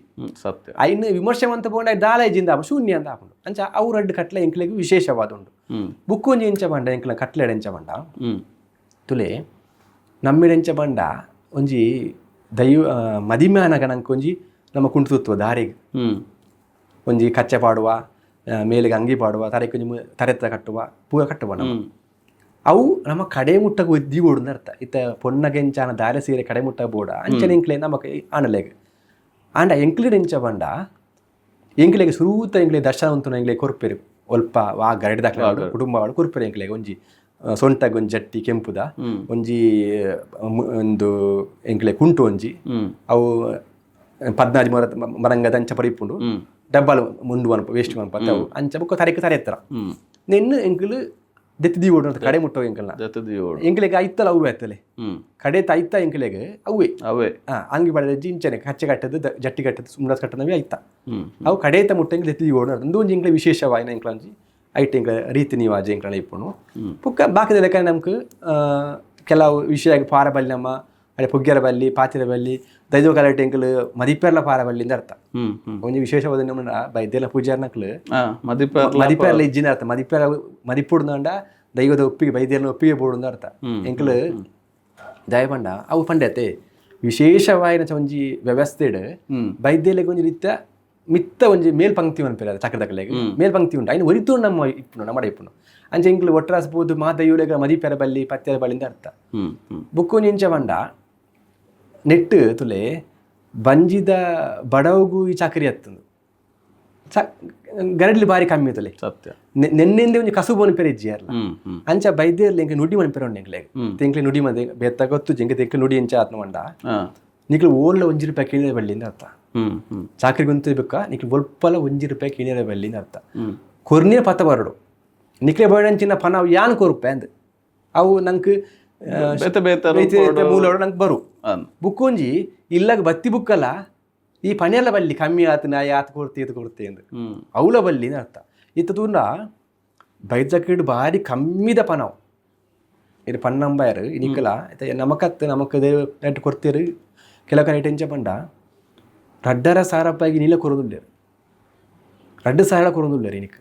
ಸತ್ಯ. ಐನ್ ವಿಮರ್ಶೆ ಮಂತ ಪೋಂಡ ದಾಲ ಇಜ್ಜಿಂದ ಆಪ ಶೂನ್ಯ ಅಂತ ಆಪುಂಡು. ಅಂಚ ಅವು ರಡ್ಡು ಕಟ್ಲೆ ಎಂಕ್ಲೆಗ್ ವಿಶೇಷವಾದ ಉಂಡು. ಬುಕ್ ಒಂಜಿ ಎಂಚ ಪಂಡ ಎಂಕ್ಲ ಕಟ್ಲೆಡ್ ಎಂಚ ಪಂಡ ತುಲೆ ನಮ್ಮಿಡ್ ಎಂಚ ಪಂಡ ಒಂಜಿ ದೈವ ಮದಿಮೆ ಆನಗ ನಂಕ್ ಒಂಜಿ ನಮ್ಮ ಕುಂಟು ತುತ್ತುವ ದಾರಿಗೆ ಒಂಜಿ ಕಚ್ಚೆ ಪಾಡುವ, ಮೇಲೆಗೆ ಅಂಗಿ ಪಾಡುವ, ತರೆಗೆ ಒಂಜಿ ತರೆತ್ತ ಕಟ್ಟುವ, ಪೂರ ಕಟ್ಟುವ ನಮ್ಮ. ಅವು ನಮ್ಮ ಕಡೆ ಮುಟ್ಟಗ ದೀವೋಡು ಅರ್ಥ. ಇತ್ತ ಪೊನ್ನಗೆಂಚಾನ ದಾರೆ ಸೀರೆ ಕಡೆ ಮುಟ್ಟ ಬೋಡ ಅಂಚನೆ ಎಂಕ್ಲೆ ನಮಕ್ ಆಣಲೆಗ್. ಆಂಡ ಎಂಕ್ಲೆಡ್ ಎಂಚ ಪಂಡ ಎಂಕ್ಲೆಗ್ ಸುರೂತ ಎಂಕ್ಲೆ ದರ್ಶನ ಉಂತುನ ಎಂಕ್ಲೆ ಕೊರ್ಪೆರು ಒಲ್ಪ ವಾ ಗರಡಿ ದಾಖಲೆ ಕುಟುಂಬ ಕೊರ್ಪೆರು ಎಂಕ್ಲೆಗ್ ಒಂಜಿ ಸೊಂಟಗ್ ಒಂಜಿ ಜಟ್ಟಿ ಕೆಂಪುದ ಒಂಜಿ ಒಂದು ಎಂಕ್ಲೆ ಕುಂಟು ಒಂಜಿ ಅವು ಪದ್ನಾಜಿ ಮರ ಮರಂಗದ ಅಂಚ ಪರಿಪುಂಡು ಡಬ್ಬಲ್ ಮುಂಡು ಮನ್ಪ ವೇಸ್ಟ್ ಮನ್ಪ ಅವು ಅಂಚ ಬೊಕ್ಕ ತರೆಕ್ ತರೆ ಎತ್ತರ ನಿನ್ನ ಎಂಕ್ಲು ದೆತ್ತಿ ದೀವೋಡು ಅಂತ ಕಡೆ ಮುಟ್ಟೋ ಎಂಕಲ್ನ ಎಂಕ್ಲೆಗ್ ಐತ್ತಲ ಅವು ಎತ್ತಲೆ ಕಡೆ ಐತ್ತ ಎಂಕ್ಲೆಗ್ ಅವೇ ಅವೇ ಅಂಗಿ ಬಡದ ಜಿಂಚನೆ ಕಚ್ಚೆ ಕಟ್ಟದು ಜಟ್ಟಿ ಕಟ್ಟದು ಸುಮ್ಮನೆ ಕಟ್ಟದವೇ ಐತ ಅವು ಕಡೇತ ಮುಟ್ಟ ಎಂಕ್ಲೆ ದೆತ್ತಿ ದೀವೋಡು ಅಂತ ಒಂಜಿ ಎಂಕ್ಲೆ ವಿಶೇಷವಾಯಿನ ಎಂಕ್ಲಂಜಿ ಐಟ್ ಎಂಕ್ಲೆ ರೀತಿ ನಿವಾಜ ಎಂಕ್ಲ ಇಪ್ಪುನು. ಪುಕ್ಕ ಬಾಕಿದ ಲೆಕ್ಕ ನಮ್ಕ್ ಕೆಲವು ವಿಷಯ ಪಾರ ಬಲ್ಲಿ ನಮ್ಮ ಅಡೆ ಪುಗ್ಗೆರ ಬಲ್ಲಿ ಪಾತಿರ ಬಲ್ಲಿ ದೈವ ಕಲಾಟೆ ಎಂಕ್ಲು ಮದಿಪೆರ್ಲ ಪಾರ ಬಲ್ಲಿ ಅಂತ ಅರ್ಥ. ಒಂಜಿ ವಿಶೇಷವಾದ ನಮ್ಮ ಬೈದೆಲ್ಲ ಪೂಜಾರ್ನಕ್ಲು ಮದಿಪೆರ್ಲ ಇಜ್ಜಿನ ಅರ್ಥ. ಮದಿಪೆರ ಮದಿಪುಡ್ದಂಡ ದೈವದ ಒಪ್ಪಿಗೆ ಬೈದ್ಯರ್ನ ಒಪ್ಪಿಗೆ ಬೋಡು ಅಂತ ಅರ್ಥ. ಎಂಕ್ಲು ದಯ ಪಂಡ ಅವು ಪಂಡತೆ ವಿಶೇಷವಾಯಿನ ಒಂಜಿ ವ್ಯವಸ್ಥೆಡ್ ಬೈದ್ಯಲೆಗ್ ಒಂಜಿ ರೀತ ಮಿತ್ತ ಒಂಜಿ ಮೇಲ್ಪಂಕ್ತಿ ಪನ್ಪೆರ್ ಚಕ್ರದಕಲೆಗ್ ಮೇಲ್ಪಂಕ್ತಿ ಉಂಟು. ಐನ್ ಒರಿತು ನಮ್ಮ ಇಪ್ಪುನು ನಮ್ಮ ಇಪ್ಪುನು ಅಂಚ ಎಂಕ್ಲು ಒಟ್ರಾಸ್ ಪೋದು ಮಾ ದೈವಲೆಗ್ ಮದಿಪೆರ ಬಲ್ಲಿ ಪತ್ತೆರ ಬಲ್ಲಿ ಅಂತ ಅರ್ಥ. ಬುಕ್ಕು ಒಂಜಿ ಎಂಚ ಪಂಡ ನೆಟ್ಟು ತುಲೆ ಬಂಜಿದ ಬಡವಗು ಈ ಚಾಕರಿ ಹತ್ತಂದು ಗರಡ್ಲಿ ಬಾರಿ ಕಮ್ಮಿ ತುಲೆ. ಸತ್ಯ. ನೆನ್ನೆಂದೆ ಒಂಜಿ ಕಸುಬು ಮನ್ಪೆರೆ ಇಜ್ಜಿ ಅರ್ಲ. ಅಂಚ ಬೈದ್ಯರ್ಲ ಎಂಕ್ ನುಡಿ ಮನ್ಪೆರೆ ಉಂಡು ಎಂಕ್ಲೆಗ್. ತೆಂಕ್ಲೆ ನುಡಿ ಮಂದೆ ಬೇತ ಗೊತ್ತು ಎಂಕ್ ತೆಂಕ್ಲೆ ನುಡಿ ಎಂಚ ಆತ್ನ ಪಂಡ ನಿಕ್ಲು ಓಲ್ಲ ಒಂಜಿ ರೂಪಾಯಿ ಕೇಳಿದ ಬಲ್ಲಿ ಅಂತ ಅರ್ಥ. ಚಾಕರಿ ಗುಂತು ಬೇಕಾ ನಿಕ್ಲು ಒಲ್ಪಲ ಒಂಜಿ ರೂಪಾಯಿ ಕೇಳಿದ ಬಲ್ಲಿ ಅಂತ ಅರ್ಥ. ಕೊರ್ನಿಯ ಪತ್ತ ಬರಡು ನಿಕ್ಲೆ ಬೋಡಂಚಿನ ಪನ ಅವು ಯಾನ್ ಕೊರುಪೆ ಅಂದ್ ಅವು ನಂಕ್ ಬೇತೆ ಬೇತೆ ಬೇತೆ ಬೇತೆ ಮೂಲೋಡು ನಂಕ್ ಬರು. ಬುಕ್ಕೊಂಜಿ ಇಲ್ಲಾಗ ಬತ್ತಿ ಬುಕ್ಕಲ್ಲ ಈ ಪಣೆಲ್ಲ ಬಲ್ಲಿ ಕಮ್ಮಿ ಆತು ನಾ ಆತು ಕೊಡ್ತಿ ಇದು ಕೊಡ್ತಿ ಅಂದ್ ಅವಳ ಬಲ್ಲಿ ಅಂತ ಅರ್ಥ. ಇತ್ತ ತೂಂಡ ಬೈಜಕ್ಕಿಡ್ ಬಾರಿ ಕಮ್ಮಿದ ಪನವು ಇದು ಪನ್ನಂಬಾಯರು ನಿಕ್ಕಲ ನಮಕತ್ತು ನಮಕ್ ನೆಟ್ ಕೊಡ್ತೀರು. ಕೆಲವು ಕಡೆ ಎಂಚ ಪಂಡ ರಡ್ಡರ ಸಾರಪ್ಪಾಗಿ ನೀಲ ಕೊರದುಲ್ಲೇರು ರಡ್ಡು ಸಾರ ಕೊರದುಲ್ಲೇರು ಇನಿಕ್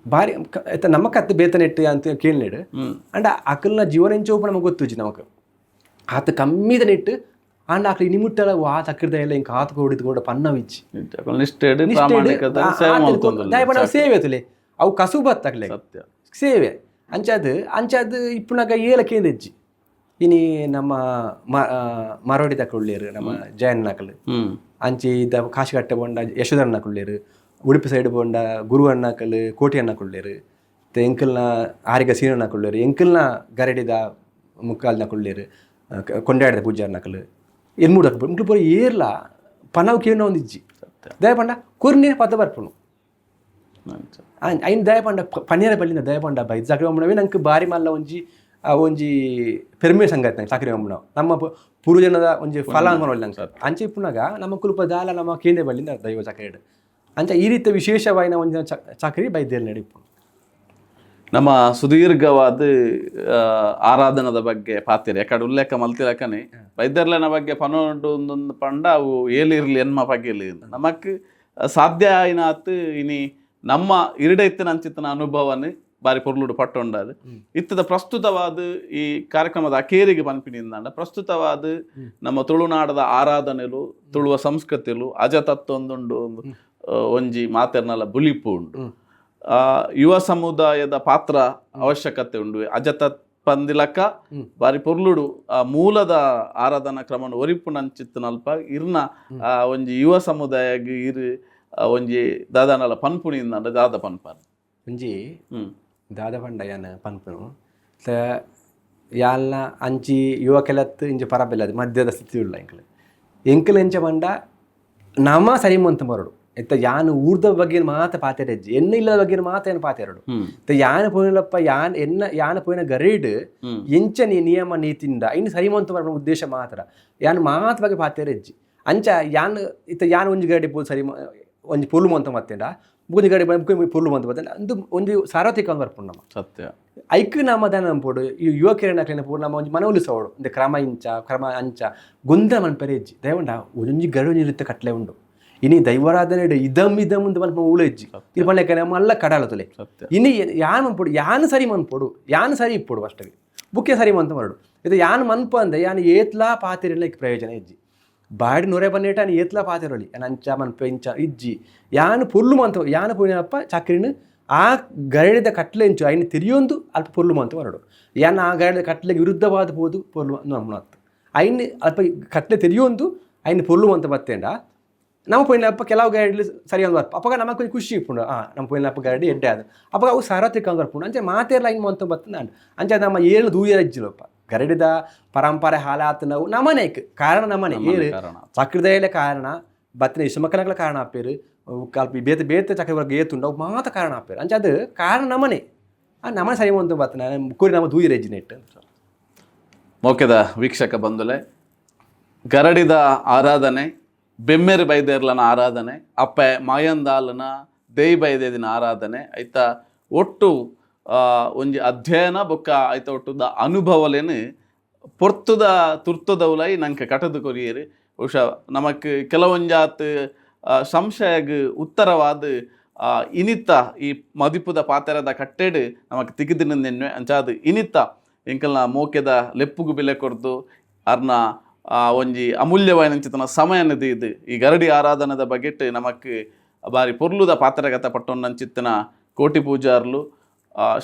ಬಾರಿ ಇತ್ತ ನಮಕತ್ತು ಬೇತನ ಇಟ್ಟು ಅಂತ ಕೇಳಿನೇಡು. ಅಂಡ ಅಕಲ್ನ ಜೀವನ ಎಂಚ ಒಪ್ಪು ನಮಗೆ ಗೊತ್ತುಜಿ ನಮಕ್ ಆತ ಕಮ್ಮಿದ ನೆಟ್ಟು ಆಂಡ ಆಕಲಿ ಇನಿಮುಟ್ಟಲ ವಾ ಚಕ್ರದ ಎಲ್ಲ ಇಂಕ ಆತ ಕೊಡಿದ್ ಕೂಡ ಪನ್ನವಿಜ್ಜಿ. ನಿಷ್ಠೆಡ್ ಪ್ರಾಮಾಣಿಕತೆ ಸೇವೆ ಮಲ್ತೊಂದುಲ್ಲೆರ್. ಸೇವೆ ತುಲೆ ಅವು ಕಸುಬು ಅತ್ತಕ್ಲೆ ಸತ್ಯ. ಸೇವೆ ಅಂಚಾದ್ ಅಂಚಾದ್ ಇಪ್ಪುನಗ ಏಲ ಕೇಂದಿಜ್ಜಿ ಇನಿ ನಮ್ಮ ಮರೋಡಿ ತಕೊಳ್ಳೇರು ನಮ್ಮ ಜಯಣ್ಣಕಲು ಅಂಚಿ ಇದ್ದ ಕಾಶಿಕಟ್ಟೆ ಪೋಂಡ ಯಶೋಧಣ್ಣ ಕುಳ್ಳೇರು, ಉಡುಪಿ ಸೈಡ್ ಪೋಂಡ ಗುರು ಅಣ್ಣಕಲು ಕೋಟಿ ಅಣ್ಣ ಕುಳ್ಳೇರು, ಎಂಕಲ್ನ ಆರಿಗ ಸೀನಣ್ಣ ಕುಳ್ಳೇರು, ಎಂಕಲ್ನ ಗರಡಿದ ಮುಕ್ಕಾಲ್ನ ಕುಳ್ಳೇರು, ಕೊಂಡಾಡಿದ ಪೂಜಾರ್ನಕಲು ಎನ್ಮೂಡ ಮುಕ್ಲು ಪೂರ ಏರ್ಲ ಪನವು ಕೇಂದ್ರ ಒಂದು ಇಜ್ಜಿ ದಯಪಂಡ ಕೊರ್ನೆ ಪದ ಬರ್ಪುನು. ಅಂಚ. ಐನ್ ದಯಪಂಡ ಪನಿಯರ ಬಲ್ಲಿನ ದಯಪಂಡ ಬೈ ಸಕ್ರೆ ಒಂಬನವೇ ನಂಗೆ ಬಾರಿ ಮಲ್ಲ ಒಂಜಿ ಒಂಜಿ ಪೆರ್ಮೆ ಸಂಗತಿ ನಂಗೆ ಸಕ್ರೆ ಒಂಬನವು ನಮ್ಮ ಪೂರ್ವಜನದ ಒಂಜಿ ಫಲ ಅನ್ಮನೊಳ್ಳಿ ನಂಗೆ. ಅಂಚೆ ಇಪ್ಪುನಾಗ ನಮ್ಮ ಕುಲ್ಪ ದಾಲ ನಮ್ಮ ಕೇಂದ್ರ ಬಲ್ಲಿಂದ ದೈವ ಚಕ್ರೆ ಅಂಚ ಈ ರೀತಿಯ ವಿಶೇಷವಾಯಿನ ಒಂಜಿ ಚಕ್ರಿ ಬೈದ್ಯರು ನಡಿಪು. ನಮ್ಮ ಸುದೀರ್ಘವಾದ ಆರಾಧನದ ಬಗ್ಗೆ ಪಾತಿರ ಯಾಕಡೆ ಉಲ್ಲೇಖ ಮಲ್ತಿರಕನೆ ವೈದ್ಯರ್ಲನ ಬಗ್ಗೆ ಪನೊಂಡು ಒಂದೊಂದು ಪಂಡ ಅವು ಏಲಿರ್ಲಿ ಎನ್ಮ ಪಗೆಲಿ ನಮಕ್ ಸಾಧ್ಯ ಆಯ್ನಾತ್. ಇನಿ ನಮ್ಮ ಇರಡ ಇತ್ತಿನ ಅಂಚಿತ್ತಿನ ಅನುಭವನ ಬಾರಿ ಪೊರ್ಲುಡು ಪಟ್ಟೊಂಡದು. ಇತ್ತದ ಪ್ರಸ್ತುತವಾದ ಈ ಕಾರ್ಯಕ್ರಮದ ಅಕೇರಿಗೆ ಪನ್ಪಿನಿಂದಾಂಡ ಪ್ರಸ್ತುತವಾದ ನಮ್ಮ ತುಳುನಾಡದ ಆರಾಧನೆಲು, ತುಳುವ ಸಂಸ್ಕೃತಿಲು ಅಜತತ್ವೊಂದುಂಡು ಒಂದು ಒಂಜಿ ಮಾತೆರ್ನಲ ಬುಲಿಪು ಉಂಡು. ಯುವ ಸಮುದಾಯದ ಪಾತ್ರ ಅವಶ್ಯಕತೆ ಉಂಡು. ಅಜತ ಪಂದಿಲಕ ಬಾರಿ ಪೊರ್ಲುಡು ಆ ಮೂಲದ ಆರಾಧನಾ ಕ್ರಮನ ಒರಿಪುನಂಚಿತ್ತಿನಲ್ಪ ಇರ್ನ ಒಂಜಿ ಯುವ ಸಮುದಾಯಗ್ ಇರು ಒಂಜಿ ದಾದಾನಲ ಪನ್ಪುನಿಂದಾಂಡ ದಾದ ಪನ್ಪಾರ್? ಒಂಜಿ ದಾದ ಪಂಡ ಯಾನ್ ಪನ್ಪುನು ತ ಯಾಲ್ನ ಅಂಚಿ ಯುವಕೆಲತ್ ಇಂಚ ಪರಬೆಲ್ಲ ಮಧ್ಯದ ಸ್ಥಿತಿ ಉಳ್ಳ ಎಂಕಲ್ ಎಂಕಲ್ ಎಂಚ ಪಂಡ ನಮ ಸರಿ ಮಂತ ಬರಡು. ಇತ್ತ ಯಾನ್ ಊರ್ದ ಬಗ್ಗೆ ಮಾತ ಪಾತೆರೆಜ್ಜಿ, ಎನ್ನ ಇಲ್ಲದ ಬಗ್ಗೆ ಮಾತ ಏನು ಪಾತೆರಡು. ಇತ್ತ ಯಾನ್ ಪೋಯಿನಪ್ಪ ಯಾನ್ ಎನ್ನ ಯಾನ್ ಪೋಯಿನ ಗರೀಡ್ ಎಂಚ ನೀ ನಿಯಮ ನೀತಿಂದ ಇನ್ನು ಸರಿ ಮಂತ ಬರಡ ಉದ್ದೇಶ ಮಾತ್ರ ಯಾನ್ ಮಾತ ಬಗ್ಗೆ ಪಾತೆರೆಜ್ಜಿ. ಅಂಚ ಯಾನ್ ಇತ್ತ ಯಾನ್ ಒಂಜಿ ಗರಡಿ ಪೋಲ್ ಸರಿ ಒಂಜಿ ಪೊರ್ಲು ಮಂತ ಮತ್ತೇಂಡ ಬುಕೊಂಜಿ ಗರಡಿ ಬುಕ್ಕ ಪೊರ್ಲು ಮಂತ ಬತ್ತೇಂಡ ಅಂದು ಒಂಜಿ ಸಾರ್ವತ್ರಿಕ ಒಂದು ಬರ್ಪುಂಡು ನಮ್ಮ. ಐಕ್ ನಮ್ಮ ದಾನ ಪೋಡು ಈ ಯುವಕರನ್ನ ಪೋಡು ನಮ್ಮ ಒಂಜಿ ಮನವೊಲಿಸೋಡು ಇಂದ ಕ್ರಮ ಇಂಚ ಕ್ರಮ ಅಂಚ ಗೊಂದಲ ಮನ್ಪೆರೆ ಇಜ್ಜಿ. ದಯವಂಡ ಒಂಜಿ ಗರಡು ನಿರುತ್ತ ಕಟ್ಲೆ ಉಂಡು. ಇನಿ ದೈವಾರಾಧನೆ ಇದಮ್ ಇದಮ್ ಅಂತ ಮಲ್ಪ ಉಳ ಇಜ್ಜಿ. ಇದು ಪಂಡ ಮಲ್ಲ ಕಡಲ ತುಲೆ. ಇನಿ ಯಾನ್ ಮನ್ಪೊಡು, ಯಾನ್ ಸರಿ ಮನ್ಪೊಡು, ಯಾನ್ ಸರಿ ಇಪ್ಪೊಡು ಅಷ್ಟೇ ಬುಕ್ಕೆ ಸರಿ ಮಂತ ಮರಡು. ಇದು ಯಾನ್ ಮನ್ಪ ಅಂದೆ ಯಾನ್ ಏತ್ಲಾ ಪಾತಿರಿಲ್ಲ ಇಕ್ ಪ್ರಯೋಜನ ಇಜ್ಜಿ. ಬಾಡಿ ನೊರೆ ಬನ್ನೇಟ ಯಾನ್ ಏತ್ಲಾ ಪಾತಿರೊಳಿ ಯಾನ್ ಅಂಚ ಮನ್ಪ ಇಂಚ ಇಜ್ಜಿ. ಯಾನ್ ಪೊರ್ಲು ಮಂತ ಯಾನ್ ಪೋಯಿನಪ್ಪ ಚಕ್ರಿನ ಆ ಗರಡಿದ ಕಟ್ಲೆ ಇಂಚು ಐನ್ ತಿರಿಯೊಂದು ಅಲ್ಪ ಪೊರ್ಲು ಮಂತ ಮರಡು. ಯಾನ್ ಆ ಗರಡಿದ ಕಟ್ಲೆಗೆ ವಿರುದ್ಧವಾದ ಪೋದು ಪೊರ್ಲು ನಮ್ಮನತ್ತು ಐನ್ ಅಲ್ಪ ಕಟ್ಲೆ ತೆರಿಯೊಂದು ಐನ್ ಪೊರ್ಲು ಮಂತ ಬತ್ತೇಂಡ ನಮ್ಮ ಪೋಯಿನಪ್ಪ ಕೆಲವು ಗರಡಿ ಸರಿ ಒಂದು ಬರ್ಪ. ಅಪ್ಪಗ ನಮಗೆ కొంచెం ಖುಷಿ ಇಪ್ಪುಂಡು. ನಮ್ಮ ಪೋಯಿನಪ್ಪ ಗರಡಿ ಎಡ್ಡೆ ಅದು ಅಪ್ಪಗ ಅವು ಸಾರ್ವತ್ರಿಕ ಒಂದು ಬರ್ಪುಂಡು. ಅಂಚೆ ಮಾತೆರ್ಲ ಐನ್ ಮಂತ ಬತ್ತಂದ ಅಂಚೆ ನಮ್ಮ ಏಳು ದೂರ ಇಜ್ಜಿಲಪ್ಪ ಗರಡಿದ ಪರಂಪರೆ ಹಾಲಾತ್ ನಾವು ನಮನೆ ಕಾರಣ ನಮನೆ ಏರು ಕಾರಣ. ಚಕ್ರದಯಲೆ ಕಾರಣ ಬತ್ತಿನ ಇಷ್ಟಮಕ್ಕಳ ಕಾರಣ ಆಪೇರು ಕಲ್ಪ ಬೇತೆ ಬೇತೆ ಚಕ್ರವರ್ಗ ಏತುಂಡು ಅವು ಮಾತ ಕಾರಣ ಆಪೇರು. ಅಂಚೆ ಅದು ಕಾರಣ ನಮನೆ ಆ ನಮನೆ ಸರಿ ಮಂತ ಬತ್ತನ ಕೋರಿ ನಮ್ಮ ದೂರ ಇಜ್ಜಿ ನೆಟ್. ಮೋಕೆದ ವೀಕ್ಷಕ ಬಂಧುಲೆ, ಗರಡಿದ ಆರಾಧನೆ, ಬೆಮ್ಮೆರು ಬೈದೇರ್ಲನ ಆರಾಧನೆ, ಅಪ್ಪೆ ಮಾಯಂದಾಲನ ದೇಯಿ ಬೈದೇದಿನ ಆರಾಧನೆ ಐತ ಒಟ್ಟು ಒಂಜಿ ಅಧ್ಯಯನ ಬೊಕ್ಕ ಐತ ಒಟ್ಟುದ ಅನುಭವಲೇನು ಪೊರ್ತುದ ತುರ್ತದೌಲೈ ನಂಗೆ ಕಟದು ಕೊರಿಯರು. ಬಹುಶಃ ನಮಕ್ ಕೆಲವೊಂಜಾತ್ ಸಂಶಯಗ್ ಉತ್ತರವಾದ ಇನಿತ ಈ ಮದಿಪುದ ಪಾತೆರದ ಕಟ್ಟೆಡ್ ನಮಕ್ ತಿಕ್ಕಿದಿನ ಅಂಚಾದ್ ಇನಿತ ಎಂಕಲ್ನ ಮೋಕೆದ ಲೆಪ್ಪುಗು ಬಿಲೆ ಕೊರ್ದು ಅರ್ನ ಒಂಜಿ ಅಮೂಲ್ಯವಾಯಿನಂಚಿತನ ಸಮಯನ ಇದು ಈ ಗರಡಿ ಆರಾಧನದ ಬಗೆಟ್ ನಮಕ್ ಬಾರಿ ಪೊರ್ಲುದ ಪಾತ್ರಗತ ಪಟ್ಟೊನ್ನಂಚಿತ್ತನ ಕೋಟಿ ಪೂಜಾರ್ಲು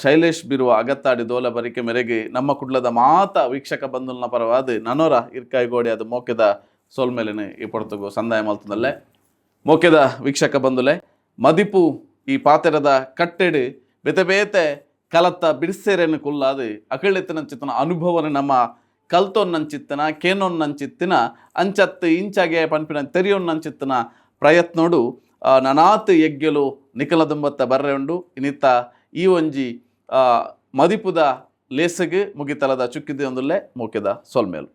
ಶೈಲೇಶ್ ಬಿರುವ ಅಗತ್ತಾಡಿ ದೋಲ ಬರಿಕೆ ಮೇರೆಗೆ ನಮ್ಮ ಕುಡ್ಲದ ಮಾತ ವೀಕ್ಷಕ ಬಂಧುಲ್ನ ಪರವಾದ ನನೋರ ಇರ್ಕಾಯಿ ಗೋಡೆ ಅದು ಮೋಕೆದ ಸೋಲ್ಮೇಲಿನ ಈ ಪೊರ್ತುಗು ಸಂದಾಯ ಮಲ್ತದಲ್ಲೇ. ಮೋಕೆದ ವೀಕ್ಷಕ ಬಂಧುಲೆ, ಮದಿಪು ಈ ಪಾತೆರದ ಕಟ್ಟೆಡು ಬೇತೆ ಬೇತೆ ಕಲತ್ತ ಬಿಡಿಸೇರೇನು ಕುಲ್ಲಾದು ಅಕಳೆತ್ತನಂಚಿತ್ತನ ಅನುಭವನ ನಮ್ಮ ಕಲ್ತೊನ್ನಂಚಿತ್ತನ ಕೇನೊನ್ನಂಚಿತ್ತಿನ ಅಂಚತ್ತು ಇಂಚಾಗೆ ಪನ್ಪಿನ ತೆರಿಯೊನ್ನಂಚಿತ್ತನ ಪ್ರಯತ್ನೋಡು ನನಾತ್ ಯಜ್ಞಲು ನಿಖಲದುಂಬತ್ತ ಬರ್ರೆ ಉಂಡು. ಇನಿತ ಈ ಒಂಜಿ ಮದಿಪುದ ಲೇಸಗ್ ಮುಗಿತಲದ ಚುಕ್ಕಿದೆ ಒಂದುಲ್ಲೆ ಮೋಕೆದ ಸೊಲ್ಮೇಲು.